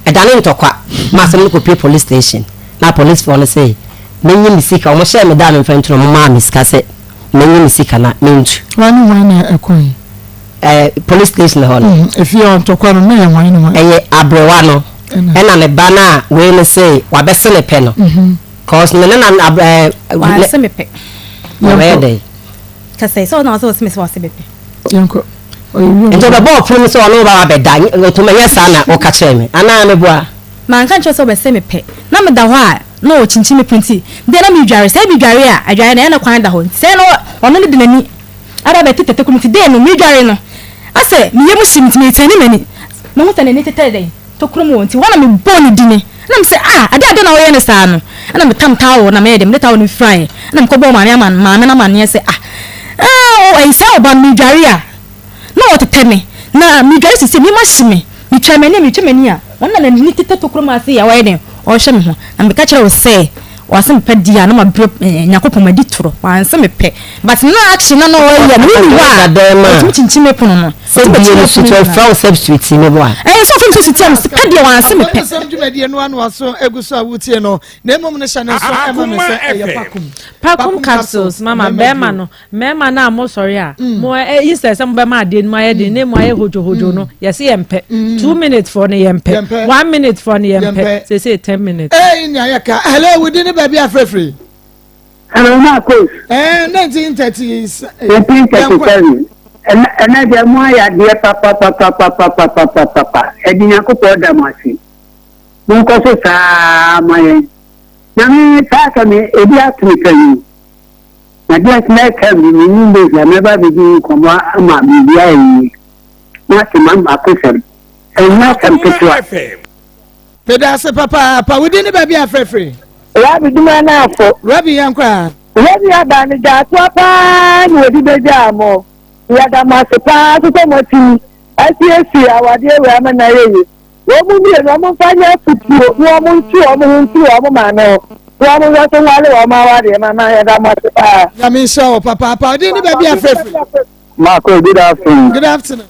Ɛdane ntɔkwa ma asɛm no kɔpue police station na policefoɔ no se menye me sika, wɔn hyɛɛ me da a memfa ntu no, wɔn maa me sika sɛ menye me sika na mentu. Hwan ne hwan na ɛkɔe? ɛɛ police station hɔ no. Mm, efie hɔ ntɔkwa no na yɛ hwan ne hwan. Ɛyɛ aberewa no ɛna ne ba no a wei no se wabɛse ne pɛ no. Mhm. Cause ne ne na ɛɛ. Wase me pɛ. Wɔbɛyɛ dɛ. Kasa sɛ ɔna ɔsɛ ɔse me sɛ wase me pɛ. Yɛnkɔ. Nti ɔbɛbɔ ɔpono mu sɛ ɔne wo ba abɛda ɔtumi ɛnyɛ saa na ɔka kyerɛ me anaa meboa. Manka nkyerɛ sɛ ɔbɛse me pɛ na meda hɔ a na ɔkyinkyin me pono nti deɛ na medware sɛ medware a adware no ɛyɛ na kwan da hɔ nti sɛ na ɔno ne de n'ani aba abɛte tɛtɛ kɔ mu nti dee no medware no asɛ me yam hye me nti metɛne m'ani mahu sɛ n'ani tetɛ dɛn tokuro mu wɔ nti hɔ na mebɔɔ ne dini ɛna mesɛ ah ade ade na ɔyɛ ne saa no ɛna metam towel na meyɛ dɛ mede towel no firaeɛ ɛna mekɔbɔɔ maame ama maame no amaneɛ sɛ ah ɛɛ ɛyi sɛ ɔba no medware a na ɔtetɛ me na medware sisi me ma hye me metwa m'ani a metwa m'ani a ɔno na n'ani tetɛ tokuro mu ase a ɔyɛ dɛn ɔrehwɛ me ho na meka kyerɛ wo sɛ Ɔse mepɛ deɛ a na mabrɛ Nyankopɔn madi torɔ wanse mepɛ but na action na na ɔyɛ no wonni hɔ a ɔtumi kyinkyin me pono no Sɛ bie no suti ɔfrɛ wo sɛ suti me boa. Ɛyɛ sɛ ɔfrɛ me sɛ suti a mese pɛ deɛ wanse mepɛ. Akwansɛm dwumadie no ano aso egu so a wotie no na mmom no hyɛ ne nso ɛma me sɛ ɛyɛ pakum. Pakum capsules mama bɛrima no Mmarima no a mosɔre a, mm. mo eh, instead sɛ mobɛma adeɛ no mu ayɛ den na emu ayɛ hodwohodwo mm. no, yɛse yɛmpɛ. Mm. 2 minutes foɔ no yɛmpɛ. 1 minute foɔ no yɛmpɛ. Sese 10 minutes. Ɛyi ni ayɛ ka. Hello, wudi ne baabi afrɛfrɛ. Hello, Marcos. 1930. 1937. Ɛnɛ deɛ mo ayɛ adeɛ papapapapapapapa. Ɛdi Nyankopɔn da mo ase. Monkɔ so saa ma yɛn. Nyame saa asɛm ebi ato me pɛn. Na deɛ nti mɛka bi, mennim baabi a mɛba abɛdi ho nkɔmmɔ ama biribi ayɛ yie. Moate m'akosɛm. Ɛnyɛ asɛm ketewa. Meda ase papaapa. Wo din ne baabi a frɛfrɛ? Rabi Duma Anafo. Rabi yɛn kɔ a. Rabi aba no gyaatoa paa na wɔde bɛgyaa mo. Yɛda mo ase paa nso sɛ moatumi asiesie awadeɛ wei ama no ayɛ yie. Wɔn mu mmienu, wɔmfa nyɛ afotuo na wɔn ntwe wɔn ho mfiri wɔn maame ho na wɔn nhwɛ so nware wɔn awadeɛ. Mama, yɛda mo ase paa. Nyame nhyira wo papaapa. Wo din ne baabi a frɛ firi? Marco, good afternoon. Good afternoon.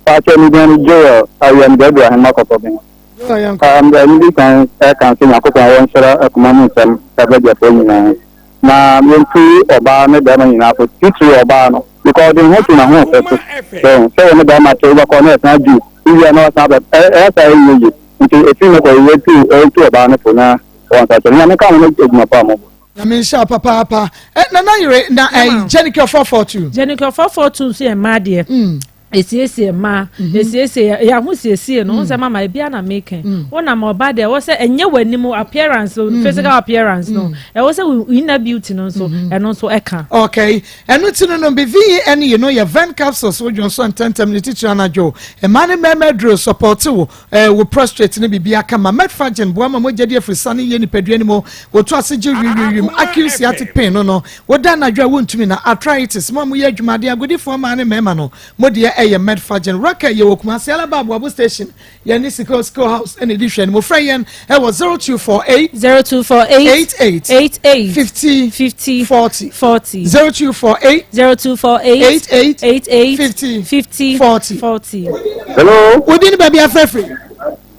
Pacho mi din ne Joel Awia mi Bɛdu Ahema Kɔkɔben. Joel yɛn kɔ. Um, deɛ medi kan ɛka nso Nyankopɔn wɔ nhyira akuma mu nsɛm ɛbɛgyafoɔ nyinaa. Na yɛntu ɔbaa ne bɛrima nyinaa fo, titiri ɔbaa no, because ɔde ne ho to n'ahoɔfɛ so. So, sɛ wɔne bɛrima te wobɛkɔ na ɛsan dwu, wowia na wasan abɛ, ɛyɛ saa ɛnyɛ yie. Nti ɛfiri no kɔ yɛtu yɛtu ɔbaa no fo na wɔnsakyera. Nyame ka ho ne adwuma pa a mobɔ. Nyame nhyira wo papaapa. Eh, Nana Yere, na eh, Jenicure 442. Jenicure 442 nso yɛ mmaa deɛ. Esiesie mmaa, mhm. esiesie yɛn ahosiesie no. Nsɛm ama ebi ana meka. Wonam ɔba deɛ ɛwɔ sɛ ɛnyɛ w'anim appearance, mm. physical appearance no. Ɛwɔ sɛ inner beauty no nso, mm-hmm. ɛno nso ɛka. Okay, ɛno ti no no bi VEN yi no yɛ Ven capsules wodwo nso ntɛntɛm ne titiri anadwo. Mmaa ne mmarima aduro support wo ɛɛ wo prostate ne biribi aka ma metformin boa ma mogya di afiri sane yɛ nipadua no mu. Wotu ase gye wiwiwim acute sciatic pain no no. Woda anadwo a wontumi na arthritis mo a moyɛ adwumaden agodifoɔ mmaa ne mmarima no mo deɛ ɛyɛ Medfagen. Raquel yɛwɔ Kumasi Alaba Aboabo station yɛn ne Sikro Sikro House ɛna ɛdi hwɛ no mo frɛ yɛn ɛwɔ 0248 0248 88 88 50 50 40 40 0248 0248 88 88 50 50 40 40. Hello. Wodi ne baabi afrɛfrɛ.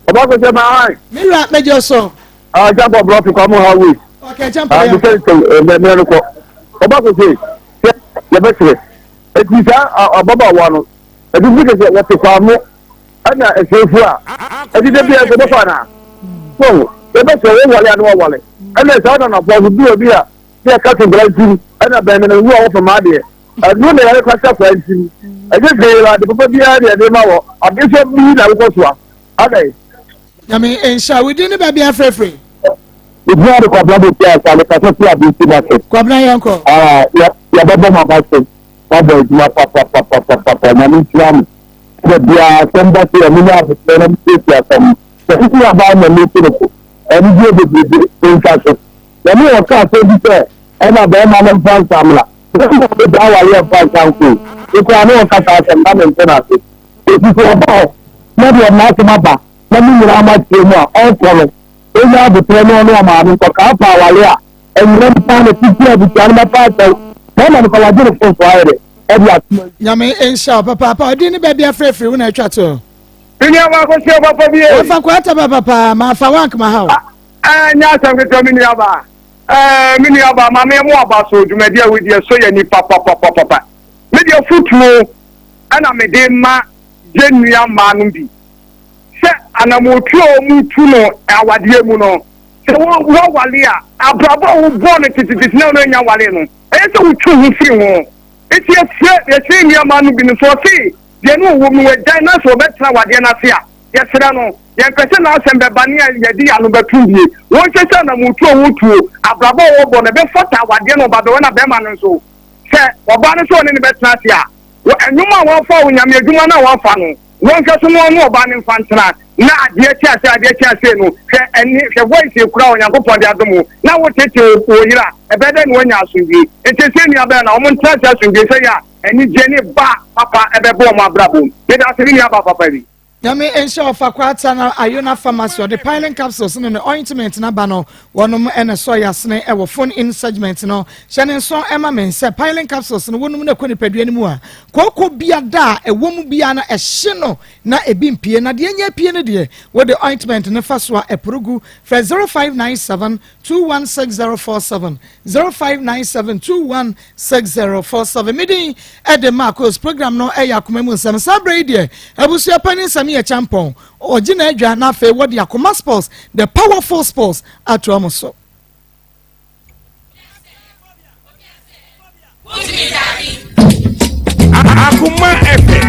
Ɔba kò sɛ maa hwan. Me wura mɛgye so. Ah, jump up, block, come on, highway. Okay, jump up. Ah, defense, mmerɛ no kɔ. Ɔba kò sɛ, sɛ yɛbɛkyerɛ. Eti saa ababaawa no, ebi fi kɛsɛ wɔte faamo ɛna ɛsɛnfu a, ɛti dɛ bi a ɛsɛ bɛfa na. So, yɛbɛkyerɛ wɔn wale a na wɔwale. Ɛna saa nanafoɔ so bi wɔ bi a, bi a kasa nkura ntim, ɛna bɛn na nwu a wɔfam adeɛ. Ɛno na yɛre kasa kura ntim. Ɛnyɛ hwee la, ade papa biara deɛ ɛde ma wɔ. Adeɛ bi na wokɔ soa. Adɛn? Nyame nhyira wo din ne baabi afrɛfrɛ. Medin de Kwabena Boakye Ansa, mekasa firi Abinti Market. Kwabena yɛnkɔ. Ah, yɛ yɛbɛbɔ mo aba so. Moabɔ adwuma papapapapapa. Nyame nhyira mo. Da biara asɛm ba so a monya aboterɛ na mosiesie asɛm no. Sɛ sisi abaa na mete no so. Anigyeɛ bebrebe ntwa so. Na ne ɔka asɛm bi sɛ ɛna bɛrima no mfa nsa mmra. Bɛrima no gyaa awareɛ mfa nsa nkɔ o. Me koraa ne ɔka saa asɛm na mente no ase. Ɛfiri sɛ ɔba hɔ na deɛ n'asɛm aba na mo nyinaa moakyerɛ mu a, ɔnkɔ no, ɔnya aboterɛ ne ɔne ɔmaame nkɔ ka afa aware a, anyinam paa na titi abusua no bɛfa akyɛw, bɛrima no kɔ wagye ne fon so ayɛ dɛ ɛde ato ayi. Nyame nhyira wo papaapa ɔdin ne baabi afrɛfiri wo na atwa to. Me nua baako hyɛ papa bi ee. Wafa kwata papa paa ma afa wank ma ha o. Ɛɛ nyɛ asɛm ketewa me nua baa. Ɛɛ me nua baa maame ɛmo aba so dwumadi a wodi ɛsɔ yɛ ni papapapapa. Me deɛ futuo. Ɛna mede ma yɛn nua mmaa no bi sɛ anamotuo a wɔtu no awadeɛ mu no, sɛ woawale a, abrabɔ a wobɔɔ no tetetete na wonya awale no, ɛyɛ sɛ wotwe ho firi ho. Enti yɛsrɛ yɛsrɛ yɛn nua mmaa no bi no sɛ ɔse deɛ ne ɔwɔ mu no wagyae na sɛ ɔbɛtena awadeɛ no ase a, yɛsrɛ no, yɛmpɛ sɛ n'asɛm bɛba ne yɛde yɛn ano bɛtom bie. Wɔnhwɛ sɛ anamotuo a wɔtuo, abrabɔ a wɔbɔ no, ɛbɛfata awadeɛ no ɔba bɛwɔ na bɛrima no nso, sɛ ɔbaa no sɛ ɔne no bɛtena ase a, wɔ nnwom a wɔafa wɔ Nyame adwuma no a wɔafa no, wɔnhwɛ so no ɔne ɔbaa no mfa ntena, na adeɛ kye ase adeɛ kye ase no, hwɛ ɛne, hwɛ voice ekura a Onyankopɔn de adom wo, na wo tete wo wo yere a, ɛbɛyɛ dɛn na wanya asomdwie? Nti sɛ nua bɛn na wɔn ntena ase asomdwie sɛ yɛ a anigyeɛ ne ba papa ɛbɛbɔ wɔn abrabɔ mu. Meda ase me nua ba papa bi. Nyame nhyira wo fa kwata na Ayona pharmacy ɔde piling capsules ne ne ointment no aba no wɔnom na ɛsɔ yasene ɛwɔ phone in segment no hyɛ ne nso ɛma me sɛ piling capsules no wɔnom na ɛkɔ nipadua no mu a kooko bia da a ɛwɔ mu bia no ɛhye no na ebi mpie na deɛ nya apue no deɛ wode ointment no fa so a ɛporo gu frɛ 0597 216047 0597 216047 Me din de Marcos program no yɛ akoma mu nsɛm saa berɛ yi deɛ abusua pa ne nsɛm yɛ kyampɔn ɔgye n'adwa na afei wɔde akoma sports the powerful sports atoa mo so. Akoma FM.